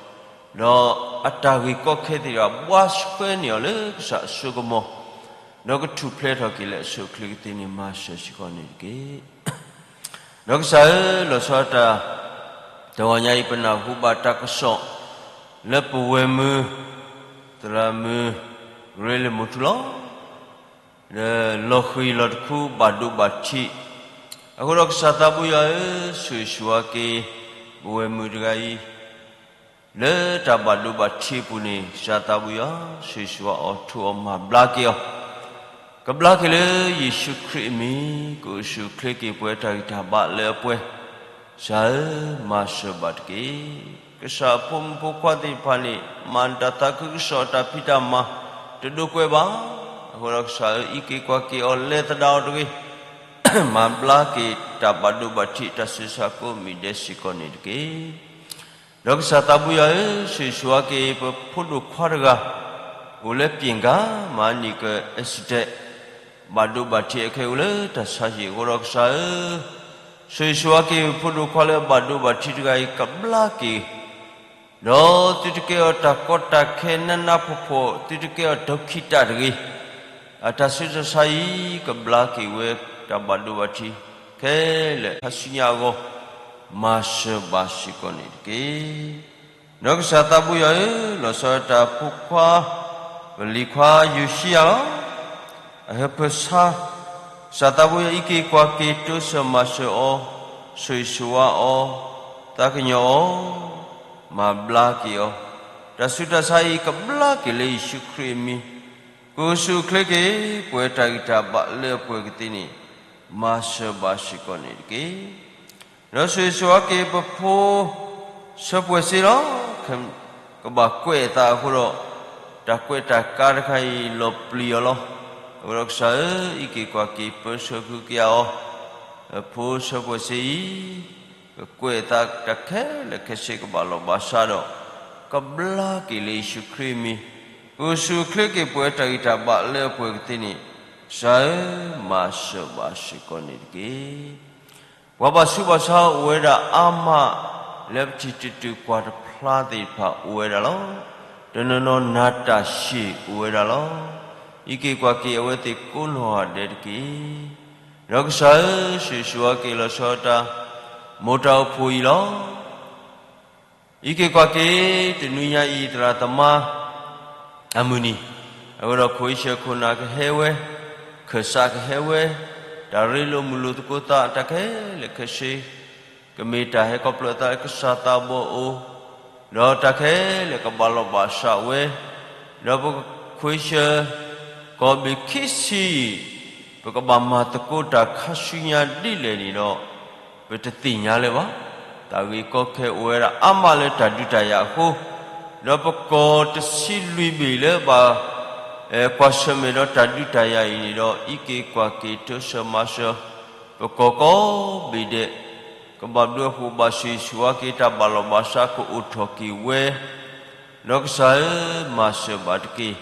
ဒီးအတၢ်ဂ့ၤကီခဲသ့ၣ်တဖၣ် ဘှါဆှဲန့ၢ်အီၤလၢကစၢ်အစိကမီၤ, ဒီးကထူၣ်ဖျဲးထီၣ်က့ၤလၢအဆိအချ့ကသ့န့ၣ် မၤစၢၤစ့ၢ်ကီးန့ၣ်တက့ၢ်. ဒီးကစၢ်ဧၢ, လီၤဆီဒၣ်တၢ် တဂီၤညါအံၤ ပနၢ်ဟူဘၣ်တၢ်ကစီၣ် လၢပဝဲၢ်မုၢ် သရၣ်မုၣ် ရ့လၢမိၢ်ထူလီၤ. လၢလီၤဃံၤလီၤတခူ ဘၣ်ဒိဘၣ်ထံး, အဃိဒီးကစၢ်သးဘိယွၤဧၢ, ဆိၣ်ဂ့ၤဆိၣ်ဝါက့ၤ ပဝဲၢ်မုၢ်တဂၤအံၤ လၢတၢ်ဘၣ်ဒိဘၣ်ထံးအပူၤန့ၣ် ကစၢ်သးဘိယွၤ ဆိၣ်ဂ့ၤဆိၣ်ဝါအီၤ ထိးအီၤ မၤဘျါက့ၤအီၤ, ကဘျါက့ၤလၢယ့ၣ်ၡူးခရံာ်အမံၤ, ကအိၣ်ဆူၣ်အိၣ်ချ့က့ၤ ပဝဲတၢ်ဂံၢ်တၢ်ဘါလၢအပှဲၤ, ကစၢ်ဧၢ, မၤစၢၤဘၣ်တက့ၢ်. ကစၢ်အဖိမုၣ်ဖိခွါသ့ၣ်တဖၣ်န့ၣ် မၤတၢ်သးခုကစီၣ်အတၢ်ဖံးတၢ်မၤ တဒိးကွဲးဘၣ်. အဃိဒီးကစၢ်ဧၢ, အံးက့ၤကွၢ်က့ၤအီၤ လဲၤသဒၣ်အီၤတဂ့ၤ, မၤဘျါက့ၤတၢ်ဘၣ်ဒိဘၣ်ထံး တၢ်ဆူးတၢ်ဆါကိးမံၤဒဲးစ့ၢ်ကီးန့ၣ်တက့ၢ်. ဒီးကစၢ်သးဘိယွၤဧၢ, ဆိၣ်ဂ့ၤဆိၣ်ဝါက့ၤ ပဖိဒိၣ်ခွါတဂၤ အိၣ်လၢပျ့ၣ်ကၤ မၤနံၣ်ကၢ accident ဘၣ်ဒိဘၣ်ထံးအခဲအံၤ အိၣ်လၢတၢ်ဆါဟံၣ်အဃိဒီး ကစၢ်ဧၢ, ဆိၣ်ဂ့ၤဆိၣ်ဝါက့ၤ ပဖိဒိၣ်ခွါလၢအဘၣ်ဒိဘၣ်ထံးတဂၤအံၤ ကဘျါက့ၤ ဒီးသုတကဲအီၤတၢ်ကီတၢ်ခဲ နးနးဖှီၣ်ဖှီၣ်, သုတကဲအီၤ ဒုက္ခိတ တဂ့ၤ, အတၢ်ဆူးတၢ်ဆါအံၤ ကဘျါက့ၤဝဲတၢ်ဘၣ်ဒိဘၣ်ထံး ခဲလၢာ် ခါဆူညါအဂီၢ်, မၤစၢၤဘၣ်စ့ၢ်ကီးန့ၣ်တက့ၢ်. ဒီးကစၢ်သးဘိယွၤဧၢ, လီၤဆီဒၣ်တၢ်ဖိခွါ ပလံၤခွါယိၤၡံယၤလီၤ. အဟၢဖၢဆါ, ကစၢ်သးဘိယွၤအံးက့ၤကွၢ်က့ၤ တိစၢၤမၤစၢၤအီၤ, ဆိၣ်ဂ့ၤဆိၣ်ဝါအီၤ, သးကညီၤအီၤ, မၤဘျါက့ၤအီၤ, တၢ်ဆူးတၢ်ဆါအံၤ ကဘျါက့ၤလၢယ့ၣ်ၡူးခရံာ်အမံၤ, ကအိၣ်ဆူၣ်အိၣ်ချ့က့ၤ ပဝဲတၢ်ဂံၢ်တၢ်ဘါလၢအပှဲၤကသ့န့ၣ်, မၤစၢၤဘၣ်စ့ၢ်ကီးန့ၣ်တက့ၢ်. ဒီးဆိၣ်ဂ့ၤဆိၣ်ဝါက့ၤပဖိ ဆၢပှဲၤစ့လီၤ. ကဘၣ်ကွဲးအသးအဃိဒီး တၢ်ကွဲးတၢ်ကါတခါအံၤ လီၤပျံၤအီၤလီၤ. အဃိဒီးကစၢ်ဧၢ, အံးက့ၤကွၢ်က့ၤပၢဆှၢဃုာ်က့ၤအီၤ, ဖိဆၢဖိစ့အံၤ ကကွဲးအသးတၢ်ခဲလၢာ်ခဲဆ့ကဘၣ်လီၢ်ဘၣ်စးဒီး ကဘျါက့ၤလၢယ့ၣ်ၡူးခရံာ်အမံၤ, ကအိၣ်ဆူၣ်အိၣ်ချ့က့ၤပှၤတၢ်ဂံၢ်တၢ်ဘါလၢအပှဲၤကသ့န့ၣ်, ကစၢ်ဧၢ, မၤစၢၤဘၣ်စ့ၢ်ကီးန့ၣ်တက့ၢ်. ပှၤဘၣ်ဆူးဘၣ်ဆါအိၣ်ဝဲဒၣ်အါမး, လၢပထံၣ်တတုၤကွၢ်တဖျါသ့ၣ်တဖၣ်အိၣ်ဝဲဒၣ်လီၤ. တနီၤနီၤနးတၢ်ရှ့ၣ်အိၣ်ဝဲဒၣ်လီၤ. အံးက့ၤကွၢ်က့ၤအဝဲသ့ၣ်ကိးနီၢ်ဂၤဒဲးတက့ၢ်. ဒီးကစၢ်ဧၢ, ဆိၣ်ဂ့ၤဆိၣ်ဝါက့ၤလီၤဆီဒၣ်တၢ် မိၢ်တၢ်အိၣ်ဖှိၣ်အံၤလီၤ. အံးက့ၤကွၢ်က့ၤ တနွံညါအံၤ သရၣ်သမါအမုၢ်နံၤ, အဃိဒီးခိၣ်အံးဆၢခိၣ်နၢ်ကဟဲဝဲ, ခၢၣ်စးကဟဲဝဲ, တၢ်ရ့လိာ်မုာ်လိာ်သကိးသးတၢ်ခဲလၢာ်ခဲဆ့, ကမ့ၢ်တၢ်ဟဲခီဖျိအသးလၢကစၢ်သးဘီၣ်အအိၣ်, ဒီးတၢ်ခဲလၢာ်ကဘၣ်လီၢ်ဘၣ်စးဝဲ, ဒီးပခိၣ်အံးဆၢ ကီၢ်ဘ့ၣ်ခံဆံ, ပကဘၣ်မၤသကိးတၢ်ခါဆူညါဒ်လဲၣ်န့ၣ်ဒီး ပတသ့ၣ်ညါလၢၤဘၣ်. တၢ်ဂ့ၢ်ကီခဲအိၣ်ဝဲဒၣ်အါမးလၢတၢ်ဒုးတၢ်ယၤအဃိ, ဒီးပကီၢ်တဆံလွံၢ်ဘ့ၣ်လၢဘၣ် ကွၢ်ဆၢၣ်မဲာ်ဒီးတၢ်ဒုးတၢ်ယၤအံၤန့ၣ်ဒီး အံးက့ၤကွၢ်က့ၤတိစၢၤမၤစၢၤ ပကီၢ်ကိးဘ့ၣ်ဒဲး, ကဘၣ်ဘျုးအဃိ ဘၣ်ဆိၣ်ဂ့ၤဆိၣ်ဝါက့ၤတၢ်ဘၣ်လီၢ်ဘၣ်စးကအိၣ်ထီၣ်က့ၤဝဲ ဒီးကစၢ်ဧၢ, မၤစၢၤဘၣ်တက့ၢ်.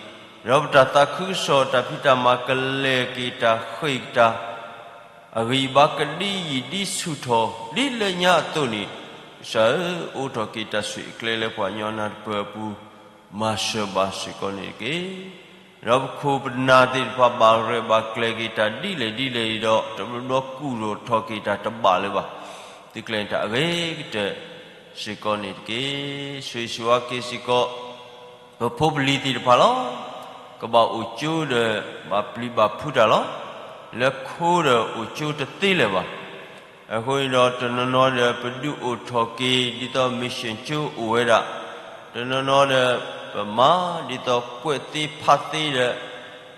ဒီးပတၢ်သးခုကစီၣ်တၢ်ဖံးတၢ်မၤကလဲၤက့ၤတၢ်ဃ့ၢ်က့ၤတၢ် အဂံၢ်အဘါကဒံယံာ်ဒံဆူၣ်ထီၣ်ဒ်လၢညါအသိးန့ၣ်, ကစၢ်ဧၢ, အိးထီၣ်က့ၤတၢ်ဆိၣ်အံၤကျဲလၢပှၤကညီနၢ်တပၢၢ်အပူၤ, မၤစၢၤဘၣ်စ့ၢ်ကီးန့ၣ်တက့ၢ်. ဒီးပခိၣ်ပနၢ်သ့ၣ်တဖၣ်ဘၣ်ရဲၣ်ဘၣ်ကျဲၤက့ၤတၢ်ဒ်လဲၣ်ဒ်လဲၣ်အံၤဒီး တဘျီဘျီကူၣ်ထီၣ်ထီၣ်က့ၤတၢ်တဘၣ်လၢၤဘၣ်. သုကျဲၤန့ၣ်တၢ်အဂ့ၤကတၢၢ်စ့ၢ်ကီးန့ၣ်တက့ၢ်. ဆိၣ်ဂ့ၤဆိၣ်ဝါက့ၤစ့ၢ်ကီး ပဖိပလံၤသ့ၣ်တဖၣ်လီၤ. ကဘၣ်အိၣ်ကၠိဒီး ဘၣ်ပျံၤဘၣ်ဖုးတၢ်လီၤ. လၢခိဒီးအိၣ်ကၠိတသ့လၢၤဘၣ်. အဃိန့ၣ်ဒီး တနီၤနီၤဒီး ပဒုးအိၣ်ထီၣ်က့ၤ ဒ်သိး mission ကၠိအိၣ်ဝဲဒၣ်, တနီၤနီၤဒီး ပမၤဒ်သိးကွဲးသ့ဖးသ့ဒီး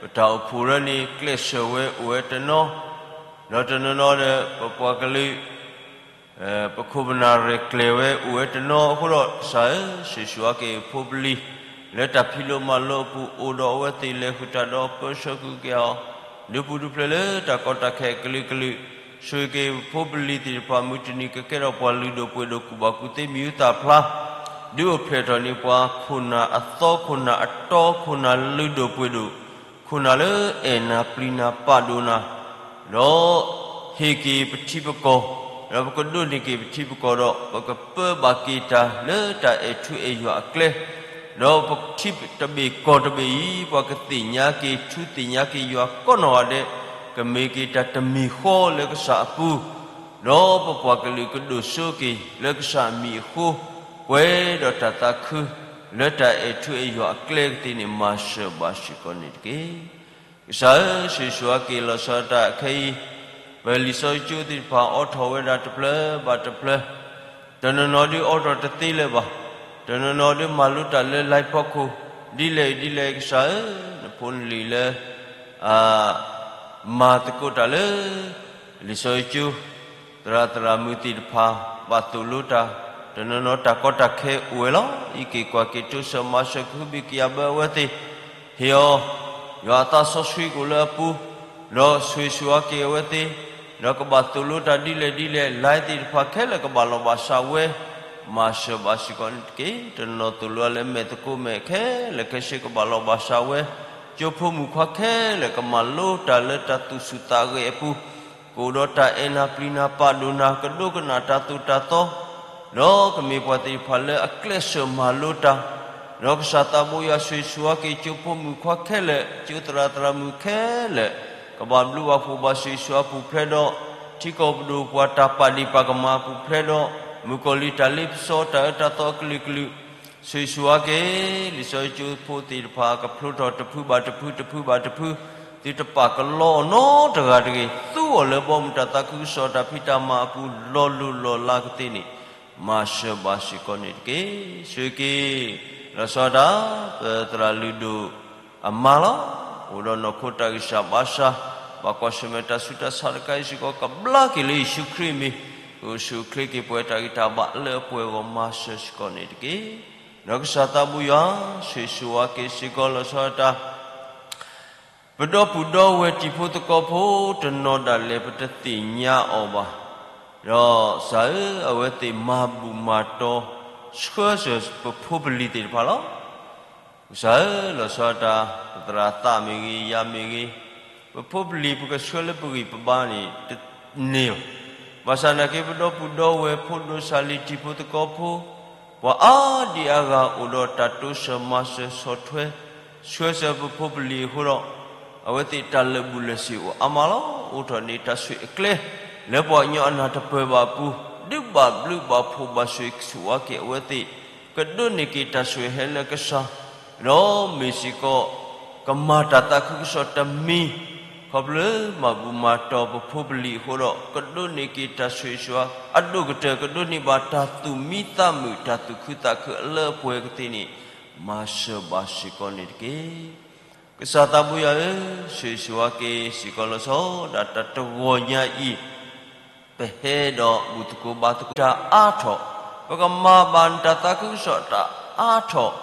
ပတၢ်အိၣ်ဖှိၣ်လၢန့ၣ် ကျဲးစၢးဝဲအိၣ်ဝဲတနီၤ, ဒီးတနီၤနီၤဒီး ပပှၤကလုာ် ပခိၣ်ပနၢ်ရဲၣ်ကျဲၤဝဲအိၣ်ဝဲတနီၤအဃိဒီး ကစၢ်ဧၢ, ဆိၣ်ဂ့ၤဆိၣ်ဝါက့ၤဖိပလံၤ လၢတၢ်ဖံးလိမၤလိအပူၤ အိၣ်ဒီးအဝဲသ့ၣ်လဲၤဃုာ်တၢ်ဒီးပၢဆှၢဃုာ်က့ၤအီၤ, ဒုးပူၤဒုးဖျဲးလၢတၢ်ကီတၢ်ခဲအကလုာ်ကလုာ်, ဆိၣ်ဂ့ၤက့ၤပဖိပလံၤသ့ၣ်တဖၣ် မုၢ်တနံၤကကဲထီၣ်ပှၤလုၢ်ဒိၣ်ပှ့ၤဒိၣ် ကူၣ်ဘၣ်ကူၣ်သ့ မံၤဟူသၣ်ဖျါ, ဒုးအိၣ်ဖျဲၣ်ထီၣ်န့ၢ်ပှၤခိၣ်နၢ်အသီ ခိၣ်နၢ်အတီ ခိၣ်နၢ်လုၢ်ဒိၣ်ပှ့ၤဒိၣ်, ခိၣ်နၢ်လၢအဲၣ်နၤပျံၤနၤပာ်ဒိၣ်နၤ, ဒီးဟ့ၣ်က့ၤပထံပကီၢ်, ဒီးပကဒိးန့ၢ်က့ၤပထံပကီၢ်ဒီး ပကပၢဘၣ်က့ၤတၢ်လၢတၢ်အဲၣ်ထူအဲၣ်ယွၤအကျဲ, ဒီးပထံတဘ့ၣ်ကီၢ်တဘ့ၣ်အံၤ ပှၤကသ့ၣ်ညါက့ၤ ထူသ့ၣ်ညါက့ၤယွၤကိးနီၢ်ဂၤဒဲး, ကမ့ၢ်က့ၤတၢ်တမံၤဃီလၢကစၢ်အပူၤ, ဒီးပပှၤကလုာ်ကဒိၣ်စိက့ၤလၢကစၢ်အမံၤအဃိ, ပှဲၤဒီးတၢ်သးခု လၢတၢ်အဲၣ်ထူအဲၣ်ယွၤအကျဲကသ့န့ၣ် မၤစၢၤဘၣ်စ့ၢ်ကီးန့ၣ်တက့ၢ်. ကစၢ်ဧၢ, ဆိၣ်ဂ့ၤဆိၣ်ဝါက့ၤလီၤဆီဒၣ်တၢ်ခဲအံၤ, ပလံာ်စီဆှံကၠိသ့ၣ်တဖၣ်အိးထီၣ်ဝဲဒၣ်တဖျၢၣ်ဘၣ်တဖျၢၣ်, တနီၤနီၤဒုးအိးထီၣ်တသ့လၢၤဘၣ်, တနီၤနီၤဒုးမၤလိတၢ်လၢ line ဖီခိၣ်, ဒ်လဲၣ်ဒ်လဲၣ်ကစၢ်ဧၢ, နဖိနလံၤလၢ အမၤသကိးတၢ်လၢ လံာ်စီဆှံကၠိ, သရၣ်သရၣ်မုၣ်သ့ၣ်တဖၣ် ဘၣ်သိၣ်လိတၢ်, တနီၤနီၤတၢ်ကီတၢ်ခဲအိၣ်ဝဲလီၤ. အံးက့ၤကွၢ်က့ၤတိစၢၤမၤစၢၤကဟုဘံၣ်ကယာ်ဘၢအဝဲသ့ၣ်, ဟ့ၣ်အီၤ ယွၤအသးစီဆှံကအိၣ်လၢအပူၤ, ဒီးဆိၣ်ဂ့ၤဆိၣ်ဝါက့ၤအဝဲသ့ၣ်, ဒီးကဘၣ်သိၣ်လိတၢ်ဒ်လဲၣ်ဒ်လဲၣ်, line သ့ၣ်တဖၣ်ခဲလၢာ်ကဘၣ်လီၢ်ဘၣ်စးဝဲ, မၤစၢၤဘၣ်စ့ၢ်ကီးန့ၣ်တက့ၢ်. တနီၤနီၤသိၣ်လိအီၤလၢမဲာ်သကိးမဲာ်ခဲလၢာ်ခဲဆ့ကဘၣ်လီၢ်ဘၣ်စးဝဲ, ကၠိဖိမုၣ်ခွါခဲလၢာ်ကမၤလိတၢ်လၢတၢ်သူၣ်ဆူၣ်သးဂဲၤအပူၤ, ကအိၣ်ဒီးတၢ်အဲၣ်နၤပျံၤနၤပာ်ဒိၣ်နၤ ကဒိကနၣ်တၢ်သိၣ်တၢ်သီ, ဒီးကမ့ၢ်ပှၤသ့ၣ်တဖၣ်လၢအကျဲးစၢးမၤလိတၢ်, ဒီးကစၢ်သးဘိယွၤဆိၣ်ဂ့ၤဆိၣ်ဝါက့ၤကၠိဖိမုၣ်ခွါခဲလၢာ်, ကၠိသရၣ်သရၣ်မုၣ်ခဲလၢာ်, ကဘၣ်ဘျုးဘၣ်ဖှိၣ်ဘၣ်ဆိၣ်ဂ့ၤဆိၣ်ဝါပူၤဖျဲးဒီး ထံကီၢ်ပဒိၣ်ပှၤတၢ်ပာ်ဒ့ၣ်ပာ်ကမၣ်ပူၤဖျဲးဒီး မုၣ်ကီၤလံၢ်တၢ်လ့ပစီတၢ်အၢတၢ်သီအကလုာ်ကလုာ်, ဆိၣ်ဂ့ၤဆိၣ်ဝါက့ၤ လံာ်စီဆှံကၠိဖိသ့ၣ်တဖၣ် ကဖျိထီၣ်တဖုဘၣ်တဖု တဖုဘၣ်တဖု, သုတပာ်ကလီအီၤနီတဂၤတဂ့ၤ, သူအီၤလၢဘီမုၢ်တၢ်သးခုကစီၣ်တၢ်ဖံးတၢ်မၤအပူၤ လီၤလိၤလီၤလးကသ့န့ၣ်, မၤစၢၤဘၣ်စ့ၢ်ကီးန့ၣ်တက့ၢ်. ဆိၣ်ဂ့ၤက့ၤ လီၤဆီဒၣ်တၢ် ပသရၣ်လုၢ်ဒိၣ်အမါလီၤ. အိၣ်ဒီးနီၢ်ခိတၢ်ဂံၢ်စၢ်ဘါစၢ်, ဘၣ်ကွၢ်ဆၢၣ်မဲာ်တၢ်ဆူးတၢ်ဆါတခါအံၤစ့ၢ်ကီး ကဘျါက့ၤလၢယ့ၣ်ၡူးခရံာ်အမံၤ, ကအိၣ်ဆူၣ်အိၣ်ချ့က့ၤပှၤတၢ်ဂံၢ်တၢ်ဘါလၢအပှဲၤအဂီၢ် မၤစၢၤစ့ၢ်ကီးန့ၣ်တက့ၢ်. ဒီးကစၢ်သးဘိယွၤ ဆိၣ်ဂ့ၤဆိၣ်ဝါက့ၤစ့ၢ်ကီး လီၤဆီဒၣ်တၢ် ပဒီပုၢ်ဒီဝဲၢ်တံၤဖိသကိးဖိတနီၤဒၣ်လဲာ် ပတသ့ၣ်ညါအီၤဘၣ်. ဒီးကစၢ်ဧၢ, အဝဲသ့ၣ်မၤဘူၣ်မၤတီၤ ဆှၢစၢၤပဖိပလံၤသ့ၣ်တဖၣ်လီၤ. ကစၢ်ဧၢ, လီၤဆီဒၣ်တၢ် ပသရၣ်သးမ့ၢ်ဂ့ၤ, ယၤမ့ၢ်ဂ့ၤ, ပဖိပလံၤ ပကဆှၢလၢပဂံၢ်ပဘါန့ၣ်တန့ၢ်ဘၣ်. ဘၣ်ဆၣ်နာ်က့ ပဒီပုၢ်ဒီဝဲၢ် ဖိဒိၣ်စၢ်လံၤ တံၤဖိသကိးဖိ ပှၤအါဒံအါဂၤအိၣ်ဒီးတၢ်တိစၢၤမၤစၢၤဆီၣ်ထွဲ ဆှၢစၢၤပဖိပလံၤအဃိဒီး, အဝဲသ့ၣ်တၢ်လၢာ်ဘူၣ်လၢာ်စ့ၣ်အိၣ်အါမးလီၤ. အိးထီၣ်န့ၢ်တၢ်ဆိၣ်ဂ့ၤအကျဲ လၢပှၤကညီအနၢ်တပၢၢ်ဘၣ်အပူၤ, ဒုးဘၣ်ဘျုးဘၣ်ဖှိၣ်ဘၣ်ဆိၣ်ဂ့ၤဆိၣ်ဝါက့ၤအဝဲသ့ၣ်, ကဒိးန့ၢ်က့ၤတၢ်ဆိၣ်ဂ့ၤဟဲလၢကစၢ်, ဒီးမ့ၢ်စ့ၢ်ကီး ကမၤတၢ်သးခုကစီၣ်တမံၤ, ခီဖျိမၤဘူၣ်မၤတီၤပဖိပလံၤအဃိဒီး ကဒိးန့ၢ်က့ၤတၢ်ဆိၣ်ဂ့ၤဆိၣ်ဝါအဒိၣ်ကတၢၢ်, ကဒိးန့ၢ်ဘၣ်တၢ်သူၣ်မံသးမုာ် တၢ်သူၣ်ခုသးခုအလၢအပှဲၤကသ့န့ၣ် မၤစၢၤဘၣ်စ့ၢ်ကီးန့ၣ်တက့ၢ်. ကစၢ်သးဘိယွၤဧၢ, ဆိၣ်ဂ့ၤဆိၣ်ဝါက့ၤစ့ၢ်ကီးလီၤဆီဒၣ်တၢ်တဂီၤညါအံၤ, ပဟဲဒီးဘူၣ်သကိးဘါသကိးတၢ်အါထီၣ်, ပကမၤဘၣ်နတၢ်သးခုကစီၣ်တၢ်အါထီၣ်,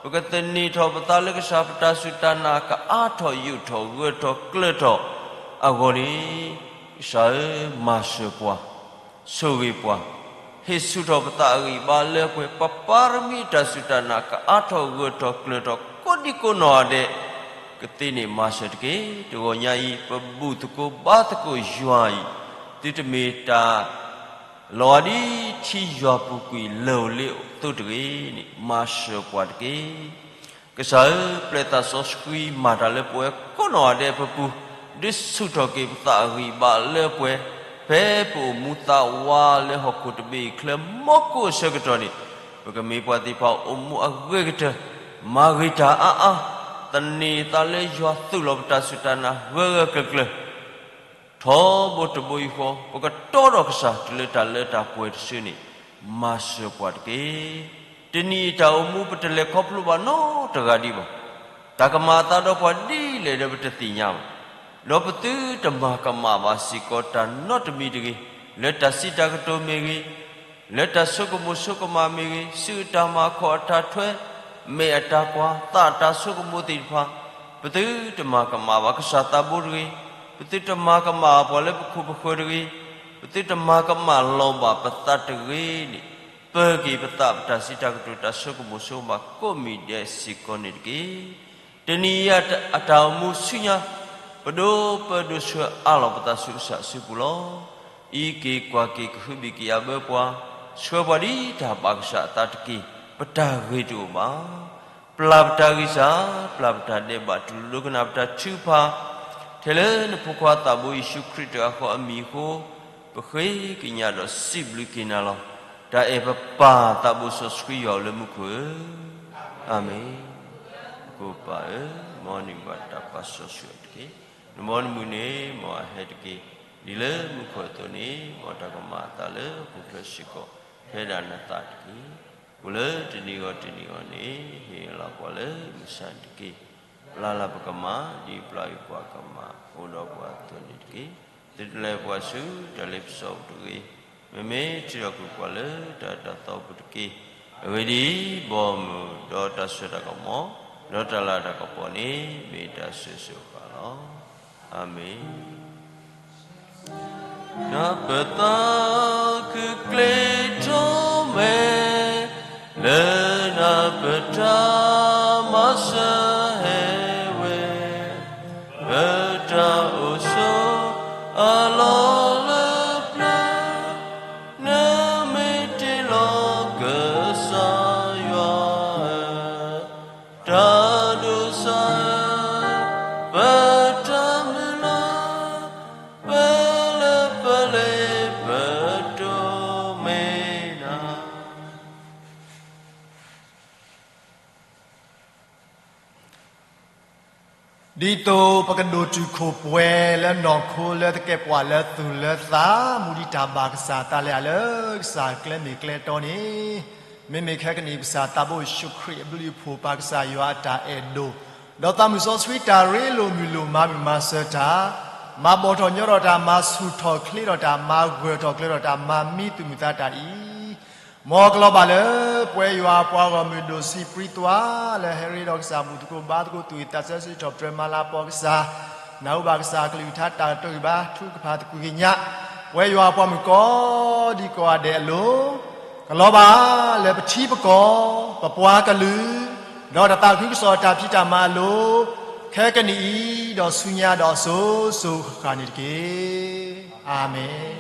ပကသန့ၤထီၣ်ပသးလၢကစၢ် ပတၢ်စူၢ်တၢ်နာ်ကအါထီၣ် ယိာ်ထီၣ်ဂၢၢ်ထီၣ်ကျၢၤထီၣ်အဂီၢ်န့ၣ်, ကစၢ်ဧၢ, မၤစၢၤပှၤ, ဆိၣ်ဂ့ၤပှၤ, ဟ့ၣ်ဆူၣ်ထီၣ်ပသးအဂံၢ်အဘါလၢပှဲၤ, ပပၢ်ရမံအတၢ်စူၢ်တၢ်နာ် ကအါထီၣ်ဂၢၢ်ထီၣ်ကျၢၤထီၣ် ကိးဒံကိးနီၢ်ဂၤဒဲး ကသ့န့ၣ် မၤစၢၤတက့ၢ်. တဂီၤညါအံၤ ပဘူၣ်သကိးဘါသကိးယွၤအံၤ, သုတမ့ၢ်တၢ် လီၤဂာ်ဒ်ထံယွၤပူၤကွံာ် လၢၢ်ဧိၤလ့ဧိၤအသိးတဂ့ၤန့ၣ် မၤစၢၤပှၤတက့ၢ်. ကစၢ်ဧၢ, ပျဲသးစီဆှံမၤတၢ်လၢပဝဲကိးနီၢ်ဂၤဒဲးအပူၤ, ဒုးဆူၣ်ထီၣ်က့ၤပသးအဂံၢ်အဘါလၢပှဲၤ, ဖဲပအိၣ်မူသးဝးလၢဟီၣ်ခိၣ်တဘ့ၣ်အံၤ ချၢမီၤကိၣ်အဆၢကတီၢ်န့ၣ်, ပကမ့ၢ်ပှၤသ့ၣ်တဖၣ်အိၣ်မူအဂ့ၤကတၢၢ်, မၤဂ့ၤတၢ်အါအါ, သန့ၤသးလၢယွၤသူၣ်လီၤပတၢ်စူၢ်တၢ်နာ်ဂၢၢ်ဂၢၢ်ကျၢၤကျၢၤ ထီဘိတဘိယူၢ်ဃီ, ပကတီဒီးကစၢ်တုၤလၢတၢ်လၢတၢ်ပှဲၤတစုန့ၣ်, မၤစၢၤပှၤတက့ၢ်. တနံၤအံၤတၢ်အိၣ်မူ ပတလဲၤခီဖျိဘၣ်နီတဂၤဒံးဘၣ်. တၢ်ကမၤအသးဒီးပှၤဒ်လဲၣ်ဒီးပတသ့ၣ်ညါဘၣ်. ဒီးပသုတမၤကမၣ်ဘၣ်စ့ၢ်ကီးတၢ်နီတမံၤတဂ့ၤ, လၢတၢ်စံးတၢ်ကတိၤမ့ၢ်ဂ့ၤ, လၢတၢ်ဆိကမိၣ်ဆိကမးမ့ၢ်ဂ့ၤ, စုအတၢ်မၤခီၣ်အတၢ်ထွဲ, မဲာ်အတၢ်ကွၢ်, သးအတၢ်ဆိကမိၣ်သ့ၣ်တဖၣ်, ပသုတမၤကမၣ်ဘၣ်ကစၢ်သးဘိတဂ့ၤ, ပသုတမၤကမၣ်ပှၤလၢပခိၣ်ပဃၢၤတဂ့ၤ, ပသုတမၤကမၣ်လီၤဘၣ်ပသးတဂ့ၤန့ၣ်, ပၢက့ၤပသး ပတၢ်စံးတၢ်ကတိၤတၢ်ဆိကမိၣ်ဆိကမးကိးမံၤဒဲးစ့ၢ်ကီးန့ၣ်တက့ၢ်. တနံၤအံၤအတၢ်အိၣ်မူဆူညါ, ပဒိးပၢဒိးဆှၢအါလီၤပသးဆူကစၢ်အစုပူၤလီၤ. အံးက့ၤကွၢ်က့ၤကဟုဘံၣ်ကယာ်ဘၢပှၤ, ဆှၢပှၤဒ်တၢ်ဘၣ်ကစၢ်အသးတက့ၢ်. ပတၢ်ဂ့ၤတအိၣ်ဘၣ်. ပျၢ်ပတၢ်ဂံၢ်စၢ်, ပျၢ်ပတၢ်ဒဲးဘး တူၢ်လိာ်ဒိကနၣ်ပတၢ်ထုကဖၣ်, ထဲလၢနဖိခွါသးဘိယ့ၣ်ၡူးခရံာ်တဂၤဃီအမံၤအဃိ, ပဃ့ကညးဒီးစံးဘျုးက့ၤနၤလီၤ. တၢ်အဲၣ်ပပၢ်သးဘိစီဆှံယွၤ အိၣ်လၢမူခိၣ်ဧၢ, အၤမ့ၣ်. ပၢ်ဧၢ, မ်နမံၤဘၣ်တၢ်ပာ်စီဆှံအီၤတက့ၢ်. နဘီနမုၢ်န့ၣ် မ်အဟဲတက့ၢ်. ဒ်လၢမူခိၣ်အသိးန့ၣ် မ်တၢ်ကမၤအသးလၢဟီၣ်ခိၣ်ချၢစ့ၢ်ကီး ဖဲဒၣ်နသးတက့ၢ်. အိၣ်လၢတနံၤဂီၢ်တနံၤဂီၢ်န့ၣ် ဟ့ၣ်လီၤပှၤလၢမုၢ်ဆါတက့ၢ်. ပျၢ်လၢပကမၤ ဒ်ပျၢ်ကွံာ်ပှၤကမၤအိၣ်ဒီးပှၤအသိးန့ၣ်တက့ၢ်. သုတလဲၤပှၤဆူတၢ်လ့ပစီပူၤတဂ့ၤ. မ့မ့ၢ်ထုးထီၣ်ကွံာ်ပှၤလၢတၢ်အၢတၢ်သီပူၤတက့ၢ်. အဂ့ၢ်ဒ်အံၤ, ဘီမုၢ်ဒီးတၢ်ဆၢတၢ်ကမီၤ, ဒီးတၢ်လၤတၢ်ကပီၤန့ၣ် မ့ၢ်တၢ်ဆၢဂ့ၤဆၢဝါလီၤ. အၤမ့ၣ်. နပသးခုကျ့ထီၣ်မဲာ်, လၢနပတၢ်မၤစၢၤဟဲဝဲ, ပတၢ်အိၣ်ဆိးအလီၢ်လၢပျၢၤ, နမ့ၢ်တ့လီၤကစၢ်ယွၤဧၢ, တၢ်ဒိးစၢ်ဧၢ, ပတၢ်မုၢ်လၢ်, ပလၢပလ့ပတိၢ်မ့ၢ်နၤ. ဒ်သိးပကဒိၣ်တုာ်ခိၣ်ပှဲၤလၢနီၢ်ခိလၢသကဲးပဝးလၢသူၣ်လၢသး မူဒ်တၢ်ဘၣ်ကစၢ်အသးလၢအလၢကစၢ်ကျဲမ့ၢ်ကျဲတီန့ၣ်, မ့မ့ၢ်ခဲကနံၣ်ပကစၢ်သးဘိယ့ၣ်ၡူးခရံာ်အဘျုးအဖှိၣ် ပၢ်ကစၢ်ယွၤအတၢ်အဲၣ်ဒိၣ်, ဒီးသးမုၢ်စီဆှံတၢ်ရ့လိာ်မုာ်လိာ်မၤမုာ်မၤစၢၤတၢ်, မၤဘီၣ်ထီၣ်ညီထီၣ်တၢ်, မၤဆူၣ်ထီၣ်ချ့ထီၣ်တၢ်, မၤဂၢၢ်ထီၣ်ကျၢၤထီၣ်တၢ်, မၤမံသူၣ်မုာ်သးတၢ်အံၤ မ်ကလီၤဘၣ်လၢ ပဝဲယွၤအပှၤဂီၢ်မုၢ်ဒိၣ်ဆံးပြံသွါ လၢဟဲရ့ဒီးကစၢ်ဘူၣ်သကိးဘါသကိး သူၣ်ဂ့ၢ်သးဆၢ စံးထီၣ်ပတြၢၤမၤလၤကပီၤကစၢ်, နၢ်ဟူဘၣ်ကစၢ်အကလုၢ်ကထါတၢ်ကတိၤဂံၢ်ဘါ ထုကဖၣ်သကွံၢ်ကညး ပဝဲယွၤအပှၤမုၣ်ကိးဒံကိးဂၤဒဲးအလိၤ, ကလီၤဘၣ်လၢပထံပကီၢ်, ပပှၤကလုာ်, ဒီးတၢ်သးခုကစီၣ်တၢ်ဖံးတၢ်မၤအလိၤ, ခဲကနံၣ်အံၤ, ဒီးဆူညါဒီးအစိၤစိၤဃၣ်ဃၣ်န့ၣ်တက့ၢ်. အၤမ့ၣ်.